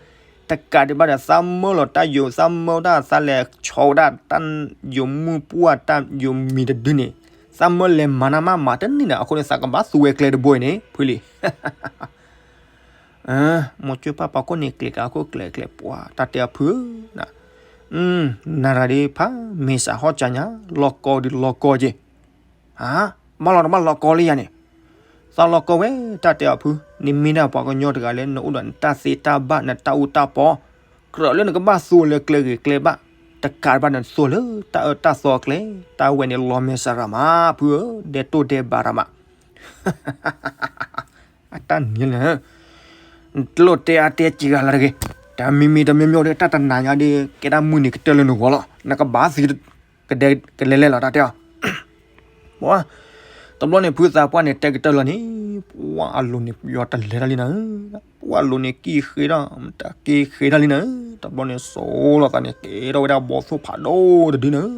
တကးဒံးဘၣ်ဒီး သးမၢလီၤတၢ်ယိာ် သးမၢဝဲဒၣ် သးလဲၤဆီဝဲဒၣ် တၢ်ယိာ်မုၢ်ပှၢ် တၢ်ယိာ်မံၤတဒုန့ၣ် သးမၢလဲၤမၤနၤမးမၤတန့ၢ်န့ၣ် အဃိန့ၣ် သးကဘၣ်သူဝဲကျဲတဘိအံၤန့ၣ် ဖုလံ မိၤဆိဖါပှၤကိးန့ၣ် ကျဲၤကးခိၣ်ကျဲၤကျဲၤပှၤ တၢ်တဲအဖုဧၢ, နၤရၤဒ်ဖး မ့ၢ်စးဟီၣ်ကၠၤညါ လီၤကီဒ်လီၤကီက့ၤ, ဟါ, ဘၣ်လီၤတဘၣ်လီၤကီလံယၤန့ၣ်, သးလီၤကီဝဲ တၢ်တဲအဖု, နမ့ၢ်ဒၣ်ပှၤကညီတဂၤလၢ နအိၣ်ဒီးနတၢ်သ့တၢ်ဘၣ် နတၢ်အူတၢ်ပီ, ကြၢးလၢနကဘၣ်သူလၢကျဲဂ့ၤကျဲဘၣ်, တကးဘၣ်နသူလၢတၢ်အၢတၢ်သီအကျဲ, တၢ်ဝဲန့ၣ်လီၤမဲာ်ဆှးရၤမး ဖုဧၢ, ဒဲးတိၢ်ဒဲးဘးရၤမး အတၢ်နံၤလၢ နတလိၣ်တဲအါတဲစှၤလၢတဂ့ၤ, တမံၤမံၤတမံၤမံၤဒီး တၢ်တနၤညါဒီး ကဲဒၣ်မုၢ်နံၤကတၢၢ်လၢနဂီၢ်လီၤ, နကဘၣ်သံ ကဒဲကလဲၤလဲၤလီၤ တၢ်တဲအီၤ, ပှၤ, တဘျီန့ၣ် ဖုသးပှၢ်န့ၣ် တဲကတၢၢ်လီၤန့ၣ်, ပှၤအလိၤန့ၣ် ယီၤတလဲၤတၢ်လံနၤဧၢ, ပှၤအလိၤန့ၣ် ကံၣ်ဃ့ဒၣ်, တၢ်က့ၤဃ့တၢ်လံနၤဧၢ, တဘျီန့ၣ် စိာ်လီၤသးန့ၣ် ကဲထီၣ်ဝဲဒၣ်ဘီသိၣ်ဖးဒိၣ်တဒုနၤဧၢ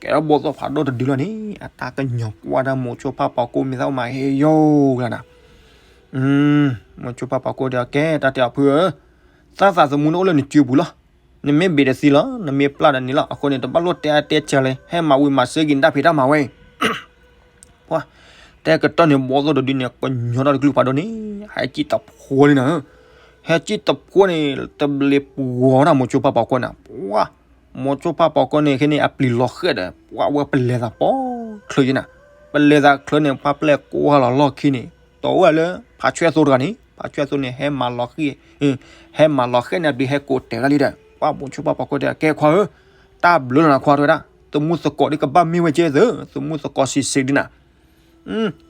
ကဲထီၣ်ဘီသိၣ်ဖးဒိၣ်တဒုလီၤန့ၣ် အတၢ်ကညီၤပှၢ်တၢ်မိၤဆိဖါပှၤကိး မ့ၢ်သးအိၣ်မးဟ့ၣ်ယိာ်လၢနၤ, မိၤဆိဖါပှၤကိးတဲအီၤ ကဲ တၢ်တဲအီၤဖုဧၢ, သးသးသမူန့ၣ်အိၣ်လၢနစုပူၤလီၤ, နမ့ၢ်ဘ့ၣ်တသံလီၤ နမ့ၢ်ပျၢ်ဒီးန့ၣ်လီၤ, အဃိန့ၣ် တဘၣ်လိၣ်တဲအါတဲဆၢလဲၣ်, ဟဲမၤဝံၤမၤစၢၤက့ၤနတၢ်ဖံးတၢ်မၤဝဲအံၤ ပှၤ, တဲကတၢၢ်န့ၣ် ဘီသိၣ်တဒုန့ၣ် ကညီၤထီၣ်တကလုာ်ဖးဒိၣ်န့ၣ် ဟဲကံၣ်တဖိလံနၤဧၢ, ဟဲကံၣ်တဖိန့ၣ် တဘျီပှီၤဒၣ်မိၤဆိဖါပှၤကိးနၤ, ပှၤ, မိၤဆိဖါပှၤကိးန့ၣ် ခဲန့ၣ် အပျံၤလီၤဃဲၣ်ဒီး ပှၤဝဲပလဲၤသးပိာ်ချၢယနၤ, ပလဲၤသးချၢန့ၣ် ပှၤပျဲၢ်ကိးဟါလီၤလီၢ်ခံန့ၣ် တီၢ်ဝဲလၢ ဖးဆွဲၣ်သိတဂၤန့ၣ်, ဖးဆွဲၣ်သိန့ၣ် ဟဲမၤလီၤဃဲၣ်, ဟဲမၤလီၤဃဲၣ်န့ၣ် အပျံၤဟဲကိးတဲာ်ဝဲဒၣ်လံဒီး ပှၤမိၤဆိဖါပှၤကိးတဲ ကဲခွါဧၢ, တၢ်ဘျုးလီၤနၤခွါတဲဝဲဒၣ်, သမူသကိးဒ်ကဘၣ်မ့ၢ်ဝဲကဲသၢ, သမူသကိးစံးစ့းဒ်နၤ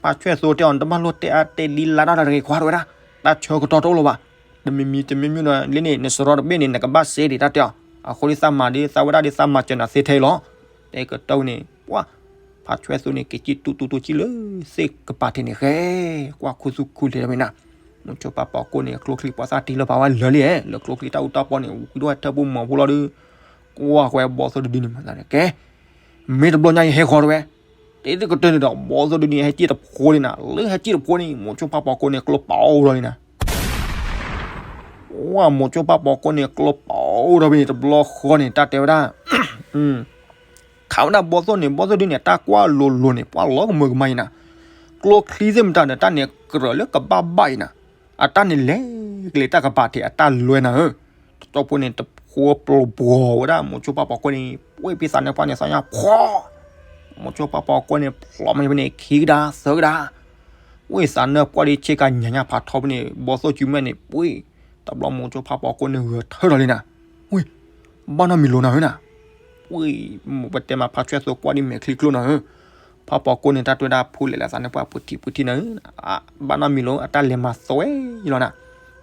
ဖးဆွဲၣ်သိတဲအီၤ နတဘၣ်လိၣ်တဲအါတဲလံလါတၢ်တဂ့ၤခွါတဲဝဲဒၣ်, တၢ်ဆၢကတီၢ်တအိၣ်လၢၤဘၣ်, တမံၤမံၤတမံၤမံၤဒီး လၢန့ၣ် နစရီတဘ့ၣ်န့ၣ် နကဘၣ်စ့ဒံးတၢ်တဲအီၤ, အဃိဒ်သးမၤဒ်သးဝဲဒၣ်ဒ်သးမၤစၢၤနၤသ့ထဲအံၤလီၤ, တဲကတၢၢ်န့ၣ်, ပှၤ, ဖ ဖါဆွဲသိန့ၣ် က့ၤကံၣ်တူၢ်တူၢ်တူၢ်ကံၣ်လၢသ့ၣ်ကပၤထံးန့ၣ် ဃဲကွၢ်ခူသူၣ်ခူလံာ်တမ့ၢ်နၤ. မိၤစိဖါပိာ်ကိၣ်န့ၣ် ကျိချံပှၤသၣ်တံၢ်လၢပာ်ဝဲလၢာ်လံ, လၢကျိချံတၢ်အူတၢ်ပီန့ၣ် ဝံၤဒိၣ်ဟဲထၢၣ်ဖိမၤဖိလီၤဒီး ကွၢ်ဃီဘီသိၣ်တဒုန့ၣ်မၤသးန့ၣ် ကဲ မ့ၢ်တဘျီညါအံၤဟဲဃီတဝဲ, တဲသ့ၣ်ကတၢၢ်န့ၣ်ဒီး ဘီသိၣ်တဒုန့ၣ် ဟဲကံၣ်တဖိန့ၣ်နၤ, လၢဟဲကံၣ်တဖိန့ၣ် မိၤစိဖါပိာ်ကိၣ်န့ၣ် ကျိပာ်အိၣ်ထီၣ်လံနၤ. ဝဲမိၤစိဖါပိာ်ကိၣ်န့ၣ် ကျိပာ်အိၣ်ထီၣ်ဖဲန့ၣ် တဘျီဃီန့ၣ် တၢ်တဲဝဲဒၣ် ခးဝဲဒၣ်ဘီသိၣ်န့ၣ် ဘီသိၣ်ဒုန့ၣ် တၢ်ကွၢ်လိၤလိၤန့ၣ် ပှၤလီၤကမၢကမၣ်အံၤနၤ, ကျိချံသ့ၣ်မတၤဒီး တၢ်န့ၣ်ကြၢးလၢကဘၣ်ဘၣ်အံၤနၤ, အတၢ်န့ၣ်လဲၤကလံၤတၢ်ကပၤထံးအတၢ်လွဲနၤဧၢ, တကၠိဖိန့ၣ် တဖိပျီပှီၤဝဲဒၣ် မိၤစိဖါပိာ်ကိၣ်န့ၣ် ပှ့ၢ်ဖံသးနၢၣ်ပှၢ်န့ၣ် သးညါဖီ မိၤစိဖါပိာ်ကိၣ်န့ၣ် ဖျိးမ့ၢ်ဖဲန့ၣ် ခံကဒါသၢကဒါ ဝ့ၢ်သးနၢၣ်ပှၢ်ဒ်ဆ့ကၤညါညါဖးထီဖဲန့ၣ် ဘီသိၣ်စုမဲာ်န့ၣ် ပှ့ၢ် တဘျီမိၤစိဖါပိာ်ကိၣ်န့ၣ် ဂဲၤထၢၣ်ဒီးလံနၤ, ဝ့ၢ် ဘၣ်နီတမံၤလီၤနၤဧၢနၤ, ဝ့ၢ်ပတဲမးဖါဆွဲသိကွၢ်ဒ်မဲာ်ချံကျိနၤဧၢ, ဖါပိာ်ကိၣ်န့ၣ် တၢ်တဲဝဲဒၣ်ဖူလဲၤလၢသးနၢၣ်ပှၢ်ပှ့ၤထံပှ့ၤထံနၤဧၢ, ဘၣ်နီတမံၤလီၤ အတၢ်လဲၤမၤသွဲလီၤနၤ,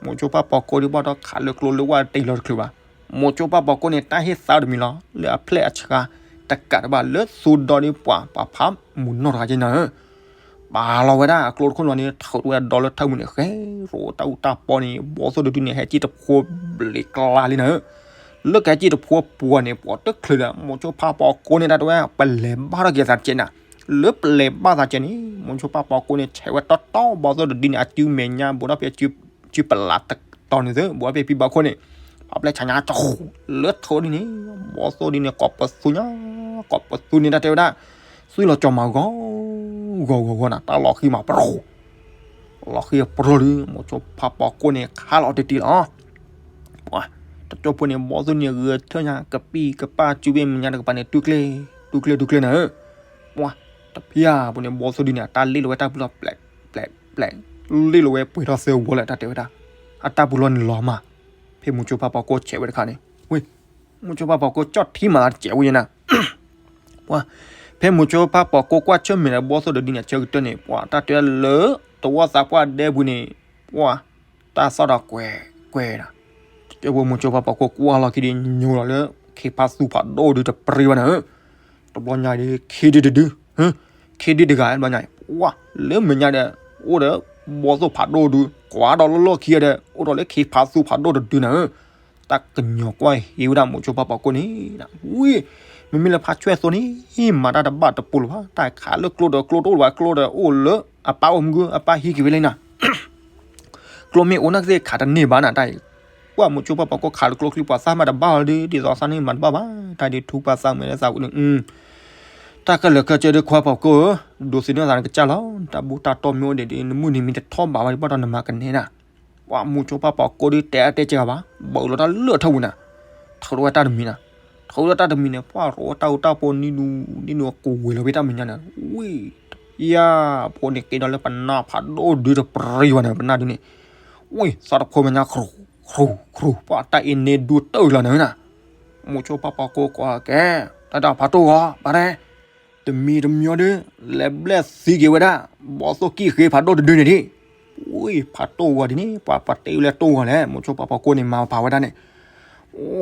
မိၤစိဖါပိာ်ကိၣ်ဒ်ဘၣ်ဒီးခးလၢကျိလၢဝဲတ့ၢ်လီၤတချုးဘၣ်, မိၤစိဖါပိာ်ကိၣ်န့ၣ် တၢ်ဟ့ၣ်သါတမံၤလီၤ လၢအဖျဲၣ်အဆှါ တကးတဘၣ်လၢသူဒီဒ်ပှၤပှၤဖးမုၢ်နီၢ်တဂၤက့နၤဧၢ ပာ်လီၤဝဲဒၣ်အကျိတခိၣ်လီၤန့ၣ် ထုးဝဲဒီလၢထၢၣ်မုၢ်န့ၣ် ဃဲရိးတၢ်အူတၢ်ပီန့ၣ် ဘီသိၣ်တဒုန့ၣ် ဟဲကံၣ်တဖိဘျံးကျါလံနၤဧၢ, လၢကဟဲကံၣ်တဖိပှီၤန့ၣ် ပှၤတချုးဒီး မိၤစိဖါပိာ်ကိၣ်န့ၣ် တၢ်တဲဝဲ ပလဲၤဘၣ်ထီၣ်က့ၤသးတကဲးနၤ, လၢပလဲၤဘၣ်သးကဲးန့ၣ် မိၤစိဖါပိာ်ကိၣ်န့ၣ် ဆဲးဝဲတီတီဘီသိၣ်တဒုန့ၣ် အစုမဲာ်ညါ ဘူးထီၣ်ဖဲအစုပလးတတီၤန့ၣ်သၢ ဘူးထီၣ်ဖဲဖံဘၣ်ခိၣ်န့ၣ် ပှၤပျဲၢ်ဆးညါတဃူ လၢထိးဒ်န့ၣ် ဘီသိၣ်ဒ်န့ၣ် ကိးပသူညါ ကိးပသူန့ၣ် တၢ်တဲဝဲဒၣ် သွံၣ်လီၤကၠီၤမးဂီၤ ဂီၤဂီၤဂီၤနၤ တၢ်လီၤဃံၤမးပရိ လီၤဃံၤပရိဒု မိၤစိဖါပိာ်ကိၣ်န့ၣ် ခးလီၤတံၢ်တံၢ်လီၤ ပှၤ တကၠိဖိန့ၣ် ဘီသိၣ်န့ၣ် ဂဲၤထၢၣ်ညါ ကပံၢ်ကပၢ်စုဘ့ၣ်မဲာ်ညါတကပၤန့ၣ် တူၢ်ကျဲ တူၢ်ကျဲတူၢ်ကျဲနၤဧၢ, ပှၤ တဖျၢၣ်ဖိန့ၣ် ဘီသိၣ်ဒုန့ၣ် အတၢ်လ့ၣ်လီၤဝဲတၢ်ပူၤလီၤ ပျဲး ပျဲး ပျဲး လ့ၣ်လီၤဝဲပှဲၤထီၣ်သၢဝီလၢတၢ်တဲဝဲဒၣ်, အတၢ်ပူၤလီၤန့ၣ်လီၤမး, ဖဲမိၤစိဖါပိာ်ကိၣ်ဆဲးဝဲတခါန့ၣ် ဝ့ၢ် မိၤစိဖါပိာ်ကိၣ်ကၠီၣ်ထံမးလၢတစဲးဝဲယဲနၤ ပှၤ ဖဲမိၤစိဖါပိာ်ကိၣ်ကွၢ်ဆၢၣ်မဲာ်ဒီးဘီသိၣ်တဒုန့ၣ် ဆၢကတၢၢ်န့ၣ် ပှၤ တၢ်တဲလၢတဝီသးပှၢ်ဒဲပူၤန့ၣ် ပှၤ တၢ်သီၣ်ဒီးကွဲးကွဲးဒီး တကၠိဖိမိၤစိဖါပိာ်ကိၣ်ကွၢ်လီၢ်ခံဒီးညိလီၤလၢ ခ့ဖါသူဖးဒိၣ်ဒုတပြံဘၣ်နၤဧၢ, တဘျီညါဒီး ခ့ဒုတဒု ခ့ဒုတဂၤတဘျီညါ ပှၤ လၢမဲာ်ညါဒီး အိၣ်ဒီး ဘီသိၣ်ဖးဒိၣ်ဒု ကွၢ်ဒီးလီၢ်လီၢ်ခံဒီး အိၣ်ဒီးလၢခ့ဖါသူဖးဒိၣ်တဒုနၤဧၢ တၢ်ကညီၤကွၢ်ဟ့ဝဲဒၣ်မိၤစိဖါပိာ်ကိၣ်န့ၣ် ဝံၤ မ့မ့ၢ်လၢဖါဆွဲသိန့ၣ် မၤတၢ်တဘၣ်တပူၤလၢၤဘၣ် တၢ်ခးလၢကျိဒီးကျိတအိၣ်လၢၤဘၣ် ကျိဒီးအိၣ်လၢအပၢ်အိၣ်မုၢ် အပၢ်ဟံးက့ၤဝဲလံနၤ ကျိမ့ၢ်အိၣ်နာ်က့သ့ၣ်ခးတန့ၢ်ဘၣ်နၤတၢ်အံၤ, ပှၤမိၤစိဖါပိာ်ကိၣ်ခးလၢကျိချံပှၤသၣ်မးတဘၣ်လီၤဒု ဒ်သိးသးန့ၣ်မၤတဘၣ်ဘၣ် တၢ်ဒုးထူပှၤသးမုာ်လၢသးဝံၤန့ၣ် တၢ်ကလၢာ်ကၢကၢဒုးခွါပိာ်ကိၣ်ဧၢ, ဒိးသန့ၤသးနကစၢ်လီၤ, တၢ်ဘူၣ်တၢ်တီမ့ၢ်အိၣ်ဒံးဒုး နမုၢ်နံၤမ့ၢ်တထီၣ်ဘးဝဲဒၣ်ဘၣ်ဒီးနမၤကန့ၢ်နၤ, ပှၤမိၤစိဖါပိာ်ကိၣ်ဒုးတဲအါတဲစှၤဘၣ်, ဘၣ်လီၤတၢ်လၢထၢၣ်ပူၤနၤ, ထုးထီၣ်ဝဲတၢ်တမံၤနၤ, ထုးထီၣ်တၢ်တမံၤန့ၣ် ပှၤရိးဝဲတၢ်အူတၢ်ပီနံၤဒုး နံၤဒုးအကိးဝဲလီၤဖဲတၢ်မဲာ်ညါန့ၣ်, ဝံၤ တဖျၢၣ်ဖိန့ၣ်က့ၤဒီးလၢပနၢ်ဖးဒိၣ်ဒုးတပြံဘၣ်န့ၣ် ပနၢ်ဒုးန့ၣ်, ဝံၤ သးတဖိမဲာ်ညါ ခရူၣ် ခရူၣ် ခရူၣ် ပှၤတၢ်အ့န့ၣ်ဒုးတၢၢ်လီၤနၤနၤ, မိၤစိဖါပိာ်ကိၣ်ကွၢ်ကဲ, တၢ်တၢ်ဖးတိၢ်ဂီၤ ပှၤတဲ တမံၤတမံၤဒုး လဲၤဘျဲၣ်သံက့ၤဝဲဒၣ် ဘီသိၣ်ကံၣ်ဃ့ဖးဒိၣ်တဒုန့ၣ်ဒံး, ဝံၤ ဖးတိၢ်ဂီၤဒ်န့ၣ် ပှၤပှၤတဲဝဲလၢတိၢ်ဂီၤလဲၣ် မိၤစိဖါပိာ်ကိၣ်န့ၣ် မၤပာ်ဝဲဒၣ်န့ၣ်,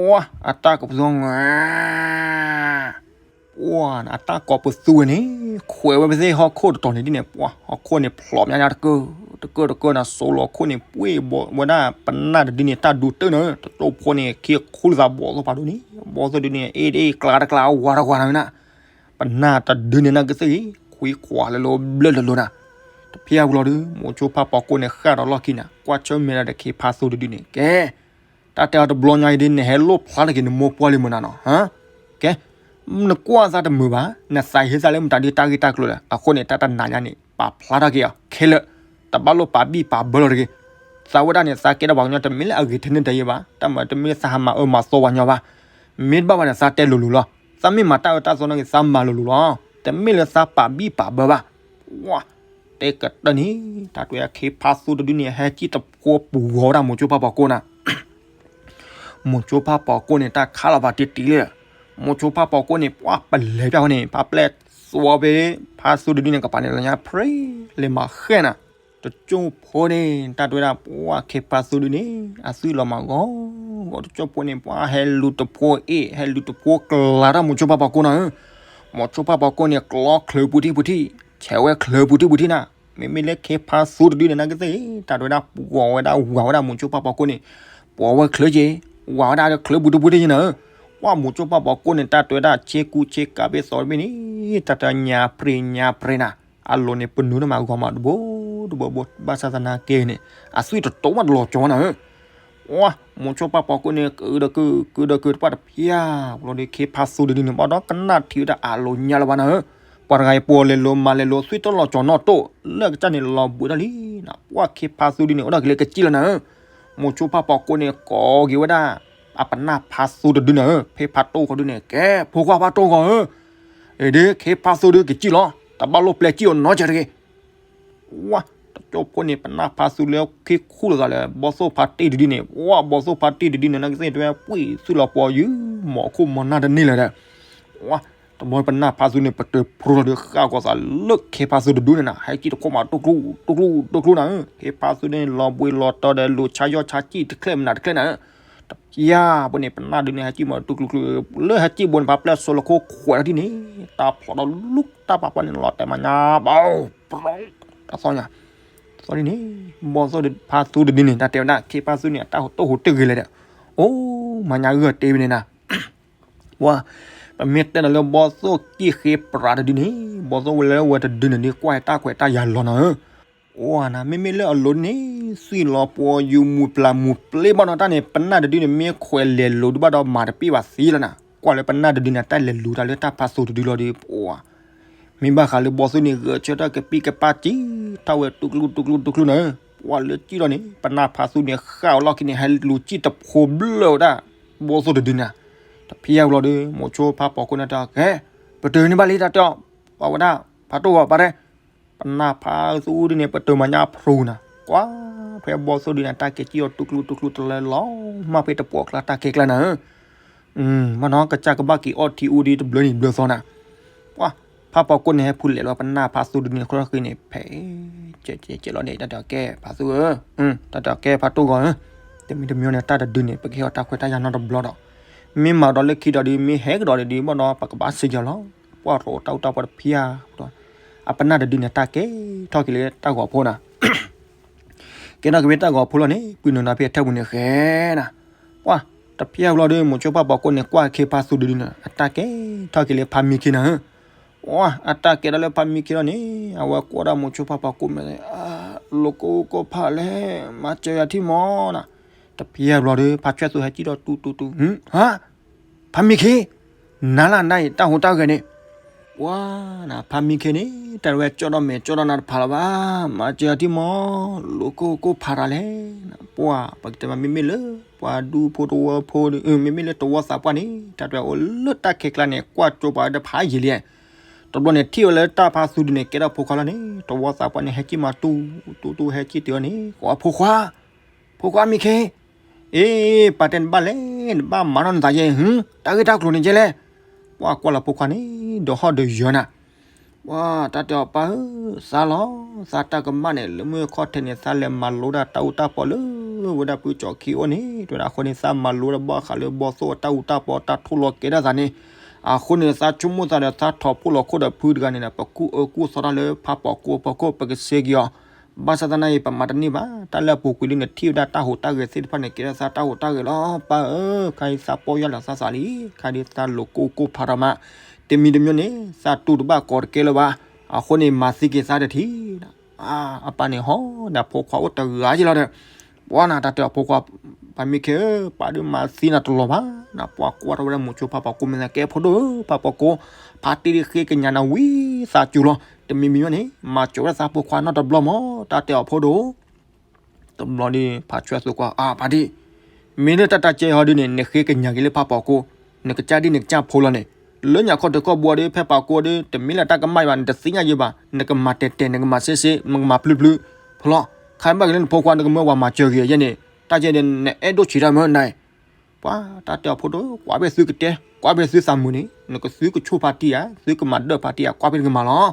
ဝါ အတၢ်ကပသူ ပှၤ အတၢ်ကိးပသူဝဲန့ၣ် ခွဲးဝဲပသ့ၣ်ဟီၣ်ခိၣ်တတီၤန့ၣ်ဒ်န့ၣ် ပှၤ ဟီၣ်ခိၣ်န့ၣ်ဖျိးမးညါတကၢၢ် တကၢၢ်တကၢၢ်နၤ စိလီၤခိၣ်န့ၣ် ပှ့ၤဝဲဒၣ်ပနၢ်တဒုန့ၣ် တၢ်ဒုးတၢၢ်နၤ တတိၢ်ဖိန့ၣ် ခံခူလၢသးဘီသိၣ်ဖးဒိၣ်န့ၣ် ဘီသိၣ်ဒုန့ၣ် အ့ၣ်တအ့ၣ် ကျါတကျါ ဝါတဝါနၤဝဲနၤ ပနၢ်တဒုန့ၣ် နကသ့ၣ်ဂ့ၤ ခွံခွါလၢလီၤဘျၢၣ်လၢလီၤနၤ, တဖျၢၣ်ဝံၤလီၤဒုး မိၤစိဖါပိာ်ကိၣ်န့ၣ် ဃၣ်ဒီးလီၢ်ခံန့ၣ် ကွၢ်ဆၢၣ်မဲာ်ဒၣ်ဒီးခ့ဖါသူတဒုန့ၣ် ကဲ တၢ်တဲအီၤတဘျီညါအံၤဒုး နဟဲလိၣ်ဖျါတက့ၢ် နမိၢ်ပှၢ်လံမနုၤနီၤ ကဲ နကွၢ်သးတမုာ်ဘၣ် နသးဟ့သးလၢမတၤဒုးတၢ်ဂ့ၢ်တၢ်ကျိၤလဲၣ် အဃိန့ၣ် တၢ်တနၤညါန့ၣ် ပာ်ဖျါထီၣ်က့ၤအီၤခဲလၢာ်, တဘၣ်လိၣ်ပာ်ဘံၣ်ပာ်ဘၢလီၤတဂ့ၤ, သးဝဲဒၣ်န့ၣ် သးကဲထီၣ်ပှၤကညီတမ့ၢ်လၢအဂ့ၤထဲန့ၣ်တဂ့ၤဘၣ်, တၢ်မၤတမ့ၢ်လၢသးဟးမၤအၢမၤသီပှၤကညီဘၣ်, မ့ၢ်တဘၣ်ဘၣ်န့ၣ် သးတဲလိၤလိၤလီၤ, သးမ့ၢ်မၤတၢ်အၢတၢ်သီနာ်က့ၤ သးမၤလိၤလိၤလီၤ, တမ့ၢ်လၢသးပာ်ဘံၣ်ပာ်ဘၢဘၣ်, ဝါ တဲကတၢၢ်န့ၣ် တၢ်တဲအခ့ဖါသူတဒုန့ၣ် ဟဲကံၣ်တဖိပူၤဂီၤဝဲဒၣ်မိၤစိဖါပိာ်ကိၣ်နၤ မိၤစိဖါပိာ်ကိၣ်န့ၣ် တၢ်ခးလီၤပာ်တံၢ်တံၢ်လံ, မိၤစိဖါပိာ်ကိၣ်န့ၣ် ပှၤပလဲၤပျၢ်ဃီန့ၣ် ဖါပျဲၢ်သွီဖဲ ဖါသူတဒုန့ၣ် ကပၤန့ၣ်လီၤညါ ဖြ့ လဲၤမၤဃဲၣ်နၤ, တကၠိဖိန့ၣ် တၢ်တဲဝဲဒၣ် ပှၤခ့ဖါသူဒုန့ၣ် အသွံၣ်လီၤမးဂီၤဂီၤ တကၠိဖိန့ၣ် ပှၤဟဲလူၤတဖိအ့ၣ် ဟဲလူၤတဖိကျါတၢ်မိၤစိဖါပိာ်ကိၣ်နၤဧၢ, မိၤဆိဖးပိာ်ကိၢ်န့ၣ် ကျီချၢပူၤထံၣ်ပူၤထံၣ်, ဆဲးဝဲချၢပူၤထံၣ်ပူၤထံၣ်နၤ, မ့မ့ၢ်လၢခ့ဖါသူတဒုန့ၣ် နာ်က့သ့ၣ် တၢ်တဲဝဲဒၣ် ပှီၤဝဲဒၣ်ဝၤဝဲဒၣ်မိၤဆိဖးပိာ်ကိၢ်န့ၣ်, ပှီၤဝဲချၢက့ၤ, ဝၤဝဲဒၣ်ချၢပူၤထံၣ်ပူၤထံၣ်က့ၤနၤဧၢ, ပှၤမိၤဆိဖးပိာ်ကိၢ်န့ၣ် တၢ်တဲဝဲဒၣ်ဆ့ကူဆ့ကၤဘ့ၣ်သီတဘ့ၣ်န့ၣ်, တၢ်တဲညါပြ့ညါပြ့နၤ, အလိၤန့ၣ် ပနုာ်တမးဂီၤမးတဘိတဘိဘိ ဘၣ်ဆၣ်သနာ်က့န့ၣ် အသွံၣ်တတိၤမးတလီၤကၠီနၤဧၢ ဝါ, မိၤဆိဖးပိာ်ကိၢ်န့ၣ် ကဒၢကု ကဒၢကုတပှၢ်တဖျၢၣ်, ဘျီဒီးခ့ဖါသူတဒုန့ၣ် ဘၣ်ဒီးကနၣ်ထံၣ်ဝဲဒၣ်အလိၤညါလၢၤဘၣ်နၤဧၢ, ပှၤတဂၤအံၤပှီၤလဲၤလိၤမၤလဲၤလိၤ သွံၣ်တလီၤကၠီနီၣ်တိၢ်, လၢကစၢ်န့ၣ်လီၤဘှံးထီၣ်လံနၤ, ပှၤခ့ဖါသူဒုန့ၣ် အိၣ်ဒီးက့ၤလၢကစံၣ်လီၤနၤဧၢ, မိၤဆိဖးပိာ်ကိၢ်န့ၣ် ကိးက့ၤဝဲဒၣ် အပနၢ်ဖါသူတဒုနၤဧၢ, ဖ့ဖါတိၢ်ဃီဒုန့ၣ် ကဲ ဖိခွါဖါတိၢ်ဃီဧၢ, အ့ဒ့ ခ့ဖါသူဒုကစံၣ်လီၤ, တဘၣ်လိၣ်ပျဲစံၣ်အီၤနီတစဲးတဂ့ၤ ဝါ, တကၠိဖိန့ၣ် ပနၢ်ဖါသူလၢခ့ခူၣ်လိာ်သးလၢ ဘီသိၣ်ဖါတံၢ်တဒုန့ၣ်, ဝါ, ဘီသိၣ်ဖါတံၢ်တဒုန့ၣ် နာ်က့သ့ၣ် တဝဲပှံၢ်သူၣ်လီၤပှီၤယုၢ် မီၤခိၣ်မီၤနၢ်တန့ၢ်လၢၤဒီး, ဝါ, တဘျီပနၢ်ဖါသူန့ၣ် ပတၢၢ်ဖျိလီၤဒီး ဃၣ်ကီၤသးလၢခ့ဖါသူတဒုန့ၣ်နၤ, ဟဲကံၣ်တခိၣ်မး တူၢ်ကျူၢ် တူၢ်ကျူၢ် တူၢ်ကျူၢ်နၤဧၢ, ခ့ဖါသူန့ၣ် လီၤဘှံးလီၤတီၤဒီး လိၤဆါယီၢ်ဆါစံၣ်တချဲမနၤတချဲနၤဧၢ တဖျၢၣ်ဘိန့ၣ် ပနၢ်ဒုန့ၣ် ဟဲကံၣ်မးတူၢ်ကျူၢ်ကျူၢ်, လၢဟဲကံၣ်ဘိန့ၣ် ပှၤပျဲၢ်စိလီၤခိၣ်ခွဲးထီၣ်ဒ်န့ၣ်, တၢ်ဖျိးဒီးလူၢ်တၢ်ပာ်ပှၢ်န့ၣ် လီၤတဲာ်မးညါဘၣ်, တၢ်သီညါ, သီဒ်န့ၣ်, ဘီသိၣ်ဖါသူတဒုန့ၣ် တၢ်တဲဝဲဒၣ် ခ့ဖါသူန့ၣ် အတၢ်ဟူးတဂ့ၤလဲၣ်ဒီး, အိၣ်မးညါဂုၢ်တ့ဝဲန့ၣ်နၤ ဝါ, ပမ့ၢ်တဲဒီးလၢဘီသိၣ်ကံၢ်ဃ့ပြးတဒုန့ၣ်, ဘီသိၣ်ဝဲလၢဝဲတဒုန့ၣ်ဒုး ကွၢ်တၢ်ခွဲးတၢ်ယာ်လီၤနၤဧၢ, အိၣ်နၤ မ့မ့ၢ်လၢအလိၤန့ၣ် သွံၣ်လီၤပှီၤယုၢ်မူၤပျၢ်မူၤပျ့ဘၣ်နီၤ, တၢ်န့ၣ် ပနၢ်တဒုန့ၣ် မ့ၢ်ခွဲးလဲၤလိၤဒုးဘၣ်ဒီး မၤတပ့ၢ်ဘၣ်သ့လီၤနၤ, ကွၢ်လၢပနၢ်တဒုန့ၣ် တၢ်လဲၤလိၤတၢ်လၢတၢ်ဖါသူတဒုလီၤဒီး ပှၤ မ့ၢ်ဘၣ်ဃးလၢဘီသိၣ်န့ၣ် ဂဲၤဆၢထၢၣ်ကပံၢ်ကပၢ်စံး ထီၣ်ဝဲတူၢ်ကျူၢ်တူၢ်ကျူၢ်တူၢ်ကျူၢ်နၤဧၢ, ပှၤလၢကံၣ်လီၤန့ၣ် ပနၢ်ဖါသူန့ၣ် ဃၣ်အီၤလီၢ်ခံန့ၣ် ဟဲလူၤကံၣ်တဖိဘျၢၣ်ဝဲဒၣ် ဘီသိၣ်တဒုန့ၣ်, တဖျၢၣ်ဘျီဒီး မိၤဆိဖးပိာ်ကိၢ်န့ၣ်တၢ်ကဲ, ပတၢၢ်န့ၣ်ဘၣ်လံတၢ်တဲအီၤ, ပှၤဝဲဒၣ် ဖါတိၢ်ဂီၤပာ်ရဲ ပနၢ်ဖါသူဒုန့ၣ် ပတၢၢ်မၤညါဖျိနၤ, ကွၢ်ဖဲဘီသိၣ်ဒုန့ၣ် တၢ်ကဲကံၣ်အီၤတူၢ်ကျူၢ်တူၢ်ကျူၢ်တလၢလီၤ, မ့ၢ်ဖဲတပိာ်ကျါတၢ်ကဲကျါနၤဧၢ မ့ၢ်နီၤ ကစၢ်ကဘၣ်က့ၤအီၣ်ထံအူဒ်တဘျၢနံၣ်ဘျၢသီနၤ, ပှၤ ဖးပိာ်ကိၢ်န့ၣ် ဟဲဖူလဲၤလီၤပနၢ်ဖးသူဒုန့ၣ် ဃီဃီန့ၣ် ဖဲ ကဲကဲလီၤန့ၣ် တၢ်တဲအီၤကဲ ဖးသူဧၢ, တၢ်တဲအီၤကဲ ဖးတိၢ်ဂီၤဧၢ, တမံၤတမံၤန့ၣ် တၢ်တဒုန့ၣ် ပကဟ့ၣ်အီၤတၢ်ခွဲးတၢ်ယာ်နီတဘျီဒီး, မ့ၢ်မၤဒီးလၢခံဒီးဒုး မ့ၢ်ဟဲကဒီးဒုး ဘၣ်ဒီး ပကဘၣ်စံးကလီၤ, ပှၤရိးတၢ်အူတၢ်ပီတဖၣ်ဒီး, အပနၢ်တဒုန့ၣ် တၢ်ကဲထီၣ်က့ၤလၢတၢ်ဂီၤဖိနၤ ကဲထီၣ်က့ၤဖဲတၢ်ဂီၤဖိလီၤန့ၣ် ပုၢ်နုာ်နီၤဖဲအထၢၣ်ပူၤန့ၣ်ဃဲနၤ, ပှၤ တဖျၢၣ်ဘျီဒီး မိၤဆိဖးပိာ်ကိၢ်န့ၣ် ကွၢ်ခ့ဖးသူဒုန့ၣ် အတၢ်ကဲထီၣ်က့ၤလၢဖးမံခ့နၤဧၢ, ပှၤ အတၢ်ကဲထီၣ်လၢဖးမံခ့လီၤန့ၣ် အဝဲကွၢ်ဒၣ်မိၤဆိဖးပိာ်ကိၢ်မဲာ်, လိၤကိၢ်ကိၢ်ဖးလဲၣ်, မၤစၢၤယၤထံၣ်မီၤနၤ, တဖျၢၣ်ဘျီဒီး ဖးဆွဲၣ်သူဟဲကံၣ်ဒီးတူတူတူ, ဟါ ဖးမံခ့, နၤလၢနအံၤ တၢ်ဟူးတၢ်ဂဲၤန့ၣ်, ပှၤနၤ ဖးမံခ့န့ၣ် တၢ်ဝဲကၠီၣ်ဒီးမဲာ်ကၠီၣ်ဒီးနၤတဖးလၢၤဘၣ်, မၤစၢၤယၤထံၣ်မီၤ, လိၤကိၢ်ကိၢ်ဖးတၢ်လဲၣ်, ပှၤ ပကတဲမးမ့မ့ၢ်လၢ ပှၤဒူဖိတဝီဖိ, မ့မ့ၢ်လၢတဝီသးပှၢ်န့ၣ် တၢ်တဝဲအိၣ်လၢတၢ်ခဲကျါန့ၣ် ကွၢ်ကၠိပှၤတဖးယံာ်လံ, တဘျီန့ၣ် ထံၣ်ဝဲလၢတၢ်ဖးသူဒုန့ၣ် ကဲထီၣ်ဖိခွါလီၤန့ၣ် တဝီသးပှၢ်န့ၣ် ဟဲကံၣ်မးတူ တူတူဟဲကံၣ်တုၤအီၤန့ၣ် ကိးဖိခွါ ဖိခွါမံခ့, အ့ ပာ်တဲနဘၣ်လဲၣ်, နဘၣ်မၤထီၣ်နသးယဲ, တၢ်ဂ့ၢ်တၢ်ကျိၤန့ၣ်ယဲလဲၣ်, ပှၤကွၢ်လီၤဖိခွါန့ၣ် ဒီးဟီၣ်ဒီးယၢၤနၤ, ပှၤတၢ်တဲအီၤပၢ်ဧၢ, သးလီၤ, သးတၢ်ကမၣ်န့ၣ် လၢမုၢ်ခီၣ်ထံးန့ၣ် သးလဲၤမၤလိဒၣ်တၢ်အူတၢ်ပီလၢ ဝဲဒၣ်ပုၢ်ကၠီခံအိၣ်န့ၣ် တဲဝဲဒၣ်အဃိန့ၣ် သးမၤလိဒီးဘၣ်ဃးလၢဘီသိၣ်အတၢ်အူတၢ်ပီတၢ်ထိၣ်လီၤကဲဒၣ်သးန့ၣ်, အဃိန့ၣ် သးဆိကမိၣ်သးဒီးသးထီၣ်ဖှိၣ်လီၤခိၣ်ဒီးဖုတဂၤန့ၣ်ဒီး ပကူၣ်အၢကူၣ်သီတၢ်လၢဖးပိာ်ကိၢ်အဖီခိၣ် ပကစ့က့ၤအီၤ ဘၣ်ဆၣ်သနာ်က့ ပမၤတန့ၢ်ဘၣ်, တၢ်လၢအပူၤကွံာ်လံန့ၣ် ထံၣ်ဝဲဒၣ်တၢ်ဟူးတၢ်ဂဲၤသ့ၣ်တဖၣ်န့ၣ် ကဲထီၣ်သးတၢ်ဟူးတၢ်ဂဲၤလီၤ. ပၢ်ဧၢ, ခါအံၤသးပီၢ်ယၢ်လီၤသးသးလံ, ခါဒုးသးလိၤကိၢ်ကိၢ်ဖးထီမး, တမံၤတမံၤန့ၣ် သးတူၢ်တဘၣ်ကီးတကဲလၢၤဘၣ်, အဃိန့ၣ် မၤသံက့ၤသးတထံၣ် အပၢ်န့ၣ်ဟီဒီးဖိခွါအိၣ်တဂၤက့ၤလီၤဒီး, ပှၤနၤတၢ်တဲအီၤဖိခွါ, ပၢ်မံခ့ဧၢ, ပၢ်ဒုးမၤသံနၤတလီၤဘၣ်, နပှၤကွၢ်ထီၣ်ဝဲဒၣ်မိၤဆိဖးပိာ်ကိၢ်မ့ၢ်သးကဲဖိဒိၣ်ဧၢ, ဖးပိာ်ကိၢ်, ဖးတံၢ်ဒုးဃ့ကညးနၤဝံသးစူၤလီၤ, တမံၤမံၤန့ၣ် မၤစၢၤဝဲဒၣ်သးဖိခွါနီတဘျီမး, တၢ်တဲအီၤဖိဒိၣ် တဘျီဒီး ဖးဆွဲၣ်သူကွၢ်, အၢ ဖးတံၢ်, မ့ၢ်လၢတၢ်တၢ်ကဲဟီဒုးန့ၣ် နဃ့ကညးက့ၤလၢဖးပိာ်ကိၢ်, နကစၢ်ဒ်နကစၢ်ဖိလီၤန့ၣ်, လၢညါခီတခီဘှီဒီး ဖဲပိာ်ကိၢ်ဒီး တမ့ၢ်လၢတၢ်ကမၣ်ဘၣ်, နတသ့ၣ်ညါယံၤဘၣ်, နကမၤတဲာ်တဲာ် နကမၤစ့စ့ နကမၤပျုၤပျုၤ, ဖဲလီၤ, ခါဘၣ်က့ၤလၢနဖိခွါ နကမၢဝဲမၤစၢၤက့ၤယဲန့ၣ်, တၢ်ကဲဒီး နအဲၣ်ဒိၣ်ဆံးတၢ်မၢနၤ ပှၤတၢ်တဲအီၤဖိဒိၣ်, ကွၢ်ဖဲသုကတဲ, ကွၢ်ဖဲသုသးမုာ်န့ၣ်, နကသုကဆိၣ်ဖးတံၢ်ဧါ, သုကမၤဒၢၣ်ဖးတံၢ်ဧါ, ကွၢ်ဖဲနကမၤလီၤ.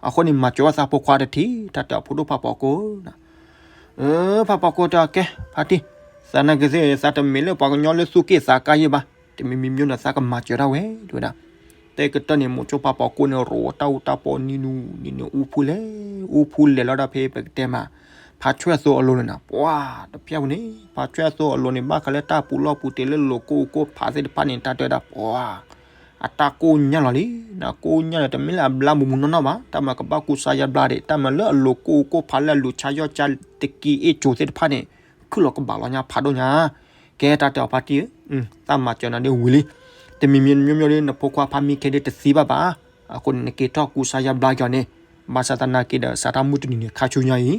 အဃိန့ၣ် မၤစၢၤဝဲသးဖိခွါတထံၣ်, တၢ်တဲအီၤဖိဒိၣ်ဖးပိာ်ကိၢ်, ဖးပိာ်ကိၢ်တဲအီၤကဲ, ဖးတံၢ်, သးနာ်က့သ့ၣ် သးတမ့ၢ်လၢပှၤကညီလၢသူၣ်က့ၣ်သးကါယဲဘၣ်, တမံၤမံၤမံၤန့ၣ် သးကမၤစၢၤဒၣ်ဝဲ, တဲဝဲဒၣ် တဲကတၢၢ်န့ၣ် မိၤဆိဖးပီၤကိၣ်န့ၣ် ရိးတၢ်အူတၢ်ပီနံၤနူၤနံၤနူၤ အူဖူလဲၤ အူဖူလဲၤလီၤဒၣ်ဖဲပကတဲမး ဖးဆွဲၣ်သိအလိၤန့ၣ်နီၤ ပှၤတဖျၢၣ်ပူၤန့ၣ် ဖးဆွဲၣ်သိအလိၤန့ၣ် ဘၣ်ဃးလၢတၢ်ပူၤလီၢ်ပူၤတ့ၢ်လၢလိၤကိၢ်ကိၢ်ဖးသ့ၣ်တဖၣ်န့ၣ် တၢ်တဲဝဲဒၣ်ပှၤ အတၢ်ကိၢ်ညါလီၤလံ, ကိၢ်ညါလီၤ တမ့ၢ်လၢအဘျါမူးမူးနီၢ်နီၢ်ဘၣ်, တၢ်မၤကဘၣ်ကူစါယါဘျါဒံး, တၢ်မၤလၢအလိၤကိၢ်ကိၢ်ဖးလၢအလိၤဆါယီၢ်ဆါတက့ၢ်အ့ၣ်ကၠိသ့ၣ်တဖၣ်န့ၣ် ခုၣ်လီၤကဘၣ်လီၤညါဖးဒိၣ်ညါ, ကဲတၢ်တဲအီၤဖါတံၢ်ဧၢ, သးမၤစၢၤနၤဒ်ဝံၤလံ, တမံၤမံၤမံၤမံၤဒ် နဖိခွါဖါမံခဲဒ်တသံဘၣ်ဘၣ်, အဃိန့ၣ် နက့ၤထီၣ်ကူစါယါဘျါက့ၤအီၤန့ၣ်, ဘၣ်ဆၣ်သနာ်က့ဒီး စးထီၣ်မုၢ်တနံၤန့ၣ် ခါဆူညါအံၤ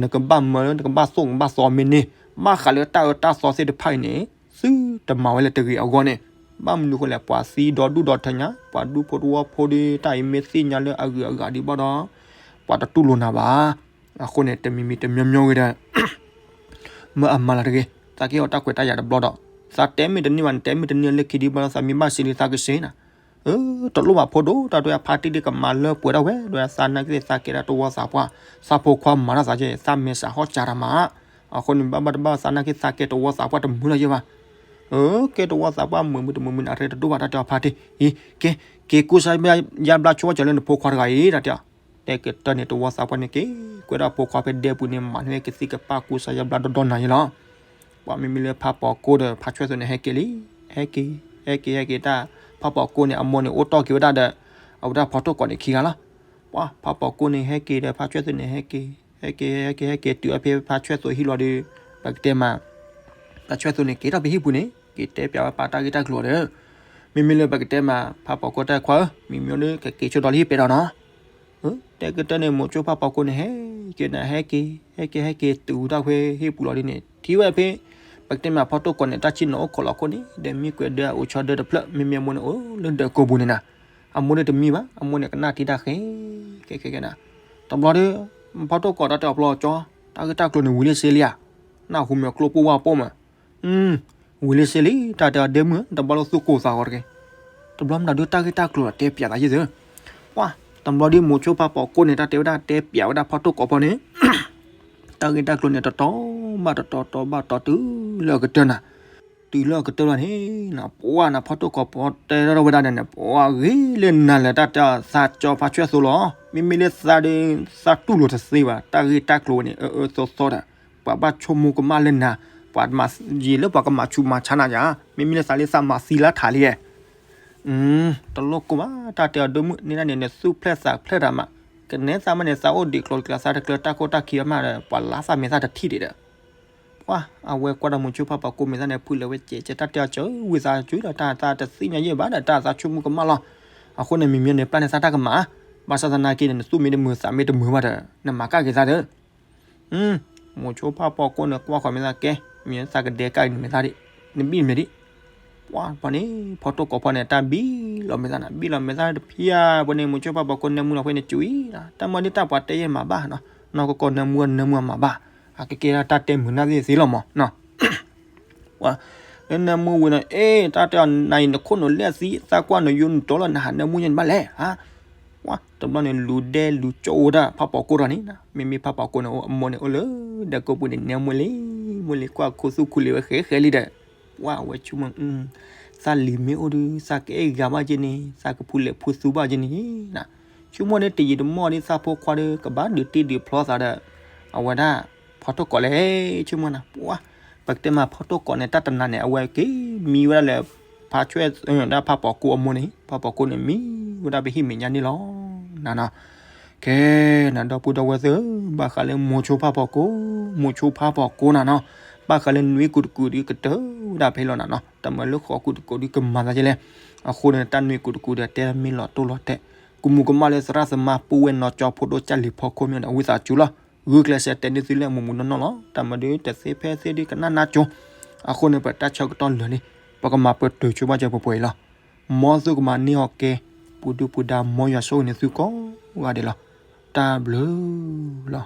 နကဘၣ်မၤလၢ နကဘၣ်သိၣ်ကဘၣ်သီမ့ၢ်န့ၣ်, ဘၣ်ဃးလၢတၢ်အၢတၢ်သီသ့ၣ်တဖၣ်အံၤန့ၣ် သုတမၤဝဲလၢတဂ့ၤအဂီၢ်န့ၣ်, ဘၣ်မနုၤဃိလဲၣ် ပှၤသံဒီဒူၣ်ဒီထၢညါ, ပှၤဒူဖိတဝီဖိဒီး တၢ်အံၤမ့ၢ်သ့ၣ်ညါလၢအဂုၤအဂၤဒံးဘၣ်ဒီး ပှၤတတူၢ်လိာ်နၤဘၣ်. အဃိန့ၣ် တမံၤမံၤတမံၤမံၤဂ့ၤဒီး မ့ၢ်အမၤလၢတဂ့ၤ, သးကဟ့ၣ်အီၤတၢ်ခွဲးတၢ်ယာ်တဘျီဒီး, သးတဲမ့ၢ်တန့ၢ်ဘၣ် နတဲမ့ၢ်တန့ၢ်လၢခံဒံးဘၣ်ဒီး သးမ့ၢ်ဘၣ်စံးလံသးကစ့နၤ တလိၣ်ဘၣ်ဖိဒိၣ်တၢ်တဲ ဖါတံၢ်ဒ်ကမၤလၢပှဲၤဒၣ်ဝဲ ဒီးသးနာ်က့သးကဲဒၣ်တဝီသးပှၢ်, သးဖိခွါမၤတၢ်သးကဲ သးမဲာ်ဆှးဟီၣ်စၢ်တၢ်မး, အဃိန့ၣ် ဘၣ်ဘၣ်တဘၣ်သးနာ်က့ သးကဲတဝီသးပှၢ်တမုာ်လၢၤယဲဘၣ်, ကဲတဝီသးပှၢ်မုာ်မုာ်တမုာ်မုာ်န့ၣ် အရ့တဒိၣ်ဘၣ်တၢ်တဲအီၤဖါတံၢ်, အံၤ ကဲ က့ၤကူစါယါဘျါဆိကမိၣ်လၢနဖိခွါတဂၤအံၤ တၢ်တဲအီၤ, တဲကတၢၢ်န့ၣ် တဝီသးပှၢ်န့ၣ်က့ၤ ကွဲဒၣ်ဖိခွါဖဲဒဲပူၤန့ၣ် မၤန့ၢ်ဝဲကသံၣ်ကပၢ်ကူစါယါဘျါဒီဒီနၤယဲလီၤ. ပှၤမ့မ့ၢ်လၢဖးပီၤကိၣ်ဒီး ဖးဆွဲၣ်သိးန့ၣ် ဟဲက့ၤလံ, ဟဲက့ၤ ဟဲက့ၤ ဟဲက့ၤတၢ်, ဖးပီၤကိၣ်န့ၣ် အမိၢ်န့ၣ် အိၣ်တီၢ်က့ၤဝဲဒၣ်ဒီး အဝဲဒၣ်ဖီတိၢ်ကိးန့ၣ်ခံဂၤလီၤ. ပှၤဖးပီၤကိၣ်န့ၣ် ဟဲက့ၤဒီး ဖးဆွဲၣ်သိးန့ၣ် ဟဲက့ၤ ဟဲက့ၤ ဟဲက့ၤ ဟဲက့ၤ တုၤအဖဲဖးဆွဲၣ်သိးဟံၣ်လီၤဒီး ပကတဲမး ဖးဆွဲၣ်သိးန့ၣ် က့ၤထီၣ်ဖဲဟံၣ်ပူၤန့ၣ် က့ၤတဲပျးဝဲပၢ်တၢ်ဂ့ၢ်တၢ်ကျိၤဒီး, မ့မ့ၢ်လၢပကတဲမး ဖးပီၤကိၣ်တၢ်ခွါဧၢ, မ့မ့ၢ်လၢကက့ၤဆိဒီးလၢဟံၣ်ပဲဒီးနီၤ တဲကတၢၢ်န့ၣ် မိၤဆိဖးပီၤကိၣ်န့ၣ် ဟဲက့ၤန့ၣ် ဟဲက့ၤ ဟဲက့ၤ ဟဲက့ၤ တုၤတၢ်ဖဲဟံၣ်ပူၤလီၤဒ်န့ၣ် ထံၣ်ဝဲဖဲ ပကတဲမးဖီတိၢ်ကိးန့ၣ် တၢ်ဆံၣ်နီၤအိၣ်ခိးလီၤခိၣ်န့ၣ် ဒီးမံကွဲးဒၢအအိၣ်ဆီဒၢတဖျၢၣ် မ့မ့ၢ်အမိၢ်န့ၣ်အိၣ်လၢဒၢးကိာ်ပူၤန့ၣ်နၤ, အမိၢ်န့ၣ်တမံဘၣ် အမိၢ်န့ၣ်ကနၣ်ထံတၢ်ဃဲ ကဲကဲကဲနၤ, တဘျီဒီး ဖီတိၢ်ကိးတၢ်တဲအီၤဖျီကၠီ တၢ်ဂ့ၢ်တၢ်ကျိၤန့ၣ်ဝံၤလံစ့လံဧါ, နၢ်ဟူမ့ၢ်ကျိၣ်ပိၢ်ဝါပိၢ်မး ဝံၤလံစ့လံ တၢ်တဲအီၤဒဲမုၣ် တဘျီလၢသူၣ်ကိၢ်သးဂီၤတက့ၢ်, တဘျီမနုၤဒုးတၢ်ဂ့ၢ်တၢ်ကျိၤဒီးတဲပျးသးယဲၢ်သၢ, ပှၤ တဘျီဒုးမိၤဆိဖးပီၤကိၣ်န့ၣ် တၢ်တဲဝဲဒၣ်တဲပျးဝဲဒၣ်ဖီတိၢ်ကိးဖီန့ၣ် တၢ်ဂ့ၢ်တၢ်ကျိၤန့ၣ် တတီၤဘၣ်တတီၤ တီၤဘၣ်တီၤတုၤလၢအကတၢၢ်နၤ, တုၤလၢအကတၢၢ်လီၤန့ၣ် ပှၤနၤ ဖီတိၢ်ကိးဖီတဲထီၣ်ဝဲဒၣ်န့ၣ် ပှၤဂ့ၤလၢနၤလၢတၢ်တဲအီၤသးကၠီဖးဆွဲၣ်သိးလီၤ, မ့မ့ၢ်လၢသးဒီး သးတူၢ်လိာ်တသ့ဘၣ် တၢ်ဂ့ၢ်တၢ်ကျိၤဝဲန့ၣ် အၢအၢသီသီဒီး ပှၤဘၣ်ဆိကမိၣ်ကမၣ်လၢနၤ, ပှၤမၤယံာ်လၢပှၤကမၤဆူးမၤဆါနၤယါ, မ့မ့ၢ်လၢသးလၢသးမၤသံလၢထးလံ, တလိၣ်ကိၢ်ဘၣ် တၢ်တဲအီၤဒိၣ်မုၣ် န့ၣ်ဒၣ်န့ၣ် နသူၣ်ဖျဲၣ်သးဖျဲၣ်တၢ်မး, ကနဲသးမးန့ၣ် သးအိၣ်ဒံးကျိၤတကျၢၤ သးတကျၢၤတၢ်ခိၣ်တၢ်ခံဘၣ်မးဒီး ပှၤလၢသးမဲာ်သၣ်တထံၣ်ဒံးဒီး ပှၤ အဝဲကွၢ်ဒီးမိၤဆိဖးပီၤကိၣ်မဲာ်သၣ်န့ၣ် ဖုးလဲၤဝဲကဲးကဲး တၢ်တဲအီၤစၢၤဝံသးစူၤဒီး တၢ်သးတသ့ၣ်ညါယဲၢ်ဘၣ်ဒီး တၢ်သးဆိကမိၣ်ကမၣ်လီၤ. အဃိန့ၣ် မ့မ့ၢ်န့ၣ် ပျၢ်န့ၢ်သးတၢ်ကမၣ်, ဘၣ်ဆၣ်သနာ်က့န့ၣ် နသူၣ်မ့ၢ်တမုာ်သးမ့ၢ်တမုာ်ဘၣ်ဒီး နမၤကၣ်က့ၤသးဒီး မိၤဆိဖးပီၤကိၣ်န့ၣ် ကွၢ်ဃီၤမဲာ်သၣ်ကဲ, မ့ၢ်သးကဒဲကၣ်က့ၤနမဲာ်သၣ်ဒံး, နဘံၣ်မဲာ်ဒံး, ပှၤဖီန့ၣ် ဖီတိၢ်ကိးဖီန့ၣ် တၢ်ဘံၣ်လီၤမဲာ်သၣ်နၤ, ဘံၣ်လီၤမဲာ်သၣ်တဖျၢၣ်ဖီန့ၣ် မိၤဆိဖးပီၤကိၣ်နဲမူလီၤဖဲန့ၣ် စူၤအံၤ, တၢ်မၤဒ်တၢ်ပှၤတဲယဲၢ်မးဘၣ်နီၤ, နီၢ်ကကီနဲမူနဲမူအမၤဘၣ်, အကကဲဒၣ်တၢ်တဲမုာ်နၢ်သ့ၣ်သ့လီၤမးနီၤ ပှၤ လၢနၢမူဝံၤနီၤ အ့ တၢ်တဲအီၤနၤအံၤ နခိၣ်နူာ်လၢအသံ သးကွၢ်နယူနူတီလီၤ နဟးနၢမူညါနဘၣ်လဲၣ်, ပှၤ တဘျီန့ၣ် လူၤဒဲလူၤကၠီအိၣ်ဝဲဒၣ်ဖးပီၤကိၣ်ဒီးန့ၣ်, မ့မ့ၢ်ဖးပီၤကိၣ်န့ၣ် အမိၢ်န့ၣ်အိၣ်လၢဒၢးကိာ်ပူၤန့ၣ် နၢမူလံ, မူလံကွၢ်ခိၣ်သူၣ်ခိၣ်လံဝဲဃဲဃဲလံဒီး, ပှၤ အဝဲဆိကမိၣ် သးလံၤမ့ၢ်အိၣ်ဒီး သးကအဲၣ်ဂၤဘၣ်က့ၤန့ၣ် သးကဖူလဲၣ်ဖူသူဘၣ်က့ၤန့ၣ်, ဆိကမိၣ်န့ၣ် တယံာ်တမီၢ်ဒီး သးဖိခွါဒီး ကဘၣ်ဒုးတ့ဒုးဖျီသးဒီး အဝဲဒၣ် ဖီတိၢ်ကိးလဲၣ်, ဆိကမိၣ်နၤ ပှၤ ပကတဲမးဖီတိၢ်ကိးန့ၣ် တၢ်တနၤန့ၣ် အဝဲက့ၤမံဝဲဒၣ်လၢ ဖးဆွဲၣ် ဒၣ်ဖးပီၤကိၣ်အမိၢ်န့ၣ်, ဖးပီၤကိၣ်န့ၣ် မံဝဲဒၣ်ပဟံၣ်မဲာ်ညါန့ၣ်လီၤ. နၤနီၤ ကဲ နၤဒီပုၢ်ဒီဝဲၢ်သ့ၣ်ဧၢ, ဘၣ်ဃးလၢမိၤဆိဖးပီၤကိၣ်, မိၤဆိဖးပီၤကိၣ်နၤနီၤ, ဘၣ်ဃးလၢနွံကူတကူဒုးကတၢၢ်ဝဲဒၣ်ဖဲလီၤနၤနီၤ, တမၢလၢဃိးကူတကူဒုးကမၤသးကဲလဲၣ်, အဃိန့ၣ် တၢ်နွံကူတကူဒီးတဲမ့ၢ်လီၤတိၢ်လီၤတဲာ်, ကူမူကမၣ်လၢသရၣ်သမါပူဝဲနီၢ်ကၠီဖိဒိၣ်ကၢ်လံၤဖီခိၣ်မ့ၢ်ဒီး ဝံသးစူၤလီၤ, ဂုာ်ကျဲးစၢးတဲန့ၢ်သုလၢမူးမူးနီၢ်နီၢ်လီၤ, တၢ်မၢဒုးတသ့ဖဲသ့ဒုးကနၣ်နၢ်ကၠိ, အဃိန့ၣ် ပတၢ်ဆၢကတီၢ်လၢာ်လံ, ပကမၤပတုာ်ဆိဘၣ်စၢၤပှဲၤပှဲၤအံၤလီၤ. မ်သုကမၤန့ၢ်အီၤကဲ, ပူၤဒုၣ်ပူၤဒါ မ်ယွၤဆိၣ်ဂ့ၤန့ၢ်သုကိးဂၤဒဲးလီၤ. တၢ်ဘျုးလီၤ.